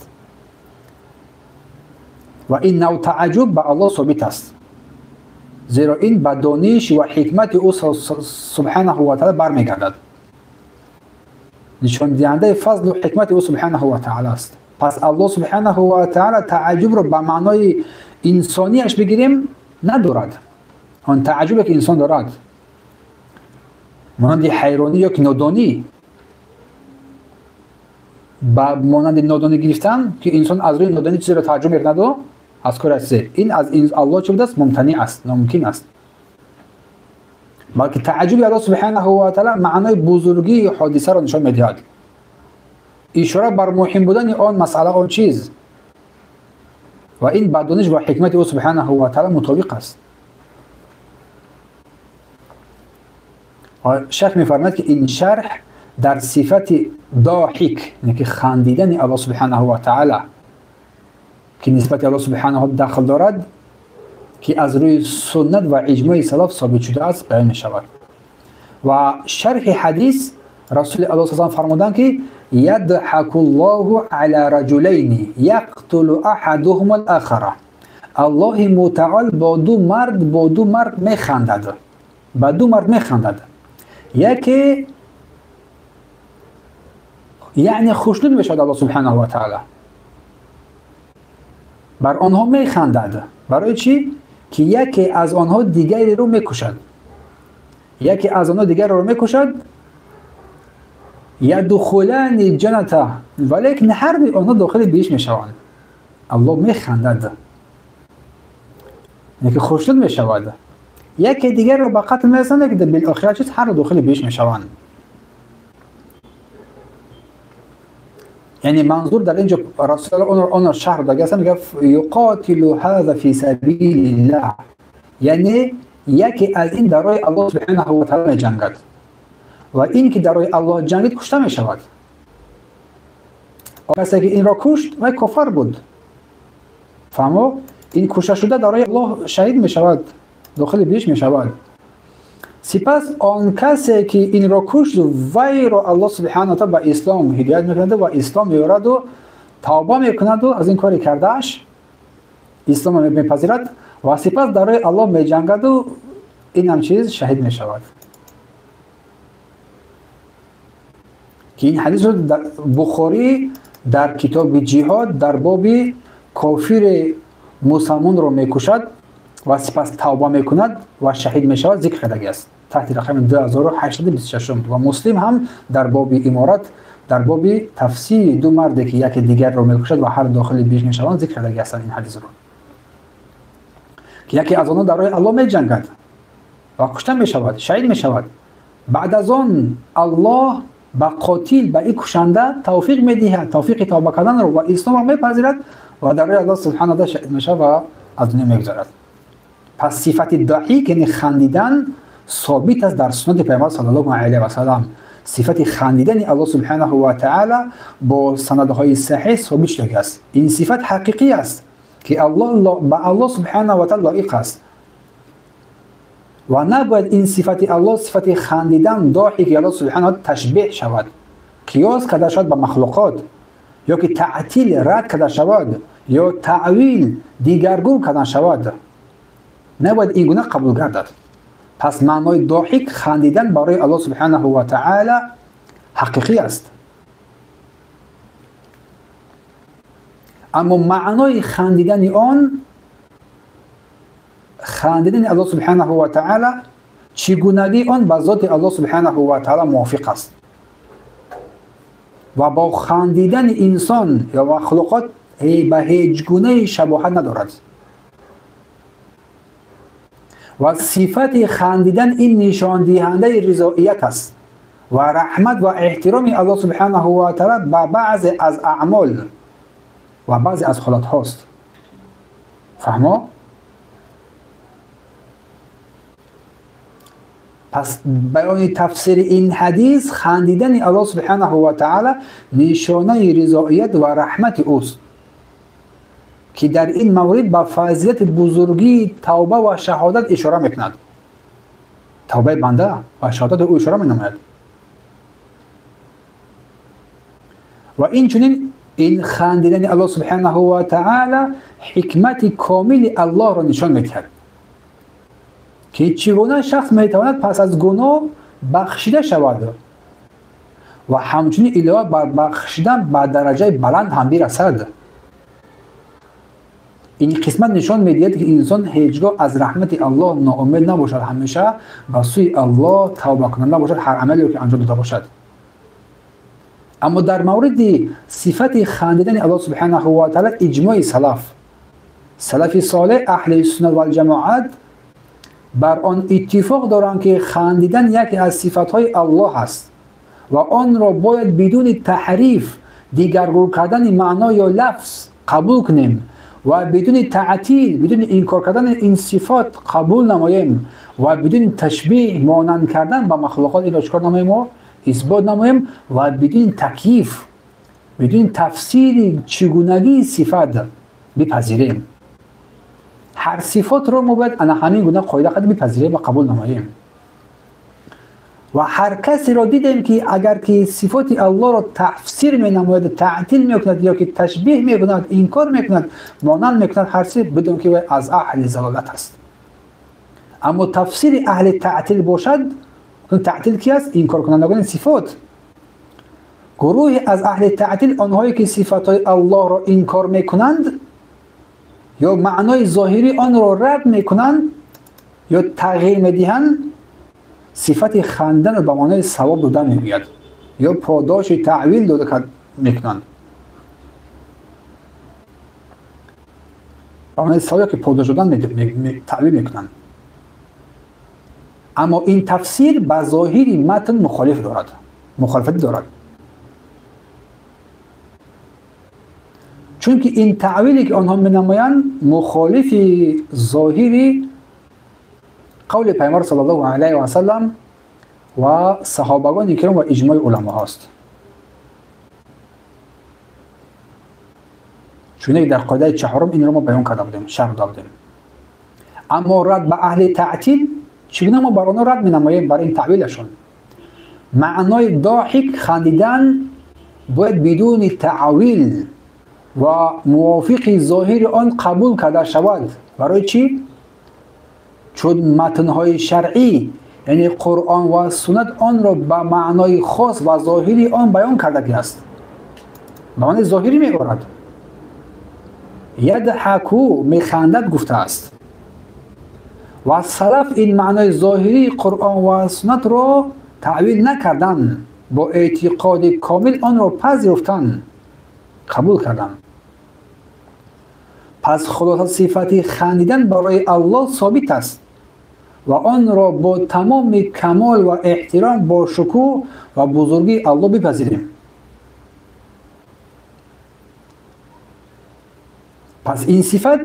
Ва ин навъ тааҷҷуб ба Аллоҳ собит аст, зеро ин ба дониш ва ҳикмати ӯ субҳанаҳу ва таъоло бармегардад, нишондиҳандаи фазлу ҳикмати ӯ субҳанаҳу ва таъоло аст. Пас Аллоҳ субҳанаҳу ва таъоло тааҷҷубро ба маънои инсонияш бигирем надорад. Он тааҷҷубе ки инсон дорад, монанди ҳайронӣ ё ки нодонӣ, ба монанди нодонӣ гирифтан, ки инсон аз рӯи нодонӣ чизеро тааҷҷуб мекунаду аз кори чизе, ин аз Аллоҳ чӣ будааст? Мумтаниъ аст, номумкин аст. Балки тааҷҷуби Аллоҳ субҳанаҳу ва таъоло маънои бузургии ҳодисаро нишон медиҳад, ишора бар муҳим будани он масъала, он чиз, ва ин ба дониш ва ҳикмати ӯ субҳанаҳу ва таъоло мутобиқ аст. Шайх мефармояд ки ин шарҳ дар сифати доҳик, яъне ки хандидани Аллоҳ субҳанаҳу ва таъоло, ки нисбати Аллоҳ субҳанаҳу дахл дорад, ки аз рӯи суннат ва иҷмои салаф собит шудааст, баён мешавад. Ва шарҳи ҳадис Расули Аллоҳ саллаллоҳу алайҳи васаллам фармуданд ки ядҳаку ллоҳу ала раҷулайни яқтулу аҳадуҳума ал-охара. Аллоҳи мутаол бо ду мард механдад, ба ду мард механдад. Яке яъне хушнуд мешавад Аллоҳ субҳанаҳу ва таъоло, бар онҳо механдад. Барои чӣ? Ки яке аз онҳо дигареро мекушад, яке аз онҳо дигареро мекушад. Ядхулани ҷанната, валекин ҳар дуи онҳо дохили биҳишт мешаванд. Аллоҳ механдад, яъне ки хушнуд мешавад. Яке дигарро ба қатл мерасонад, ки билохира чиз ҳар ду дохили биҳишт мешаванд. Яъне манзур дар инҷо Расулуллоҳ онро шарҳ додааст, мегӯяд юқотилу ҳаза фи сабилиллаҳ, яъне яке аз ин дар роҳи Аллоҳ субҳанаҳу ва таъоло меҷангад ва ин ки дар роҳи Аллоҳ ҷангид кушта мешавад. Касе ки инро кушт вай кофар буд. Фаҳмо? Ин кушта шуда дар роҳи Аллоҳ шаҳид мешавад, дохили биҳишт мешавад. Сипас он касе ки инро кушт вайро Аллоҳ субҳанаҳу ва таъоло ба ислом ҳидоят мекунад ва ислом меораду тавба мекунаду аз ин кори кардааш исломро мепазирад ва сипас дар роҳи Аллоҳ меҷангаду ин ҳам чиз шаҳид мешавад. Ки ин ҳадисро Бухорӣ дар китоби ҷиҳод дар боби кофири мусалмонро мекушад ва сипас тавба мекунад ва шаҳид мешавад зикр кардагиаст таҳти рақами 2826. Ва Муслим ҳам дар боби иморат, дар боби тафсири ду марде ки яке дигарро мекушад ва ҳар дохили биҳишт мешаванд зикр кардагиастанд ин ҳадисро, ки яке аз онҳо дар роҳи Аллоҳ меҷангад ва кушта мешавад, шаҳид мешавад. Баъд аз он Аллоҳ ба қотил, ба ин кушанда тавфиқ медиҳад, тавфиқи тавба карданро ва исломро мепазирад ва дар роҳи Аллоҳ субҳанаҳу ва таъоло шаҳид мешавад ва аз дунё мегузарад. Пас сифати даҳик, яъне хандидан, собит аст дар суннати Паёмбар саллаллоҳу алайҳи васаллам. Сифати хандидани Аллоҳ субҳанаҳу ва таъоло бо санадҳои саҳеҳ собит шудааст. Ин сифат ҳақиқӣ аст ки ба Аллоҳ субҳанаҳу ва таъоло лоиқ аст ва набояд ин сифати Аллоҳ, сифати хандидан, доҳик Аллоҳ субҳанаҳу ва ташбеҳ шавад, қиёс карда шавад ба махлуқот, ё ки таътил рад карда шавад, ё таъвил дигаргун карда шавад. Набояд ин гуна қабул гардад. Пас маънои доҳик хандидан барои Аллоҳ субҳанаҳу ва таъоло ҳақиқӣ аст. Аммо маънои хандидани он, хандидани Аллоҳ субҳанаҳу ва таъоло, чигунагии он ба зоти Аллоҳ субҳанаҳу ва таъоло мувофиқ аст ва бо хандидани инсон ё махлуқот ба ҳеҷ гунаи шабоҳат надорад. ва сифати хандидан ин нишондиҳандаи ризоият аст ва раҳмат ва эҳтироми Аллоҳ субҳанаҳу ва таъала ба баъзе аз аъмол ва баъзе аз ҳолатҳост. Фаҳмо? Пас баёни тафсири ин ҳадис хандидани Аллоҳ субҳанаҳу ва таъала нишонаи ризоият ва раҳмати ӯст, ки дар ин маврид ба фазилати бузургии тавба ва шаҳодат ишора мекунад. Тавбаи банда ва шаҳодати ӯ ишора менамояд. Ва инчунин ин хандидани Аллоҳ субҳанаҳу ва таъала ҳикмати комили Аллоҳро нишон медиҳад, ки чӣ гуна шахс метавонад пас аз гуноҳ бахшида шавад ва ҳамчунин илова бар бахшидан ба дараҷаи баланд ҳам бирасад. Ин қисмат нишон медиҳад, ки инсон ҳеҷ гоҳ аз раҳмати Аллоҳ ноумед набошад, ҳамеша ба сӯи Аллоҳ тавбакунанда бошад ҳар амалеро ки анҷом дода бошад. Аммо дар мавриди сифати хандидани Аллоҳ субҳанаҳу ва таъала иҷмои салаф, салафи солеҳ, аҳли суннат валҷамоат бар он иттифоқ доранд, ки хандидан яке аз сифатҳои Аллоҳ аст ва онро бояд бидуни таҳриф, дигаргун кардани маъно ё лафз қабул кунем ва бидуни таътил, бидуни инкор кардани ин сифат қабул намоем ва бидуни ташбеҳ, монанд кардан ба махлуқот инро чикор намоем? Мо исбот намоем ва бидуни таклиф, бидуни тафсири чигунагии сифат бипазирем. Ҳар сифатро мо бояд ана ҳамин гуна қоида қад бипазирем ва қабул намоем. Ва ҳар касеро дидем, ки агар ки сифати Аллоҳро тафсир менамояд, таътил мекунад ё ки ташбеҳ мекунад, инкор мекунад, монанд мекунад, ҳар чиз бидон, ки вай аз аҳли залолат аст. Аммо тафсири аҳли таътил бошад, таътил ки аст? Инкоркунандагони сифот. Гурӯҳе аз аҳли таътил онҳое ки сифатҳои Аллоҳро инкор мекунанд ё маънои зоҳирии онро рад мекунанд ё тағйир медиҳанд, сифати ханданро ба маънои савоб додан мегӯяд ё подоши таъвил дода мекунанд. Ба маънои савоб ки подош додан таъвил мекунанд. Аммо ин тафсир ба зоҳири матн мухолиф дорад, мухолифат дорад. Чунки ин таъвиле ки онҳо менамоянд мухолифи зоҳири қавли пайғамбар саллаллоҳу алайҳи васаллам ва саҳобагони киром ва иҷмои уламоҳост. Чуне дар қоидаи чаҳорум инро мо баён карда будем, шарҳ дода будем. Аммо рад ба аҳли таътил чӣ гуна мо бар онҳо рад менамоем бар ин таъвилашон? Маънои доҳик хандидан бояд бидуни таъвил ва мувофиқи зоҳири он қабул карда шавад. Барои чӣ? Чун матнҳои шаръӣ, яъне Қуръон ва суннат онро ба маънои хос ва зоҳири он баён кардагиаст. Ба маънои зоҳирӣ меорад. Ядҳаку механдад гуфтааст. Ва салаф ин маънои зоҳирии Қуръон ва суннатро таъвил накарданд, бо эътиқоди комил онро пазируфтанд, қабул карданд. Пас хулоса сифати хандидан барои Аллоҳ собит аст ва онро бо тамоми камол ва эҳтиром, бо шукӯҳ ва бузургии Аллоҳ бипазирем. Пас ин сифат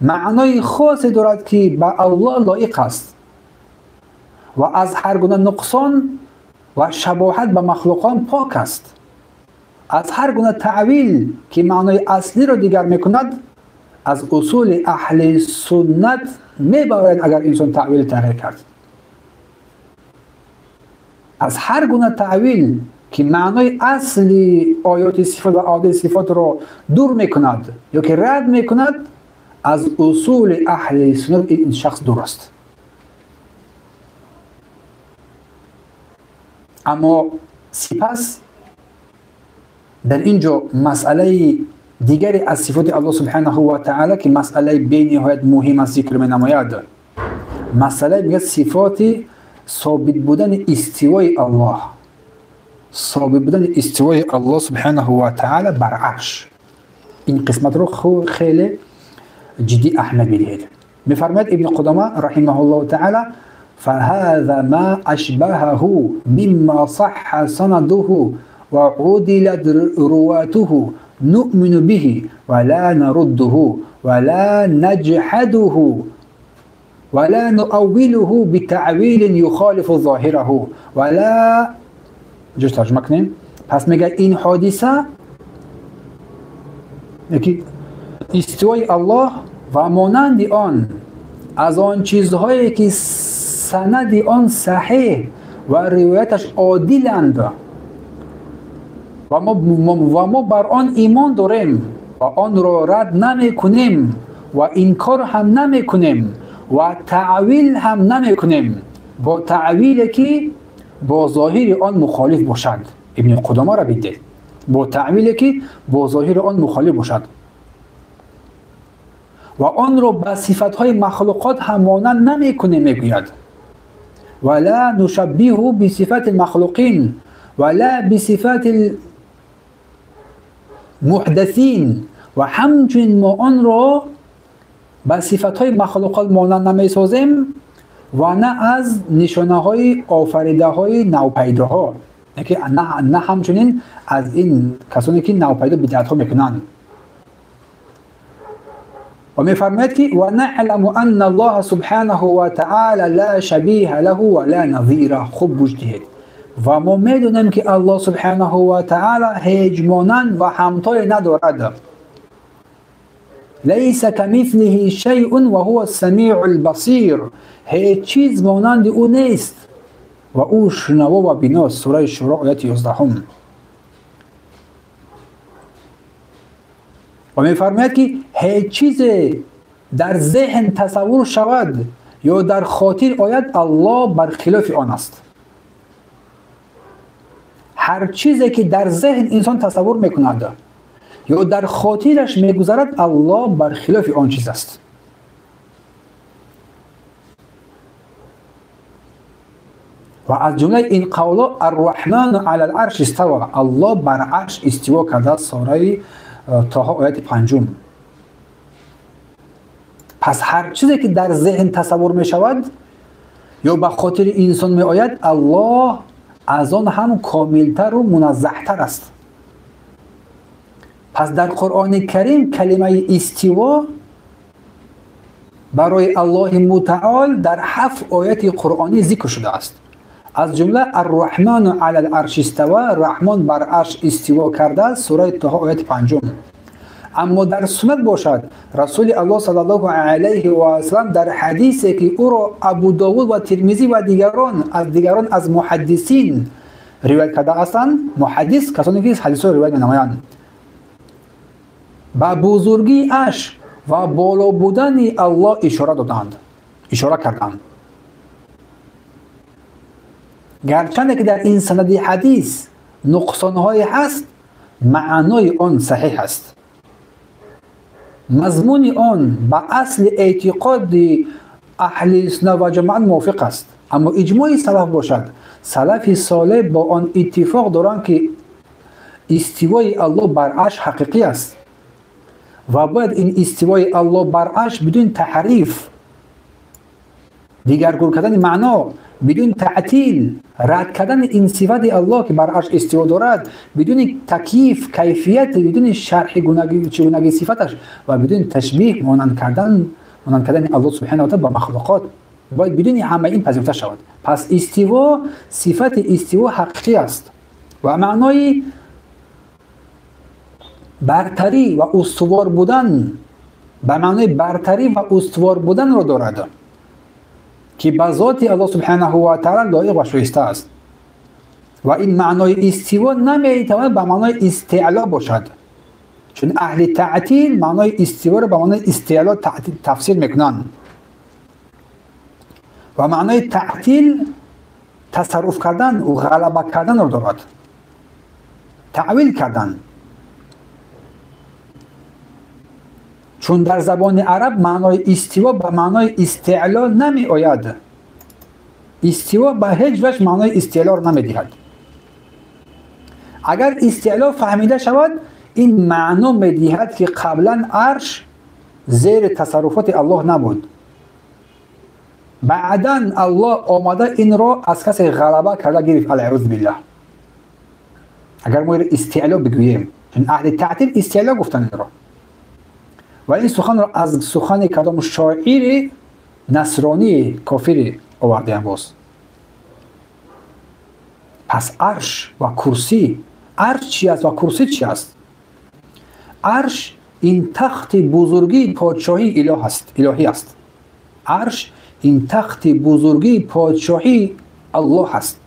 маънои хосе дорад, ки ба Аллоҳ лоиқ аст ва аз ҳар гуна нуқсон ва шабоҳат ба махлуқон пок аст. Аз ҳар гуна таъвил ки маънои аслиро дигар мекунад, аз усули аҳли суннат мебарояд агар инсон таъвил тағйир кард. Аз ҳар гуна таъвил ки маънои асли оёти сифат ва одаи сифатро дур мекунад ё ки рад мекунад, аз усули аҳли суннат ин шахс дур аст. Аммо сипас дар ин ҷо масъалаи дигаре аз сифоти Аллоҳ субҳанаҳу ва таъала, ки масъалаи бениҳоят муҳим аст, зикр менамояд. Масъалаи мегӯяд сифоти собит будани истивои Аллоҳ, собит будани истивои Аллоҳ субҳанаҳу ва таъала бар арш. Ин қисматро хеле ҷиддӣ аҳамият медиҳед. Мефармояд Ибни Қудома раҳимаҳуллоҳу таъала: فهذا ما أشبهه مما صح سنده وعدلت رواته نؤمن به ولا نرده ولا نجحده ولا نؤوله بتعويل يخالف ظاهره ولا جوش ترجمه کنیم. پس میگه این حادثه که استوای الله و مانند آن از آن چیزهایی که سند آن صحیح و روایتش عادلند و ما بر آن ایمان داریم و آن را رد نمی کنیم و انکار هم نمی کنیم و تعویل هم نمی کنیم با تعویلی که با ظاهر آن مخالف باشد. ابن قدامه را بیده با تعویلی که با ظاهر آن مخالف باشد و آن را به صفتهای مخلوقات هم مانند نمی کنیم. میگوید ولا نشبهه بصفات المخلوقین ولا بصفات المحدثین و همچنین ما آن را به صفتهای مخلوقات مانند نمیسازیم و نه از نشانه های آفریده های نوپیداها، نه همچنین از این کسانی که نوپیدا بدعت ها میکنند. و میفرماید که و نعلم ان الله سبحانه و تعالی لا شبیه له ولا نظیره. خوب گوش دهید. و ما میدونیم که الله سبحانه و تعالی هیچ مانند و همتای ندارد. لیس کمثله شیء و هو السمیع البصیر. هیچ چیز مانند او نیست و او شنوا و بیناست. سوره شورا آیت 11. و میفرماید که هیچ چیز در ذهن تصور شود یا در خاطر آید الله برخلاف آن است. هر چیزی که در ذهن انسان تصور میکند یا در خاطرش میگذرد الله برخلاف آن چیز است. و از جمله این قولا الرحمن علی العرش استوى، الله بر عرش استوا کرده، سوره طه آیت 5. پس هر چیزی که در ذهن تصور می شود یا به خاطر انسان می آید الله از آن هم کاملتر و منزهتر است. پس در قرآن کریم کلمه استوا برای الله متعال در 7 آیت قرآنی ذکر شده است. از جمله الرحمن علی العرش استوا، رحمان بر عرش استوا کرده، سوره طه آیت 5. اما در سنت باشد رسول الله صلی الله علیه و سلم در حدیثی که او را ابو داود و ترمذی و دیگران از محدثین روایت کرده هستند، محدث کسانی که حدیث را روایت می‌نمایند، به بزرگی اش و بالا بودن الله اشاره کردند. گرچند که در این سند حدیث نقصان‌هایی هست، معنای آن صحیح است. مضمون آن به اصل اعتقاد اهل سنت و جماعت موافق است. اما اجماع سلف باشد، سلف صالح با آن اتفاق دارند که استوای الله بر عرش حقیقی است و باید این استوای الله بر عرش بدون تحریف، دیگرگون کردن معنا، بدون تعطیل، رد کردن این صفت الله که بر عرش استوا دارد، بدون تکییف کیفیت، بدون شرح چگونگی صفتش و بدون تشبیه مانند کردن الله سبحانه و تعالی با مخلوقات، باید بدون همه این پذیرفته شود. پس استوا، صفت استوا حقیقی است و معنای برتری و استوار بودن، به معنای برتری و استوار بودن را دارد که به ذات الله سبحانه و تعالی لایق و شایسته است. و این معنای استوا نمیتواند به معنای استعلا باشد، چون اهل تعطیل معنای استوا را به معنای استعلا تفسیر میکنند و معنای تعطیل تصرف کردن و غلبه کردن را دارد، تعویل کردن. چون در زبان عرب معنای استوا به معنای استعلا نمی آید، استوا به هیچ وجه معنای استعلا را نمی دهد. اگر استعلا فهمیده شود این معنا می دهد که قبلا عرش زیر تصرفات الله نبود، Баъдан Аллоҳ омада инро аз касе ғалаба карда гирифт, алъауз биллаҳ. Агар мо инро истеъло бигӯем, чун аҳли таътил истеъло гуфтанд инро. Ва ин суханро аз сухани кадом шоири насронии кофири овардаям боз. Пас арш ва курсӣ, арш чи аст ва курсӣ чи аст? Арш ин тахти бузургии подшоҳии илоҳ аст, илоҳӣ аст. Арш ин тахти бузургии подшоҳии Аллоҳ аст,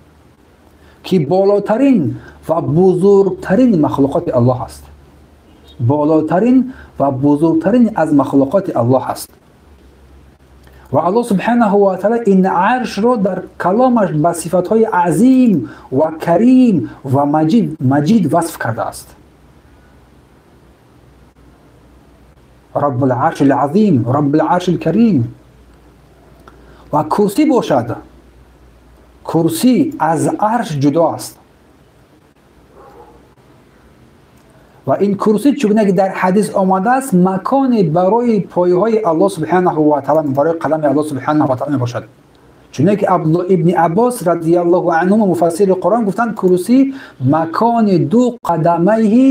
ки болотарин ва бузургтарин махлуқоти Аллоҳ аст. Болотарин ва бузургтарин аз махлуқоти Аллоҳ аст. Ва Аллоҳ субҳанаҳу ва таъала ин аршро дар каломаш ба сифатҳои азим ва карим ва маҷид васф кардааст. Раббул аршил азим, Раббул аршил карим. Ва курсӣ бошад, курсӣ аз арш ҷудо аст. Ва ин курсӣ чугуна ки дар ҳадис омадааст, маконе барои пойҳои Аллоҳ субҳанаҳу ва таъала, барои қалами Аллоҳ субҳанаҳу ва таъала мебошад. Чуне ки Абдуллоҳ ибни Аббос радиаллоҳу анҳума муфассири Қуръон гуфтанд, курсӣ макони ду қадамайҳи,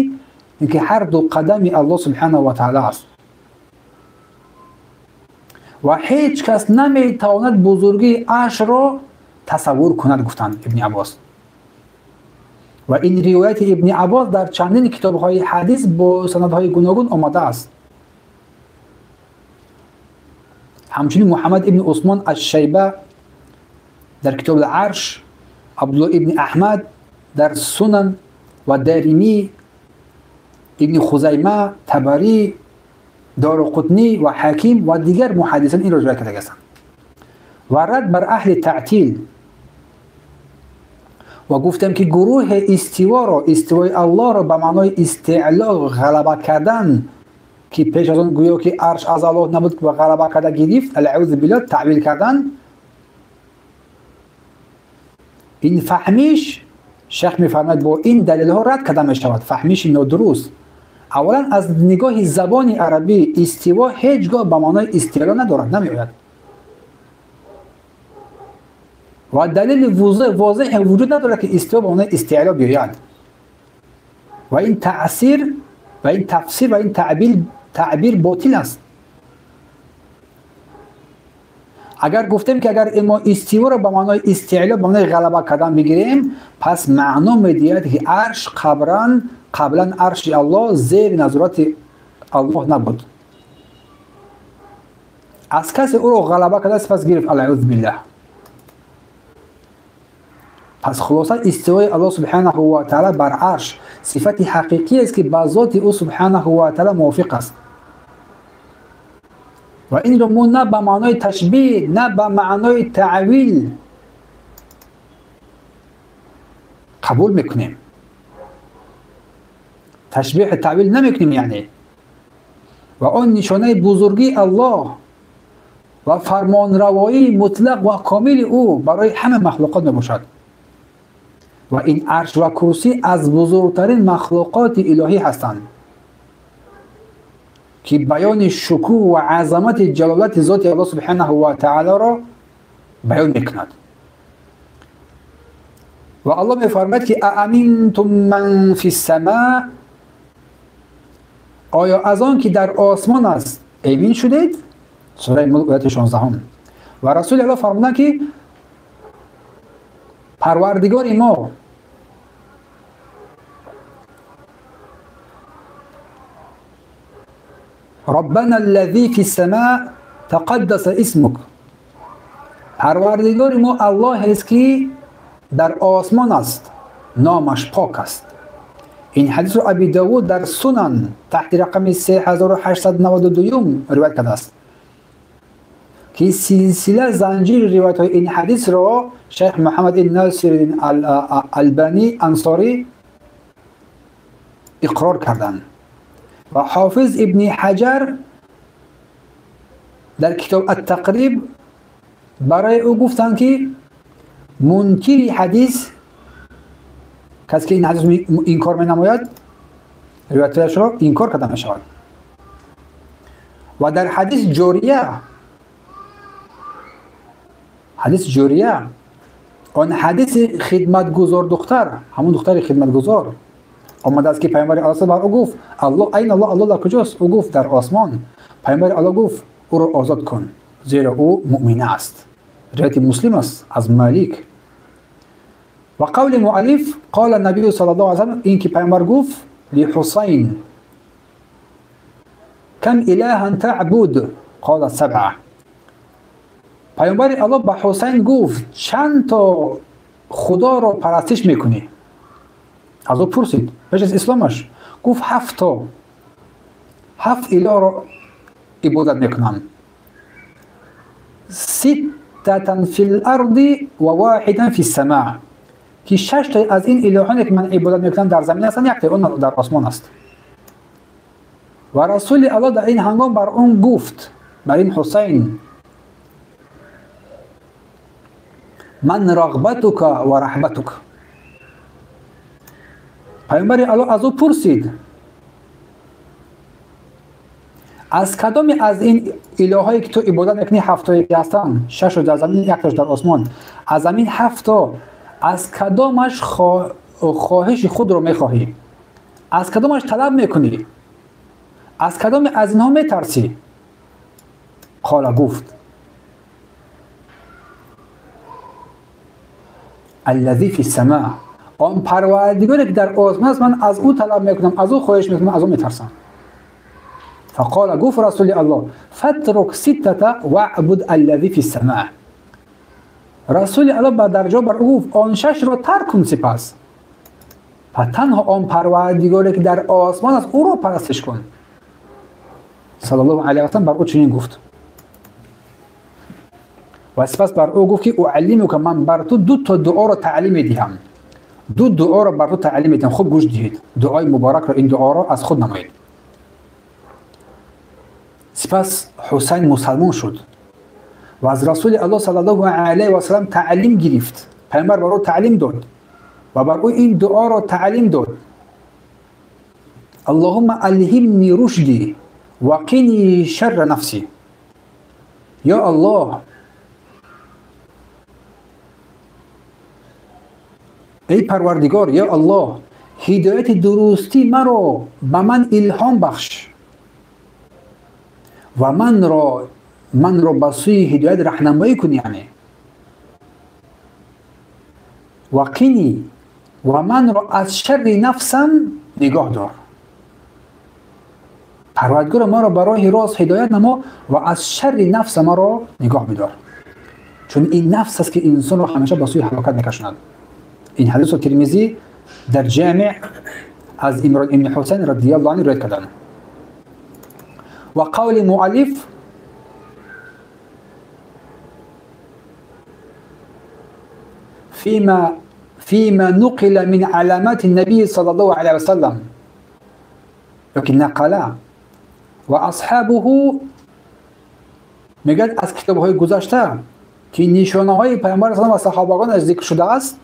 ки ҳар ду қадами Аллоҳ субҳанаҳу ва таъала аст. Ва ҳеҷ кас наметавонад бузургии аршро тасаввур кунад, гуфтанд ибни Аббос. Ва ин ривояти ибни Аббос дар чандин китобҳои ҳадис бо санадҳои гуногун омадааст. Ҳамчунин Муҳаммад ибни Усмон аш-Шайба дар китоби Арш, Абдуллоҳ ибни Аҳмад дар Сунан ва Даримӣ, ибни Хузайма, Табарӣ, Доруқутнӣ ва Ҳаким ва дигар муҳаддисон инро ривоят кардаанд. Ва рад бар аҳли таътил. Ва гуфтем ки гурӯҳи истиворо, истивои Аллоҳро ба маънои истеъло, ғалаба кардан, ки пеш аз он гӯё ки арш аз Аллоҳ набуд ва ғалаба карда гирифт, алъауз биллаҳ, таъвил кардан, ин фаҳмиш, шайх мефармояд, бо ин далелҳо рад карда мешавад. Фаҳмиши нодуруст. Аввалан аз нигоҳи забони арабӣ истиво ҳеҷ гоҳ ба маънои истеъло надорад, намеояд. Ва далели возеҳе вуҷуд надорад ки истиво ба маънои истеъло биёяд. Ва ин таъсир ва ин тафсир ва ин таъбир ботил аст. Агар гуфтем ки агар мо истиворо ба маънои истеъло, ба маънои ғалаба кардан бигирем, пас маъно медиҳад ки арш қаблан арши Аллоҳ зери назорати Аллоҳ набуд. Аз касе ӯро ғалаба карда сипас гирифт, алъауз биллаҳ. Пас хулоса истивои Аллоҳ субҳанаҳу ва таъала бар арш сифати ҳақиқӣ аст, ки ба зоти ӯ субҳанаҳу ва таъала мувофиқ аст. Ва инро мо на ба маънои ташбиҳ, на ба маънои таъвил қабул мекунем. Ташбиҳ таъвил намекунем, яъне. Ва он нишонаи бузургии Аллоҳ ва фармонравоии мутлақ ва комили ӯ барои ҳама махлуқот мебошад. Ва ин арш ва курсӣ аз бузургтарин махлуқоти илоҳӣ ҳастанд, ки баёни шукӯҳ ва азамати ҷалолати зоти Аллоҳ субҳанаҳу ва таъаларо баён мекунад. Ва Аллоҳ мефармояд ки ааминтум ман фи ссама, оё аз он ки дар осмон аст эмин шудед? Сураи Мулк ояти 16. Ва Расули Аллоҳ фармуданд ки Парвардигори мо Раббана аллази фи ссама тақаддаса исмук, Парвардигори мо Аллоҳ аст ки дар осмон аст, номаш пок аст. Ин ҳадисро Аби Давуд дар Сунан таҳти рақами 3892 ривоят кардааст, ки силсила занҷири ривоятҳои ин ҳадисро шайх Муҳаммад ибн Носириддин Албанӣ Ансорӣ иқрор карданд. Ва Ҳофиз ибни Ҳаҷар дар китоб Ат-Тақриб барои ӯ гуфтанд ки мункири ҳадис, касе ки ин ҳадис инкор менамояд, ривоятҳояшро инкор карда мешавад. Ва дар ҳадис ҷория Ҳадиси ҷория, он ҳадиси хидматгузор духтар, ҳамон духтари хидматгузор омадааст ки паёмбари Аллоҳ бар ӯ гуфт: Аллоҳ айн Аллоҳ, Аллоҳ дар куҷост? Ӯ гуфт: дар осмон. Паёмбари Аллоҳ гуфт: ӯро озод кун, зеро ӯ муъмин аст. Ривояти Муслим аст аз Малик. Ва қавли муаллиф: қола набию саллаллоҳу алайҳи васаллам, ин ки паёмбар гуфт лиҳусайн: кам илаҳан таъбуд? Қола сабъа. Паёмбари Аллоҳ ба Ҳусайн гуфт: чанд то худоро парастиш мекунӣ? Аз ӯ пурсид пеш аз исломаш. Гуфт: ҳафт то, ҳафт илоҳро ибодат мекунам. Ситтатан фил арди ва воҳидан фис самаа, ки шаш тои аз ин илоҳоне ки ман ибодат мекунам дар замин ҳастанд, яктои он дар осмон аст. Ва Расули Аллоҳ дар ин ҳангом бар он гуфт, бар ин Ҳусайн: ман рағбатука ва раҳбатука. Паёмбари Аллоҳ аз ӯ пурсид: аз кадоме аз ин илоҳое ки ту ибодат мекунӣ, ҳафтое ки ҳастанд, шашто дар замин, яктош дар осмон, аз ҳамин ҳафто аз кадомаш хоҳиши худро мехоҳӣ? Аз кадомаш талаб мекунӣ? Аз кадоме аз инҳо метарсӣ? Қола, гуфт: аллази фи ссама, он парвардигоре ки дар осмон аст, ман аз ӯ талаб мекунам, аз ӯ хоҳиш мекунам, аз ӯ метарсам. Фақола, гуфт Расули Аллоҳ: фатрук ситтата ваъбуд аллази фи ссама. Расули Аллоҳ ба дарҷо бар ӯ гуфт: он шашро тарк кун, сипас ва танҳо он парвардигоре ки дар осмон аст, ӯро парастиш кун. Саллаллоҳу алайҳи васаллам бар ӯ чунин гуфт. Ва сипас бар ӯ гуфт ки уаллимука, ман бар ту ду то дуоро таълим медиҳам. Ду дуоро бар ту таълим медиҳам. Хуб гӯш диҳед. Дуои муборакро, ин дуоро аз худ намоед. Сипас Ҳусайн мусалмон шуд ва аз Расули Аллоҳ саллаллоҳу алайҳи васаллам таълим гирифт. Паёмбар бар ӯ таълим дод ва бар ӯ ин дуоро таълим дод: Аллоҳумма алҳимни рушди ва қини шарра нафси. Ё Аллоҳ, эй Парвардигор, ё Аллоҳ, ҳидояти дурустӣ маро ба ман илҳом бахш ва манро ба сӯи ҳидоят раҳнамоӣ кун, яъне ва қини, ва манро аз шарри нафсам нигоҳ дор. Парвардигоро, маро ба роҳи рост ҳидоят намо ва аз шарри нафса маро нигоҳ бидор, чун ин нафс аст ки инсонро ҳамеша ба сӯи ҳалокат мекашонад. Ин ҳадисро Тирмизӣ дар Ҷамеъ аз Имрон ибни Ҳусайн радиаллоҳу анҳу ривоят карданд. Ва қавли муаллиф: فيما نقل من علامات النبي صلى الله عليه وسلم، لكن نقل وأصحابه، میگه از کتاب‌های گذشته که نشانه‌های پیامبر اسلام و صحابگان از ذکر شده است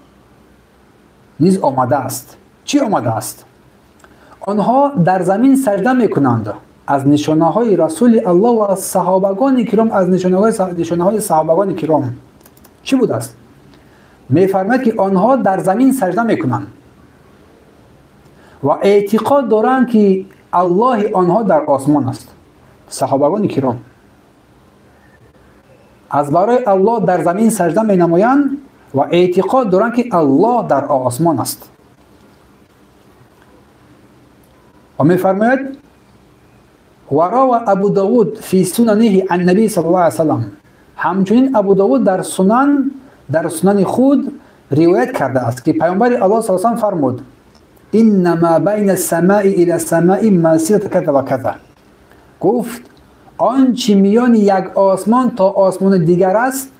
نیز آمده است. چی آمده است؟ آنها در زمین سجده میکنند. از نشانه‌های رسول الله و صحابگان کرام، از نشانه‌های صحابگان کرام چی بوده است؟ میفرماید که آنها در زمین سجده میکنند و اعتقاد دارند که الله آنها در آسمان است. صحابگان کرام از برای الله در زمین سجده می نمایند و اعتقاد دارند که الله در آسمان است. و میفرماید و روى ابو داود فی سننه عن نبی صلی الله علیه وسلم، همچنین ابو داود در سنن خود روایت کرده است که پیامبر الله صلی الله علیه و فرمود: انما بین السماء الى السماء مسیرة کذا و کذا. گفت آنچه میان یک آسمان تا آسمان دیگر است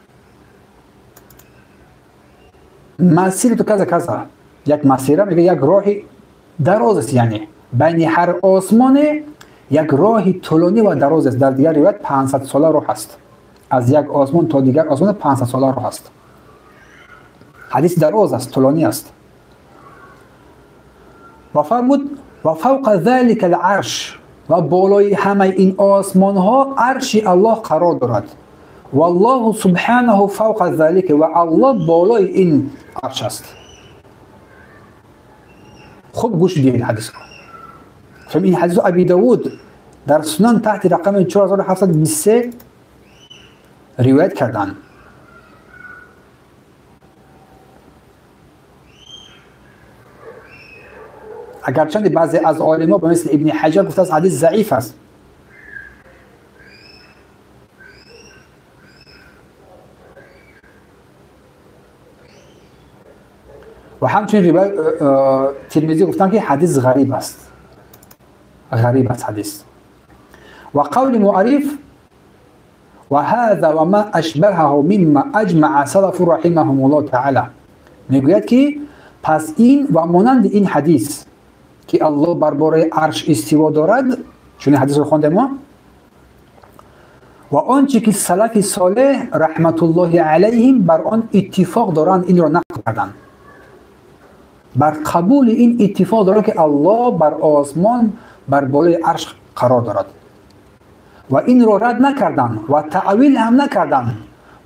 مسیر تو کذا کذا، یک مسیره میگه یک راه دراز است، یعنی بین هر آسمان یک راه طولانی و دراز است. در دیگر روایت 500 ساله راه است، از یک آسمان تا دیگر آسمان 500 ساله راه است. حدیث دراز است، طولانی است. و فرمود و فوق ذلك العرش، و بالای همه این آسمان ها عرش الله قرار دارد. والله سبحانه فوق ذلك، و الله بالای این عرش است. خوب گوش بدید این حدیث رو. این حدیث ابی داود در سنن تحت رقم 4723 روایت کردن. اگرچه بعضی از عالما به مثل ابن حجر گفته است حدیث ضعیف است، و همچنین روایت ترمذی گفتن که حدیث غریب است، غریب است حدیث. و قول معرف و هذا و ما اشبهه مما اجمع سلف رحمهم الله تعالی، میگوید که پس این و مانند این حدیث که الله بر بالای عرش استوا دارد، چون حدیث رو خواندیم ما، و آنچه که سلف صالح رحمت الله علیهم بر آن اتفاق دارند این را نقل کردند، بر قبول این اتفاق دارند که الله بر آسمان بر بالای عرش قرار دارد و این را رد نکردند و تعویل هم نکردند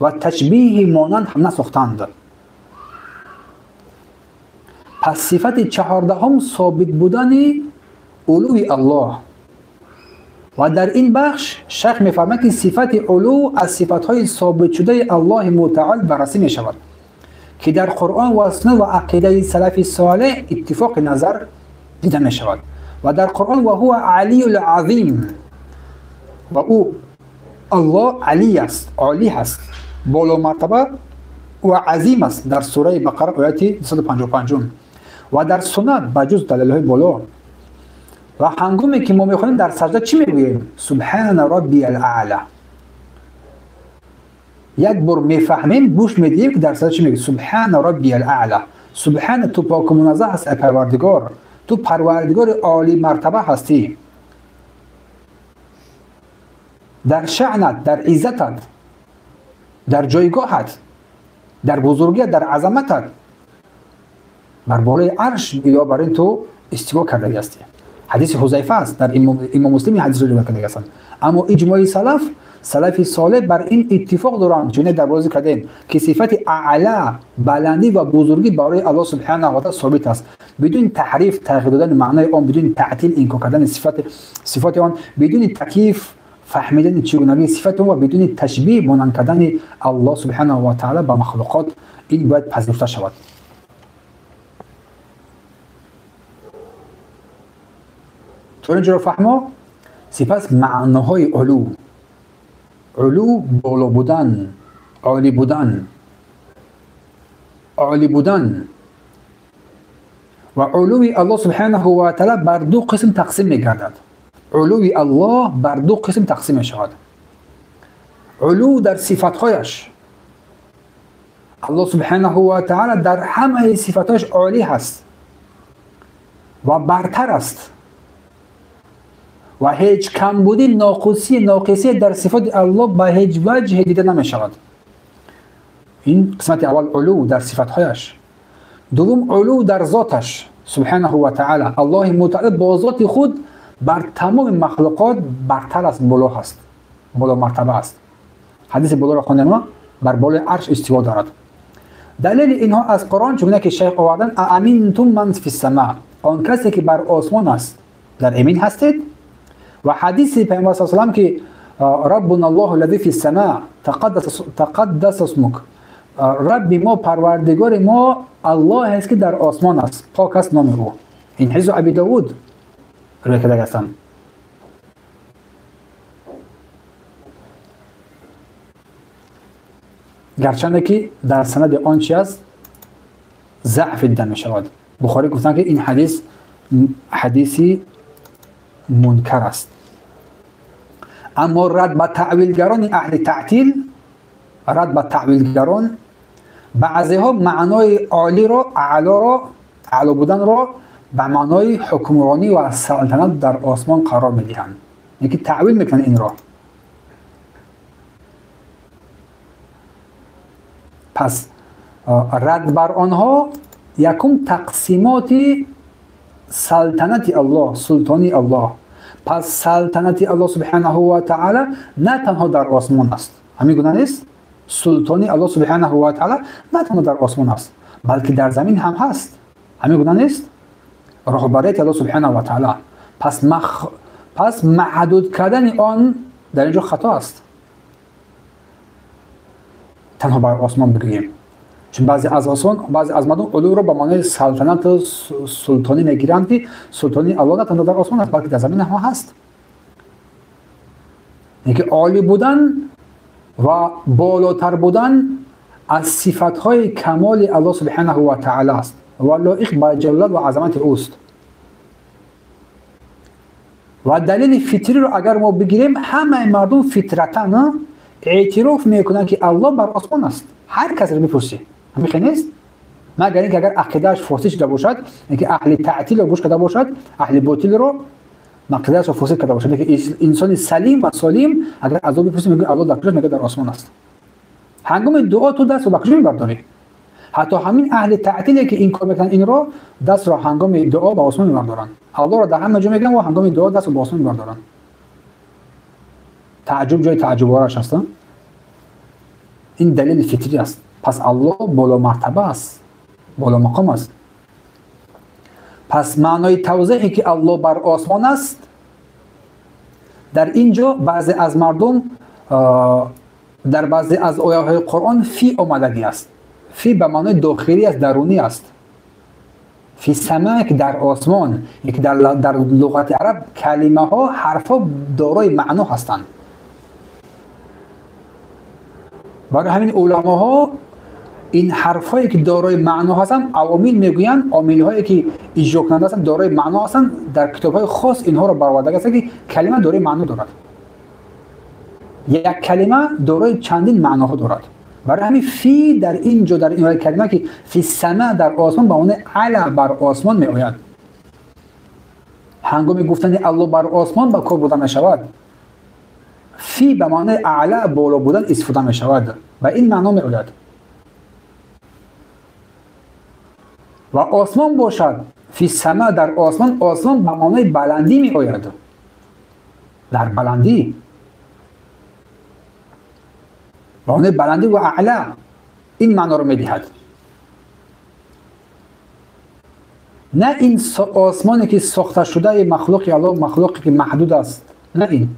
و تشبیه مانند هم نساختند. پس صفت 14 ثابت بودن علوی الله، و در این بخش شیخ می‌فرماید که صفت علو از صفت‌های ثابت شده الله متعال بررسی می‌شود که در قرآن و سنت و عقیده سلف صالح اتفاق نظر دیده می‌شود. و در قرآن و هو علی العظیم، و او الله علی است، عالی است، بالا مرتبه و عظیم است، در سوره بقره آیه 255. و در سنت بجز دلایل بالا. و هنگامی که ما میخوانیم در سجده چی میگوییم؟ سبحان ربی الاعلی. یک بار میفهمیم، گوش میدیم که در سجده چی میگیم؟ سبحان ربی الاعلی. سبحان، تو پاک و منزه هستی پروردگار، تو پروردگار عالی مرتبه هستی، در شأنت، در عزتت، در جایگاهت، در بزرگیت، در عظمتت، بر بالای عرش یا بر این تو استوا کرده هستی. حدیث حذیفه است، در امام مسلم حدیث رو روایت کرده هستند. اما اجماع سلف، سلف صالح بر این اتفاق دارند، چون در بازی کردیم که صفت اعلی، بلندی و بزرگی برای الله سبحانه و تعالی ثابت است، بدون تحریف، تغییر دادن معنای آن، بدون تعطیل، انکار کردن صفات آن، بدون تکییف، فهمیدن چگونگی صفت و بدون تشبیه، مانند کردن الله سبحانه و تعالی با مخلوقات، این باید پذیرفته شود. تو اینجا رو فهمو. سپس معناهای علو، علو بالا بودن، عالی بودن، عالی بودن. و علوی الله سبحانه و تعالی بر دو قسم تقسیم می‌گردد. علوی الله بر دو قسم تقسیم می‌شود. علو در صفت‌هایش، الله سبحانه و تعالی در همه صفت‌هایش عالی هست و برتر است و هیچ کمبودی، ناقصی در صفات الله به هیچ وجه دیده نمی شود. این قسمت اول علو در صفت‌هایش. دوم علو در ذاتش سبحانه و تعالی. الله متعال با ذات خود بر تمام مخلوقات برتر است، بالا هست، بالا مرتبه است. حدیث بالا را خواندیم، ما بر بالای عرش استوا دارد. دلیل اینها از قرآن چگونه که شیخ آوردن، امنتم من فی السماء، آن کسی که بر آسمان است در امین هستید. و حدیث پیامبر صلی الله علیه و سلم که ربنا الله الذی فی السماء تقدس اسمک، رب ما، پروردگار ما الله است که در آسمان است، پاک است نام او. این حدیث ابی داود روایت کرده هستند. گرچنده که در سند آن چی است ضعف دیده می شود. بخاری گفتن که این حدیث حدیثی منکر است. اما رد به تعویلگران اهل تعطیل، رد به تعویلگران، بعضی ها معنای عالی را، اعلی را، اعلی بودن را به معنای حکمرانی و سلطنت در آسمان قرار میدهند، یکی تعویل میکنن این را. پس رد بر آنها یکم تقسیمات سلطنت الله، سلطانی الله. پس سلطنت الله سبحانه و تعالی نه تنها در آسمان است، Ҳамин гуна нест? Султони Аллоҳ субҳанаҳу ва таъала на танҳо дар осмон аст, балки дар замин ҳам ҳаст. Ҳамин гуна нест? Роҳбарияти Аллоҳ субҳанаҳу ва таъала. Пас маҳдуд кардани он дар инҷо хато аст. Танҳо бар осмон бигӯем, чун баъзе аз осмон, баъзе аз мардум улувро ба маънои салтанату султонӣ мегиранд, ки султони Аллоҳ на танҳо дар осмон аст, балки дар замин ҳам ҳаст. Яке олӣ будан ва болотар будан аз сифатҳои камоли Аллоҳ субҳанаҳу ва таъала аст ва лоиқ ба ҷалолат ва азамати ӯст. Ва далели фитриро агар мо бигирем, ҳамаи мардум фитратан эътироф мекунанд, ки Аллоҳ бар осмон аст. Ҳар касро бипурсӣ, ҳамин хел нест? Магар инки агар ақидааш фосид шуда бошад, инки аҳли таътилро гӯш карда бошад, аҳли ботилро ақидаашро фосид карда бошад. Лекин инсони салим ва солим агар аз ӯ бипурсӣ, мегӯяд Аллоҳ дар куҷост? Мегӯяд дар осмон аст. Ҳангоми дуо ту дастро ба куҷо мебардорӣ? Ҳатто ҳамин аҳли таътиле ки инкор мекунанд инро, дастро ҳангоми дуо ба осмон мебардоранд. Аллоҳро дар ҳама ҷо мегӯянд ва ҳангоми дуо дастро ба осмон мебардоранд. Таъҷуб ҷои таъҷубвораш аст. Ин далели фитрӣ аст. Пас Аллоҳ боломартаба аст, боломақом аст. Пас маънои тавзеҳе ки Аллоҳ бар осмон аст, дар ин ҷо баъзе аз мардум дар баъзе аз ояҳои Қуръон фи омадагӣ аст. Фи ба маънои дохилӣ аст, дарунӣ аст. Фи сама ки дар осмон, ки дар луғати араб калимаҳо, ҳарфҳо дорои маъно ҳастанд. Барои ҳамин уламоҳо ин ҳарфҳое ки дорои маъно ҳастанд, авомил мегӯянд, омилҳое ки иҷрокунанда ҳастанд, дорои маъно ҳастанд, дар китобҳои хос инҳоро бароварда ҳастанд, ки калима дорои маъно дорад. Як калима дорои чандин маъноҳо дорад. Барои ҳамин фи дар ин ҷо, дар ин калима ки фи сама дар осмон ба маънои ала бар осмон меояд. Ҳангоми гуфтани Аллоҳ бар осмон ба кор бурда мешавад. Фи ба маънои аъла боло будан истифода мешавад ва ин маъно меояд. Ва осмон бошад, фи сама дар осмон, осмон ба маънои баландӣ меояд. Дар баландӣ, ба маънои баландӣ ва аъла ин маъноро медиҳад. На ин осмоне ки сохта шудаи махлуқи Аллоҳ, махлуқе ки маҳдуд аст, на ин.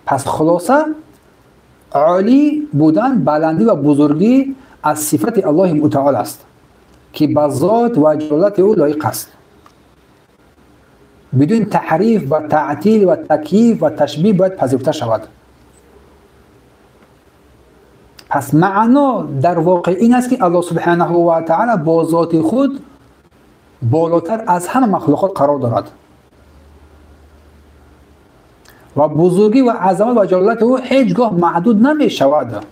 Пас хулоса, олӣ будан, баландӣ ва бузургӣ аз сифати Аллоҳи мутаол аст, ки ба зот ва ҷалолати ӯ лоиқ аст. Бидуни таҳриф ва таътил ва такйиф ва ташбиҳ бояд пазируфта шавад. Пас маъно дар воқеъ ин аст, ки Аллоҳ субҳанаҳу ва таъала бо зоти худ болотар аз ҳама махлуқот қарор дорад ва бузургӣ ва азамат ва ҷалолати ӯ ҳеҷ гоҳ маҳдуд намешавад.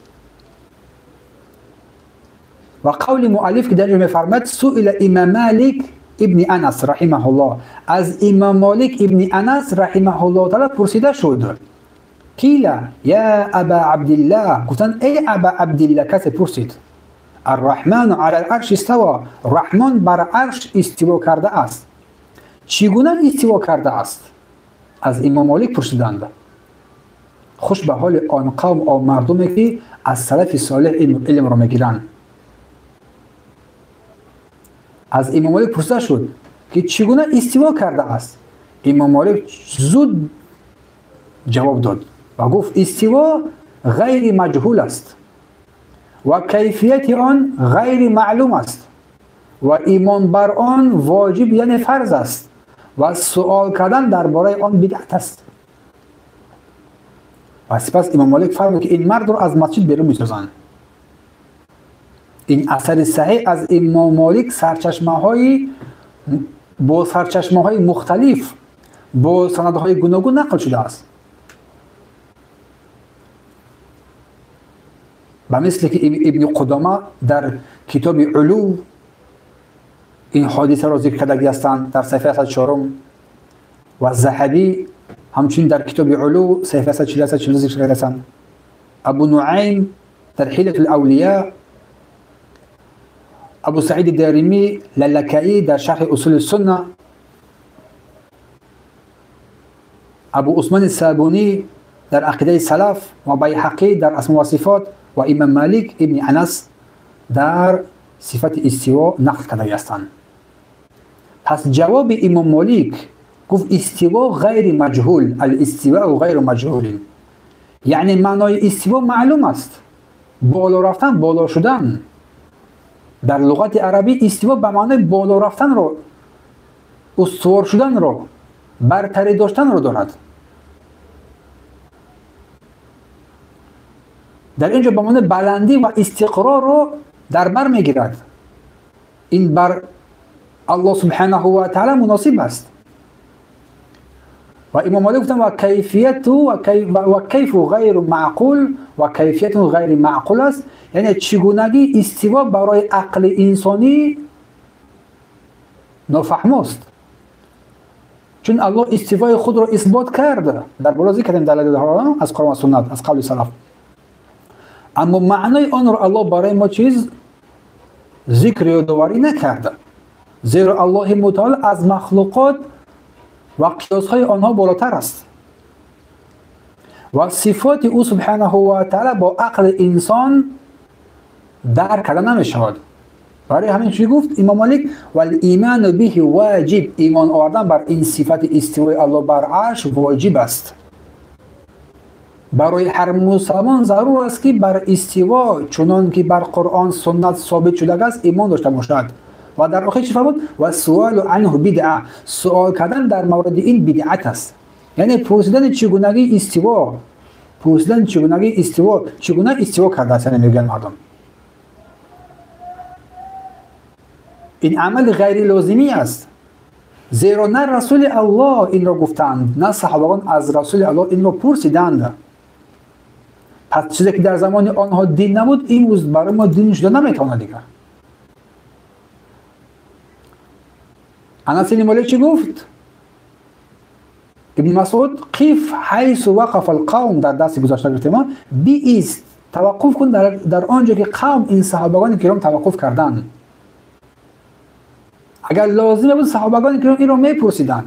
Ва қавли муаллиф ки дар ин ҷо мефармояд, суила имом Малик ибни Анас раҳимаҳуллоҳ, аз имом Молик ибни Анас раҳимаҳуллоҳ таъала пурсида шуд. Қила я аба Абдиллаҳ, гуфтанд эй аба Абдиллаҳ, касе пурсид. Арраҳману ала арш истава, Раҳмон бар арш истиво кардааст. Чӣ гуна истиво кардааст? Аз имом Молик пурсиданд. Хуш ба ҳоли он қавм, он мардуме ки аз салафи солеҳ илмро мегиранд. Аз имом Молик пурсида шуд ки чӣ гуна истиво кардааст. Имом Молик зуд ҷавоб дод ва гуфт истиво ғайри маҷҳул аст ва кайфияти он ғайри маълум аст ва имон бар он воҷиб, яъне фарз аст ва суол кардан дар бораи он бидъат аст. Ва сипас имом Молик фармуд ки ин мардро аз масҷид берун месозанд. Ин асари саҳеҳ аз имом Молик сарчашмаҳои бо сарчашмаҳои мухталиф бо санадҳои гуногун нақл шудааст. Ба мисли ки Ибни Қудома дар китоби Улув ин ҳодисаро зикр кардагӣ ҳастанд дар саҳифаи 104 ва Заҳабӣ ҳамчунин дар китоби Улув саҳифаи 140 зикр карда ҳастанд. Абу Нуайм дар Ҳилятул Авлия, Абу Саид Даримӣ Лалакаӣ дар шарҳи Усули Сунна, Абу Усмони Сабунӣ дар ақидаи салаф ва Байҳақӣ дар асмо ва сифот ва имом Малик ибни Анас дар сифати истиво нақл кардаги ҳастанд. Пас ҷавоби имом Молик гуфт истиво ғайри маҷҳул, алистивоу ғайру маҷҳулин, яъне маънои истиво маълум аст. Боло рафтан, боло шудан. Дар луғати арабӣ истиво ба маънои боло рафтанро, устувор шуданро, бартарӣ доштанро дорад. Дар ин ҷо ба маънои баландӣ ва истиқрорро дар бар мегирад. Ин бар Аллоҳ субҳанаҳу ва таъала муносиб аст. Ва имом Молик гуфтанд ва кайфияту ва кайфу ғайру маъқул ва кайфияту ғайри маъқул аст, яъне чигунагии истиво барои ақли инсонӣ нофаҳмост. Чун Аллоҳ истивои худро исбот кард, дар боло зикр кардем далелҳоро аз Қуръон ва суннат, аз қавли салаф, аммо маънои онро Аллоҳ барои мо чиз зикр ёдоварӣ накард, зеро Аллоҳи мутаол аз махлуқот ва қиёсҳои онҳо болотар аст ва сифоти ӯ субҳанаҳу ва таъала бо ақли инсон дарк карда намешавад. Барои ҳамин чӣ гуфт имом Молик? Валиману биҳи воҷиб, имон овардан бар ин сифати истивои Аллоҳ бар арш воҷиб аст. Барои ҳар мусалмон зарур аст ки бар истиво чунон ки бар Қуръон суннат собит шудааст имон дошта бошад. Ва дар охир чӣ фармуд? Ва суалу анҳу бидъа, суол кардан дар мавриди ин бидъат аст. Яъне пурсидани чигунагии истиво, пурсидани чигунагии истиво, чигуна истиво кардааст, яъне мегӯянд мардум. Ин амали ғайрилозимӣ аст, зеро на расули Аллоҳ инро гуфтанд, на саҳобагон аз расули Аллоҳ инро пурсиданд. Пас чизе ки дар замони онҳо дин набуд, имрӯз барои мо дин шуда наметавонад дигар. Анас ибни Молик чӣ гуфт? Ибни Масъуд қиф ҳайсу вақафа алқавм, дар дарси гузашта гуфтем, биист, таваққуф кун дар он ҷо ки қавм, ин саҳобагони киром таваққуф карданд. Агар лозим буд саҳобагони киром инро мепурсиданд.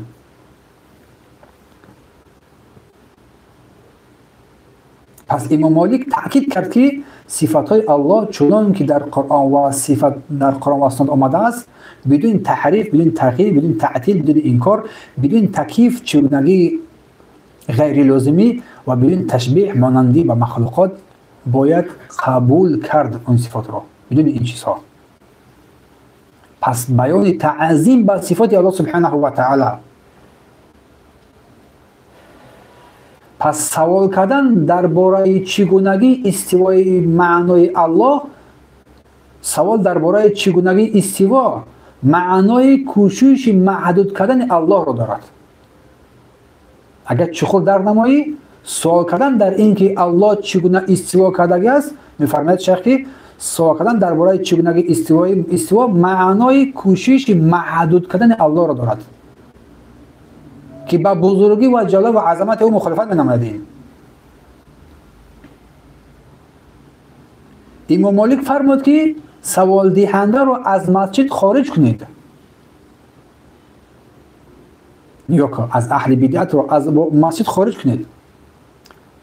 Пас имом Молик таъкид кард ки сифатҳои Аллоҳ чунон ки дар Қуръон ва сифат дар Қуръон ва суннат омадааст, бидуни таҳриф, бидуни тағйир, бидуни таътил, бидуни инкор, бидуни такйиф, чигунагии ғайрилозимӣ ва бидуни ташбеҳ, монандӣ ба махлуқот бояд қабул кард он сифатро, бидуни ин чизҳо. Пас баёни таъзим ба сифати Аллоҳ субҳанаҳу ва таъала, пас савол кардан дар бораи чигунагии истивои маънои Аллоҳ, савол дар бораи чигунагии истиво маънои кӯшиши маҳдуд кардани Аллоҳро дорад. Агар чуқур дар намоӣ, суол кардан дар ин ки Аллоҳ чигуна истиво кардагиаст, мефармояд шайх ки суол кардан дар бораи чигунагии истиво маънои кӯшиши маҳдуд кардани Аллоҳро дорад, ки ба бузургӣ ва ҷалол ва азамати ӯ мухолифат менамояд. Ин имом Молик фармуд ки саволдиҳандаро аз масҷид хориҷ кунед. Нигоҳ кун, аз аҳли бидъатро аз масҷид хориҷ кунед.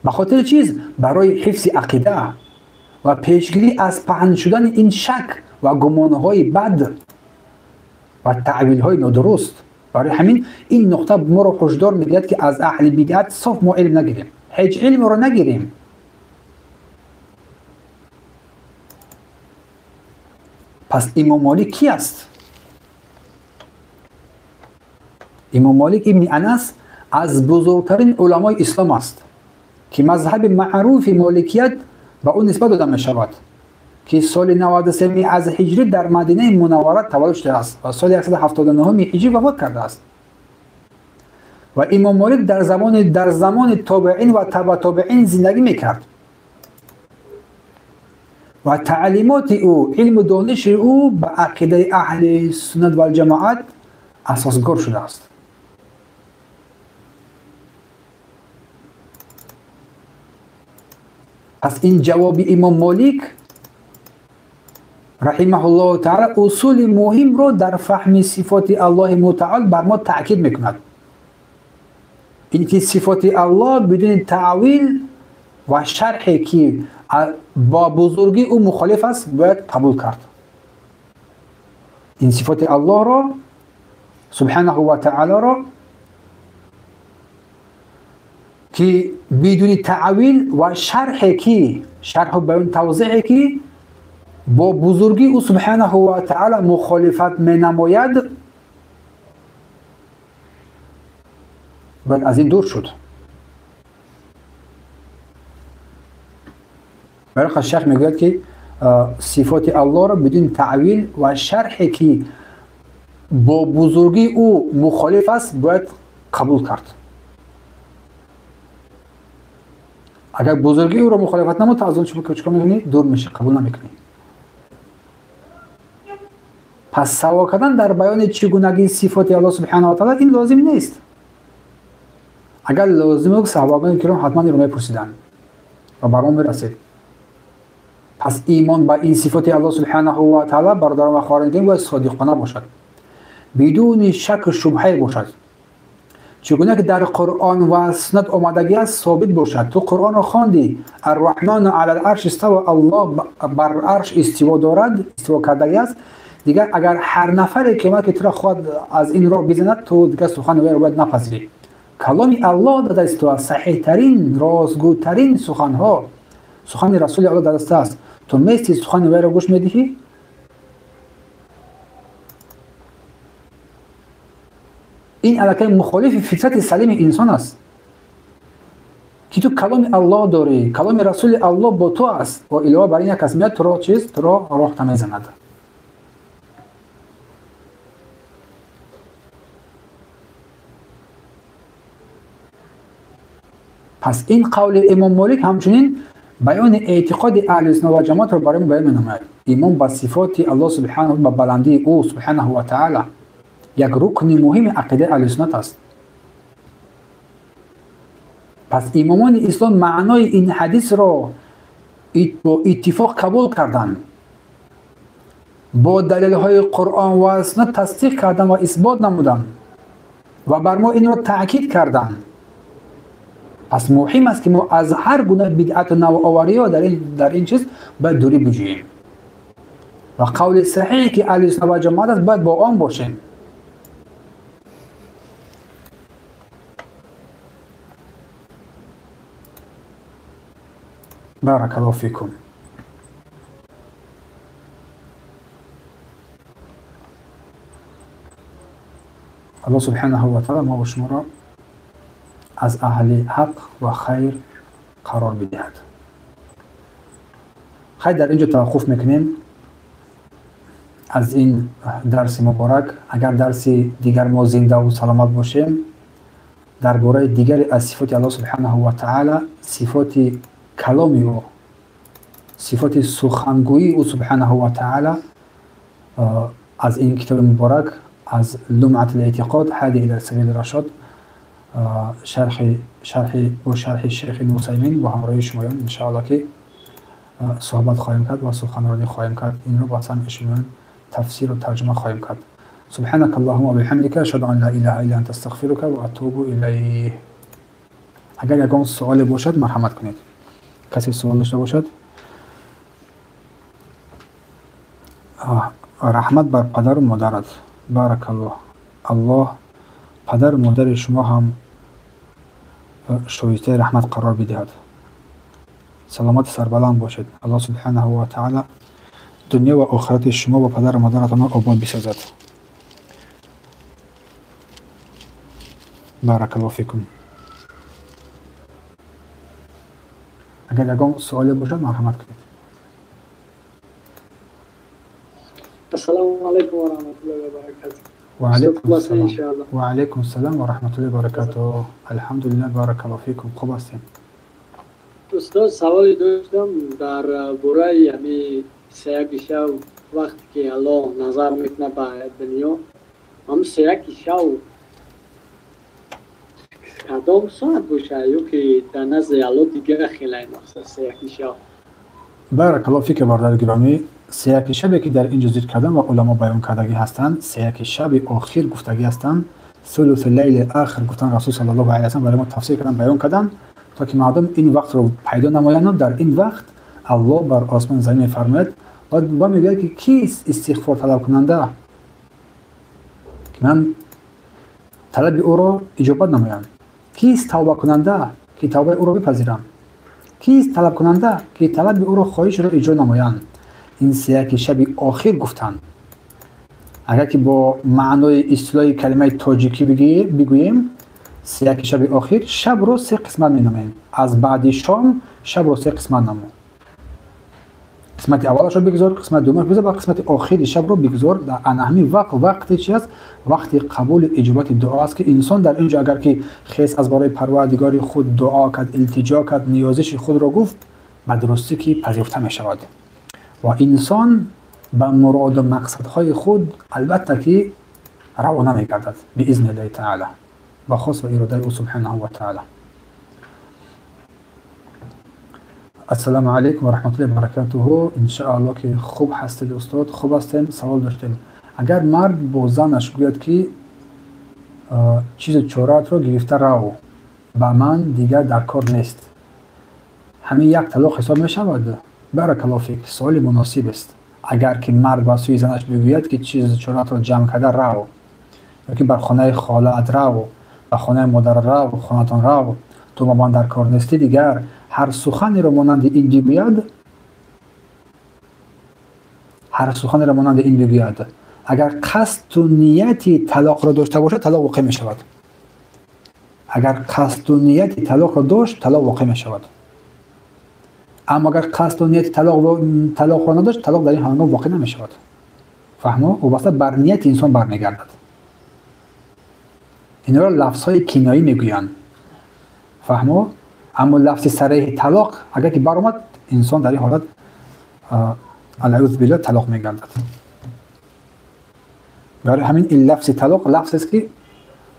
Ба хотири чиз? Барои ҳифзи ақида ва пешгирӣ аз паҳн шудани ин шак ва гумонҳои бад ва таъвилҳои нодуруст. Барои ҳамин ин нуқта моро ҳушдор медиҳад ки аз аҳли бидъат соф мо илм нагирем, ҳеҷ илмро нагирем. Пас имом Молик ки аст? Имом Молик ибни Анас аз бузургтарин уламои ислом аст ки мазҳаби маъруфи моликият ба ӯ нисбат дода мешавад, ки соли 93 аз ҳиҷрӣ дар Мадинаи Мунаввара таваллуд шудааст ва соли 179 ҳиҷрӣ вафот кардааст. Ва имом Молик дар замони тобеин ва таба тобеин зиндагӣ мекард ва таълимоти ӯ, илму дониши ӯ ба ақидаи аҳли суннат валҷамоат асосгор шудааст. Пас ин ҷавоби имом Молик раҳимаҳуллоҳу таъала усули муҳимро дар фаҳми сифоти Аллоҳи мутаол бар мо таъкид мекунад. Ин ки сифоти Аллоҳ бидуни таъвил ва шарҳе ки бо бузургии ӯ мухолиф аст бояд қабул кард. Ин сифоти Аллоҳро субҳанаҳу ва таолоро ки бидуни таъвил ва шарҳе ки шарҳу баён тавзеҳе ки бо бузургии ӯ субҳанаҳу ва таоло мухолифат менамояд, бояд аз ин дур шуд. Барои шайх мегӯяд ки сифоти Аллоҳро бидуни таъвил ва шарҳе ки бо бузургии ӯ мухолиф аст бояд қабул кард. Агар бузургии ӯро мухолифат намуд, аз он чикор мекунӣ? Дур мешӣ, қабул намекунӣ. Пас савол кардан дар баёни чӣ гунагии сифоти Аллоҳ субҳанаҳу ва таоло ин лозим нест. Агар лозим буд, саҳобагони киром ҳатман инро мепурсиданд ва бар он мерасид. Пас имон ба ин сифоти Аллоҳ субҳанаҳу ва таоло, бародарон ва хоҳарон, бояд содиқона бошад, бидуни шаку шубҳае бошад. Чӣ гуна ки дар Қуръон ва суннат омадагӣ аст, собит бошад. Ту Қуръонро хондӣ, Арраҳману алал арш истава, Аллоҳ бар арш истиво дорад, истиво кардагӣ аст. Дигар агар ҳар нафаре ки омад ки туро хоҳад аз ин роҳ бизанад, ту дигар сухани вайро бояд напазирӣ. Каломи Аллоҳ дар дасти ту аст, саҳиҳтарин, ростгӯтарин суханҳо сухани Расули Аллоҳ дар даст аст. Ту мести сухани вайро гӯш медиҳӣ? Ин аллакай мухолифи фитрати салими инсон аст ки ту каломи Аллоҳ дорӣ, каломи Расули Аллоҳ бо ту аст ва илова бар ин як кас меяд туро чиз, туро роҳта мезанад. Пас ин қавли имом Молик ҳамчунин баёни эътиқоди аҳли сунна ва ҷамоатро барои мо баён менамояд. Имон ба сифоти Аллоҳ субҳанаҳу, ба баландии ӯ субҳанаҳу ва таъала як рукни муҳими ақидаи аҳли суннат аст. Пас имомони ислом маънои ин ҳадисро бо иттифоқ қабул карданд, бо далелҳои Қуръон ва суннат тасдиқ карданд ва исбот намуданд ва бар мо инро таъкид карданд. Пас муҳим аст ки мо аз ҳар гуна бидъату навовариҳо дар ин чиз бояд дурӣ биҷӯем ва қавли саҳиҳе ки аҳли сунна ва ҷамоат аст бояд бо он бошем. Баракаллоҳу фикум. Аллоҳ субҳанаҳу ва таъала мо ва шуморо аз аҳли ҳақ ва хайр қарор бидиҳад. Хайр, дар ин ҷо таваққуф мекунем аз ин дарси муборак. Агар дарси дигар мо зиндаву саломат бошем, дар бораи дигаре аз сифоти Аллоҳ субҳанаҳу ва таъала, сифоти каломи ӯ, сифоти сухангӯии ӯ субҳанаҳу ва таъала аз ин китоби муборак, аз Лумъат лэътиқод ҳади ила сабили рашод, шарҳи бо шарҳи шейх ибн Усаймин бо ҳамроҳии шумоён иншоаллоҳ ки суҳбат хоҳем кард ва суханронӣ хоҳем кард. Инро ба самъи шумоён тафсиру тарҷума хоҳем кард. سبحانك اللهم وبحمدك اشهد ان لا اله الا انت استغفرك واتوب اليه. اگر یگان سوالی باشد مرحمت کنید. کسی سوال داشته باشد؟ رحمت بر پدر و مادرت. بارک الله. الله پدر و مادر شما هم شایسته رحمت قرار بدهد. سلامت سربلند باشد. الله سبحانه و تعالی دنیا و آخرت شما و پدر و مادرتان را آباد بسازد. بارک الله فیکم. اگر یگان سوالی باشد مرحمت کنید. السلام علیکم و رحمت الله و برکاته. و علیکم السلام. و علیکم السلام و رحمت الله و برکاته. الحمدلله بارک الله فیکم. خوب هستیم. استاد سوالی داشتم در باره همی سیک شو، وقتی که الله نظر میکنه به دنیا، هم سیک شو کدام ساعت باشه یا که در نزد الله دیگه خیلی مخصوص سیک شو؟ بارک الله فیک برادر گرامی. سیک شبی که در اینجا ذکر کردم و علما بیان کردگی هستند، سیک شب آخر گفتگی هستند، ثلث لیل آخر گفتن رسول صلی الله علیه و سلم برای ما تفسیر کردن، بیان کردن تا که مردم این وقت رو پیدا نمایند و در این وقت الله بر آسمان زمین می‌فرماید و میگوید که کیست استغفار طلب کننده که من طلب او را اجابت نمایم، کیست توبه کننده که توبه او را بپذیرم، کیست طلب کننده که طلب او را خواهش را اجرا نمایند. این سه که شب آخر گفتند. اگر که با معنای اصطلاحی کلمه تاجیکی بگوییم، سه که شب آخر، شب رو سه قسمت می‌نامیم. از بعد شام شب رو سه قسمت نمو. قسمت اولش رو بگذار، قسمت دومش بگذار و قسمت آخر شب رو بگذار. در همین وقت، وقتی چی است؟ وقت قبول اجابت دعا است که انسان در اینجا اگر که خیس از برای پروردگار خود دعا کرد، التجا کرد، نیازش خود را گفت، به درستی که پذیرفته می شود و انسان به مراد و مقصدهای خود البته که روانه می گردد باذن الله تعالی، با خواست و اراده او سبحانه و تعالی. السلام علیکم و رحمت الله و برکاته. ان شاء الله که خوب هستید استاد. خوب هستیم. سوال داشتیم، اگر مرد با زنش گوید که چیز چورات رو گرفته رو به من دیگر در کار نیست، همین یک طلاق حساب می شود؟ بارک الله فیک، سوال مناسب است. اگر که مرد با سوی زنش بگوید که چیز چورات رو جمع کرده رو، یا که بر خانه خاله‌ات رو، به خانه مادر رو، خانه‌تان رو، تو با من در کار نیستی دیگر، هر سخنی رو مانند این بگوید، هر سخنی رو مانند این بگوید، اگر قصد و نیتی طلاق را داشته باشد طلاق واقع می شود. اگر قصد و نیتی طلاق را داشت طلاق واقع می شود. اما اگر قصد و نیت طلاق را نداشت، طلاق در این هنگام واقع نمی شود. فهمو؟ وابسته بر نیت انسان برمیگردد. اینا را لفظ های کنایی میگویند. فهمو؟ اما لفظ صریح طلاق اگر که برآمد، انسان در این حالت العیاذ بالله طلاق میگردد. برای همین این لفظ طلاق لفظ است که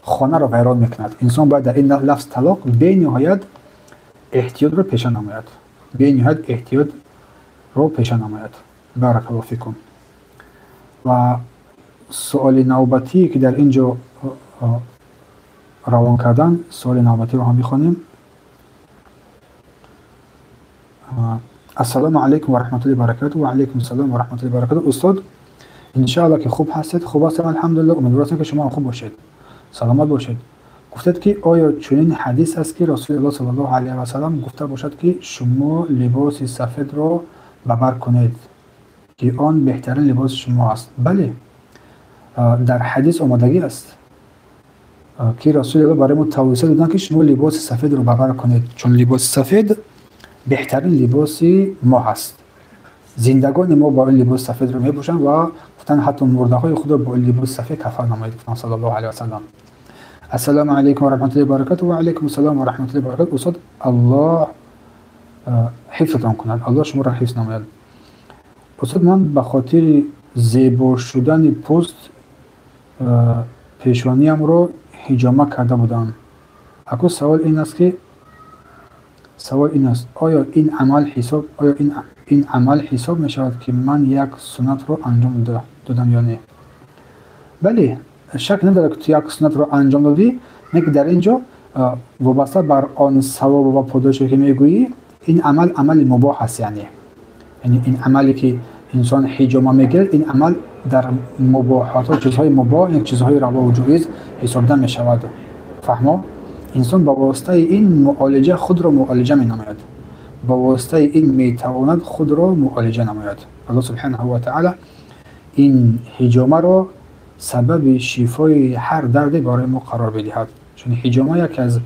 خانه را ویران میکند. انسان باید در این لفظ طلاق بی نهایت احتیاط را پیشه نماید. بی نهایت احتیاط را پیشه نماید. بارک الله فیکم. و سوال نوبتی که در اینجا روان کردن، سوال نوبتی رو هم میخوانیم. السلام علیکم و رحمت الله و برکاته. و علیکم السلام و رحمت الله و برکاته. استاد ان شاء الله که خوب هستید. خوب هستم الحمدلله. امیدوارم که شما خوب باشید، سلامت باشید. گفتید که آیا چنین حدیث است که رسول الله صلی الله علیه و سلم گفته باشد که شما لباس سفید را ببر کنید که آن بهترین لباس شما است؟ بله، در حدیث آمدگی است که رسول الله برای ما توصیه دادن که شما لباس سفید را ببر کنید، چون لباس سفید بهترین لباس ما هست. زندگان ما با این لباس سفید رو میپوشند و گفتن حتی مرده های خود را با این لباس سفید کفن نمایید، گفتن صلی الله علیه و سلم. السلام علیکم و رحمت الله و برکاته. و علیکم السلام و رحمت الله و برکاته. استاد الله حفظتان کند، الله شما را حفظ نماید. استاد من به خاطر زیبا شدن پوست پیشانیم را حجامه کرده بودم. اکنون سوال این است که سوال این است آیا این عمل حساب آیا این عمل حساب می شود که من یک سنت رو انجام دادم یا نه؟ بله، شک نداره که تو یک سنت رو انجام دادی، نه که در اینجا وابسته بر آن ثواب و پاداشی که میگویی، این عمل عمل مباح است. یعنی این عملی که انسان حجامه میگیرد، این عمل در مباحات، چیزهای مباح، یک چیزهای روا و جایز حساب می شود. فهمو؟ انسان با واسطه این معالجه خود را معالجه می نماید، با واسطه این می تواند خود را معالجه نماید. الله سبحانه و تعالی این حجامه را سبب شفای هر درد برای ما قرار بدهد، چون حجامه یکی از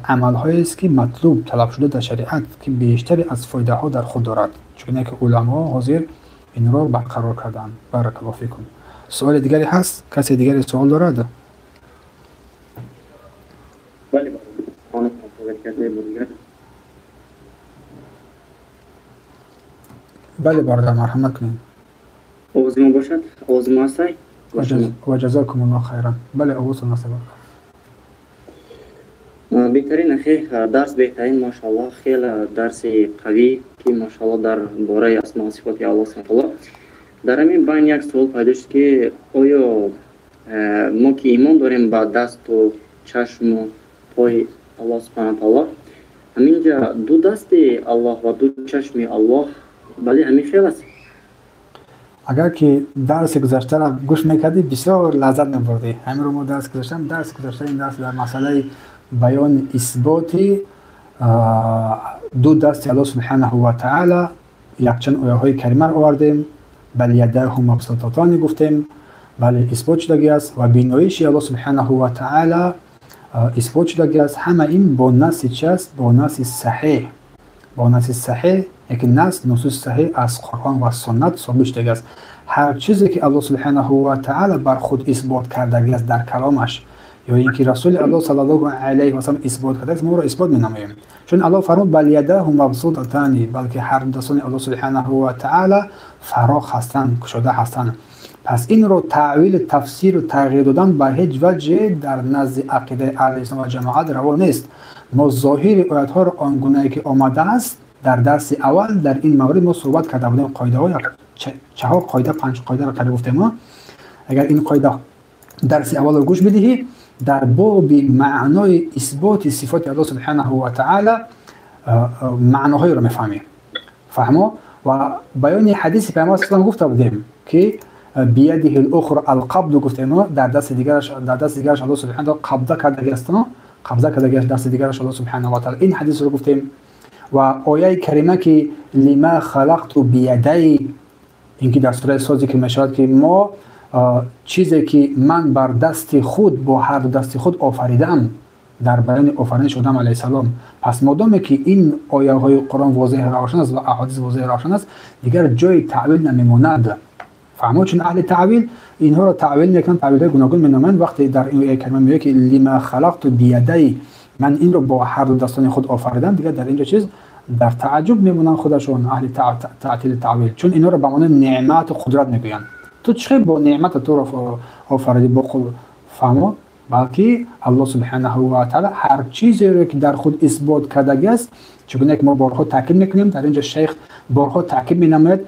عملهایی است که مطلوب طلب شده در شریعت که بیشتر از فایده ها در خود دارد، چون که علما حاضر این را برقرار کردند. بارک الله فیکم. سوال دیگری هست؟ کسی دیگری سوال دارد؟ بله. بله برادر مرحمت کنید. آواز ما باشد؟ آواز ما هست؟ و جزاکم الله خیرا. بله آواز ما هست. بهترین اخی، درس بهترین، ماشاءالله، خیلی درس قوی که ماشاءالله در باره اسماء و صفات الله سبحانه. در همین بین یک سوال پیدا شد که آیا Мо ки имон дорем ба дасту чашму пои Аллоҳ субҳанаҳу ва таъоло, ҳаминҷа ду дасти Аллоҳ ва ду чашми Аллоҳ, бале, ҳамин хел аст. Агар ки дарси гузаштаро гӯш мекардӣ, бисёр лаззат мебурдӣ. Ҳаминро мо дарс гузаштам, дарси гузашта ин дарс дар масъалаи баёни исботи ду дасти Аллоҳ субҳанаҳу ва таъоло якчанд ояҳои каримаро овардем. Бал ядаҳу мабсутатони гуфтем, бале, исбот шудагӣ аст ва биноиши Аллоҳ субҳанаҳу ва таъоло исбот шудагӣ аст. Ҳама ин бо наси чи аст? Бо наси саҳеҳ, бо наси саҳеҳ, яке нас, нусуси саҳеҳ аз Қуръон ва суннат собит шудагӣ аст. Ҳар чизе ки Аллоҳ субҳанаҳу ва таъоло бар худ исбот кардагӣ аст дар каломаш, ё ин ки Расули Аллоҳ саллаллоҳу алайҳи васаллам исбот кардааст, мо ӯро исбот менамоем. Чун Аллоҳ фармуд: бал ядаҳу мабсутатани, балки ҳар дастони Аллоҳ субҳанаҳу ва таъоло фароғ ҳастанд, кушода ҳастанд. Пас инро таъвил, тафсиру тағйир додан ба ҳеҷ ваҷҳе дар назди ақидаи аҳли ислом ва ҷамоат раво нест. Мо зоҳири оятҳоро он гунае ки омадааст, дар дарси аввал дар ин маврид мо суҳбат карда будем. Қоидаҳо, чаҳор қоида, панҷ қоидаро қариб гуфтем. Агар ин қоида дарси аввалро гӯш бидиҳӣ, дар боби маънои исботи сифоти Аллоҳ субҳанаҳу ва таъоло маъноҳоеро мефаҳмӣ. Фаҳмо? Ва баёни ҳадиси Паёмбар саллаллоҳу алайҳи васаллам гуфта будем, ки бияdihi al-ukhra al-qabd гуфтем, дар дасти дигараш, дар дасти дигараш Аллоҳ субҳанаҳу ва таъоло қабза кардагиаст, қабза кардагиаст дасти дигараш Аллоҳ субҳанаҳу ва таъоло. Ин ҳадисро гуфтем. Ва ояи карима ки лима халақту биядай, ин ки дар сураи Сод зикр мешавад, ки мо чизе ки ман бар дасти худ бо ҳар ду дасти худ офаридам, дар баёни офариниши Одам алайҳиссалом. Пас модоме ки ин ояҳои Қуръон возеҳ равшан аст ва аҳодис возеҳ равшан аст, дигар ҷои таъвил намемонад. Фаҳмо? Чун аҳли таъвил инҳоро таъвил мекунанд, таъвилҳои гуногун меноманд. Вақте дар ин ояи карима мегӯяд, ки лима халақту биядай, ман инро бо ҳар ду дастони худ офаридам, дигар дар инҷо чиз дар тааҷҷуб мемонанд худашон аҳли таътили таъвил, чун инҳоро ба маънои неъмату қудрат мегӯянд. Ту чӣ бо неъмата туро офаридӣ бо фаҳмо? Балки Аллоҳ субҳанаҳу ва таъоло ҳар чизеро ки дар худ исбот кардагиаст, чунон ки мо борҳо таъкид мекунем, дар инҷо шайх борҳо таъкид менамояд,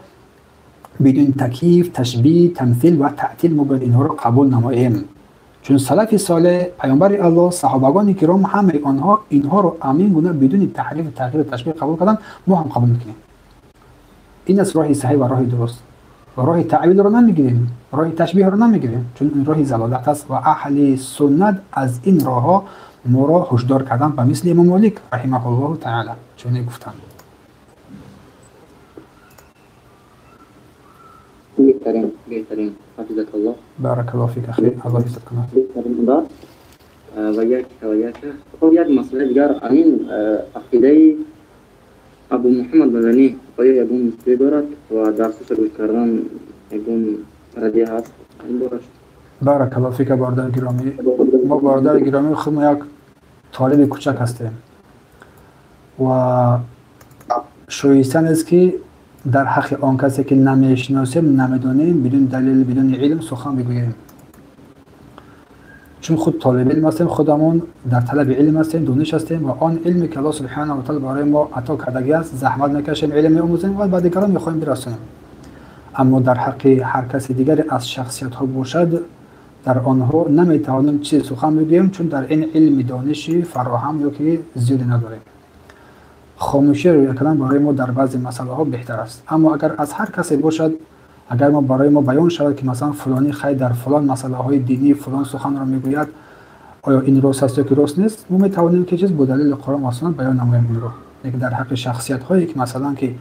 бидуни такйиф, ташбиҳ, тамсил ва таътил мо бояд инҳоро қабул намоем. Чун салафи солеҳ, паёмбари Аллоҳ, саҳобагони киром, ҳамаи онҳо инҳоро амин гуна бидуни таҳриф, тағйиру ташбиҳ қабул карданд, мо ҳам қабул мекунем. Ин аст роҳи саҳеҳ ва роҳи дуруст. Ва роҳи таъвилро намегирем, роҳи ташбиҳро намегирем, чун ин роҳи залолат аст ва аҳли суннат аз ин роҳҳо моро ҳушдор карданд, ба мисли Имом Молик раҳимаҳуллоҳу таъоло чунин гуфтанд. Беҳтарин, беҳтарин. Ҳафизакаллоҳ. Баракаллоҳу фик, ахи, Аллоҳ ҳифзат кунад. Беҳтарин ва як ва як. Хуб, як масъалаи дигар, ҳамин ақидаи Абу Муҳаммад Маданӣ оё ягон мушкиле дорад ва дарсашро гӯш кардан ягон радия ҳаст ин бораш? Баракаллоҳу фика, бародари гиромӣ. Мо бародари гиромӣ худ мо як толиби кӯчак ҳастем ва шоиста нест, ки дар ҳаққи он касе ки намешиносем, намедонем, бидуни далел, бидуни илм сухан бигӯем. Чун худ толиби илм ҳастем, худамон дар талаби илм ҳастем, дониш ҳастем ва он илме ки Аллоҳ субҳанаҳу ва таъоло барои мо ато кардагиаст, заҳмат мекашем, илм меомӯзем ва ба дигарон мехоҳем бирасонем. Аммо дар ҳаққи ҳар каси дигаре аз шахсиятҳо бошад, дар онҳо наметавонем чизе сухан бигӯем, чун дар ин илми дониши фароҳам ё ки зиёде надорем. Хомӯшӣ рӯя кардан барои мо дар баъзе масъалаҳо беҳтар аст. Аммо агар аз ҳар касе бошад, агар мо барои мо баён шавад, ки масалан фулонӣ хай дар фулон масъалаҳои динӣ фулон суханро мегӯяд, оё ин рост аст ё ки рост нест, мо метавонем ки чиз бо далели Қуръон ва суннат баён намоем инро. Лекин дар ҳаққи шахсиятҳое ки масалан ки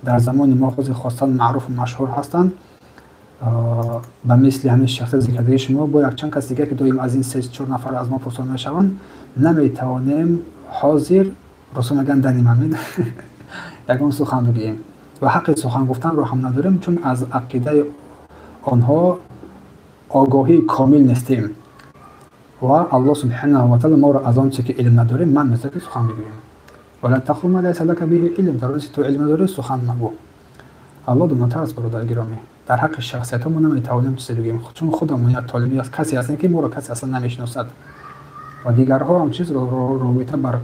дар замони мо ҳозир хостан маъруфу машҳур ҳастанд, ба мисли ҳамин шахсият зикркардаи шумо бо якчанд кас дигар, ки доим аз ин се чор нафар аз мо пурсон мешаванд, наметавонем ҳозир росто мегӯянд даним ҳамин ягон сухан бигӯем ва ҳаққи сухан гуфтанро ҳам надорем, чун аз ақидаи онҳо огоҳии комил нестем ва Аллоҳ субҳанаҳу ва таъоло моро аз он чизе ки илм надорем манъ мекунад, ки сухан бигӯем. Вала тақфу ма лайса лака биҳи илм, дар он чизе ту илм надорӣ сухан магӯ. Аллоҳ донотар аст, бародари гиромӣ. Дар ҳаққи шахсиятҳо мо наметавонем чизе бигӯем, чун худамон як толиби аст, касе ҳастем, ки моро касе аслан намешиносад ва дигарҳо ҳам чиз робита бар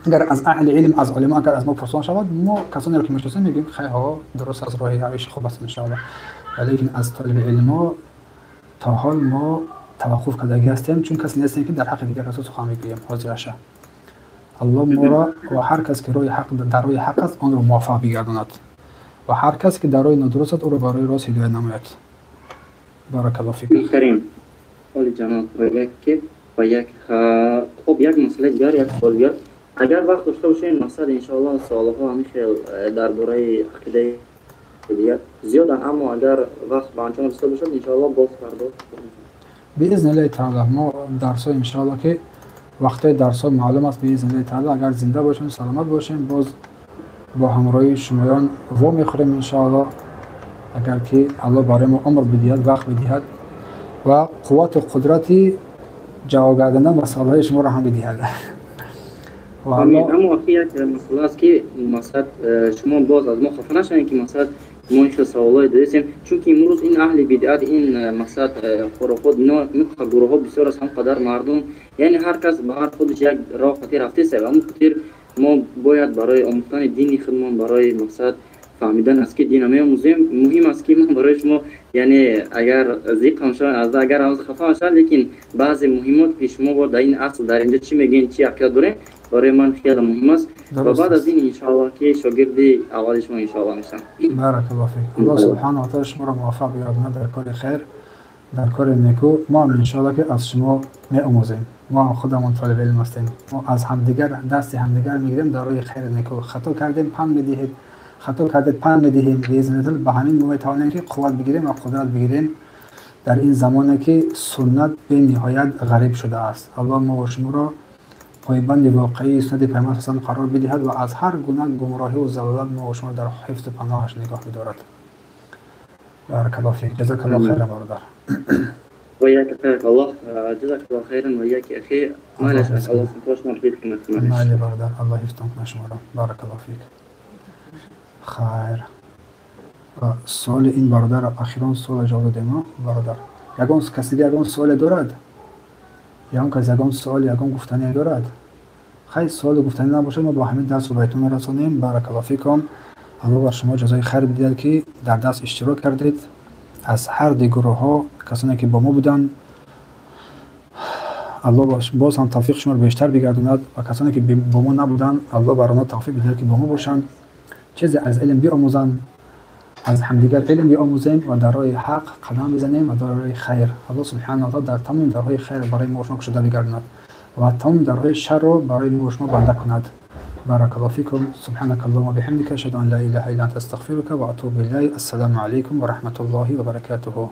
агар аз аҳли илм, аз олимо агар аз мо пурсон шавад, мо касонеро ки мешиносем мегӯем, хайр, ҳо, дуруст аст, роҳи равиши хуб аст, иншоаллоҳ. Валекин аз толиби илмҳо То ҳол мо таваққуф кардагӣ ҳастем, чун касе нестем, ки дар ҳаққи дигар касо сухан бигӯем. Ҳозираша Аллоҳ моро ва ҳар кас, ки роҳи ҳақ дар роҳи ҳақ аст, онро муваффақ бигардонад ва ҳар кас, ки дар роҳи нодуруст аст, ӯро барои рост ҳидоят намояд. Баракаллоҳ фик. Беҳтарин, оли ҷаноб. Ва як, хуб, як масъалаи дигар, як суол дигар, агар вақт дошта бошем. Мақсад, иншоаллоҳ, суолҳо ҳамин хел дар бораи ақидаи дигар зиёданд, аммо агар вақт ба анҷом расида бошад, иншоаллоҳ, боз фардо. Биизниллаҳи таала, мо дарсҳо, иншоаллоҳ, ки вақтҳои дарсҳо маълум аст. Биизниллаҳи таала, агар зинда бошем, саломат бошем, боз бо ҳамроҳии шумоён во мехӯрем, иншоаллоҳ, агар ки Аллоҳ барои мо умр бидиҳад, вақт бидиҳад ва қуввату қудрати ҷавоб гардондан ба саволҳои шуморо ҳам бидиҳад. Аммо охи, як масъала аст, ки мақсад, шумо боз аз мо хафа нашавед, ки мақсад, мо ин хел саволҳое додистем, чунки имрӯз ин аҳли бидъат, ин мақсад, хурофот, ино гурӯҳҳо бисёр аст, ҳам қадар мардум, яъне ҳар кас ба ҳар худаш як роҳ хотир рафтеста. Ба ҳамон хотир мо бояд барои омӯхтани дини худмон, барои мақсад фаҳмидан аст, ки дина меомӯзем. Муҳим аст, ки ман барои шумо, яъне агар зиқам шавад, аз агар хафа шавад, лекин баъзе муҳимот, ки шумо бо дар ин асл, дар инҷо чӣ мегӯед, чӣ ақида дорем, барои ман хеле муҳим аст. Ва баъд аз ин, иншоаллоҳ, ки шогирди аввали шумо, иншоаллоҳ, мешавам. Баракаллоҳ фик. Аллоҳ субҳанаҳу ва таъала шуморо муваффақ бигардонад дар кори хайр, дар кори неку. Мо ҳам, иншоаллоҳ, ки аз шумо меомӯзем. Мо ҳам худамон толиби илм ҳастем. Мо аз ҳамдигар дасти ҳамдигар мегирем дар роҳи хайри неку. Хато кардем, панд медиҳед, хато кардед, панд медиҳем. Биизнилlah, ба ҳамин мо метавонем, ки қувват бигирем ва қудрат бигирем дар ин замоне, ки суннат бениҳоят ғариб шудааст. Аллоҳ мо ва шуморо пойбанди воқеии суннати Пайғамбар салам қарор бидиҳад ва аз ҳар гуна гумроҳиву залолат мо ва шумо дар ҳифзу паноҳаш нигоҳ бидорад. Баракаллоҳ фик, ҷазакаллоҳ хайран, бародар. وإياك، خيرك الله، جزاك الله خيرا وإياك أخي. معلش، الله سبحانه. Майли, бародар, Аллоҳ ҳифзтон кунад шуморо. Баракаллоҳ фик. Хайр, суоли ин бародар, ахирон суоле ҷавоб додем. Бародар, ягон каси дига ягон суоле дорад? Ягон кас ягон суол, ягон гуфтане дорад? Хайр, суолу гуфтанӣ набошад, мо бо ҳамин дарсро ба итмом мерасонем. Баракаллоҳ фикум. Аллоҳ бар шумо ҷазои хайр бидиҳад, ки дар дарс иштирок кардед. Аз ҳар ду гурӯҳҳо касоне, ки бо мо буданд, Аллоҳ боз ҳам тавфиқи шуморо бештар бигардонад ва касоне, ки бо мо набуданд, Аллоҳ бар онҳо тавфиқ бидиҳад, ки бо мо бошанд, чизе аз илм биомӯзанд. Аз ҳамдигар илм биомӯзем ва дар роҳи ҳақ қадам бизанем ва дар роҳи хайр. Аллоҳ субҳанаҳу ва таала дар тамоми дарҳои хайр барои мо шумо кушода бигардонад ва тамоми дарҳои шарро барои мо шумо банда кунад. Баракаллоҳ фикум. Субҳанака аллоҳума биҳамдика, ашҳаду ан ла илаҳа илла анта, астағфирука ва атубу илайк. Ассалому алайкум ва раҳматуллоҳи ва баракатуҳу.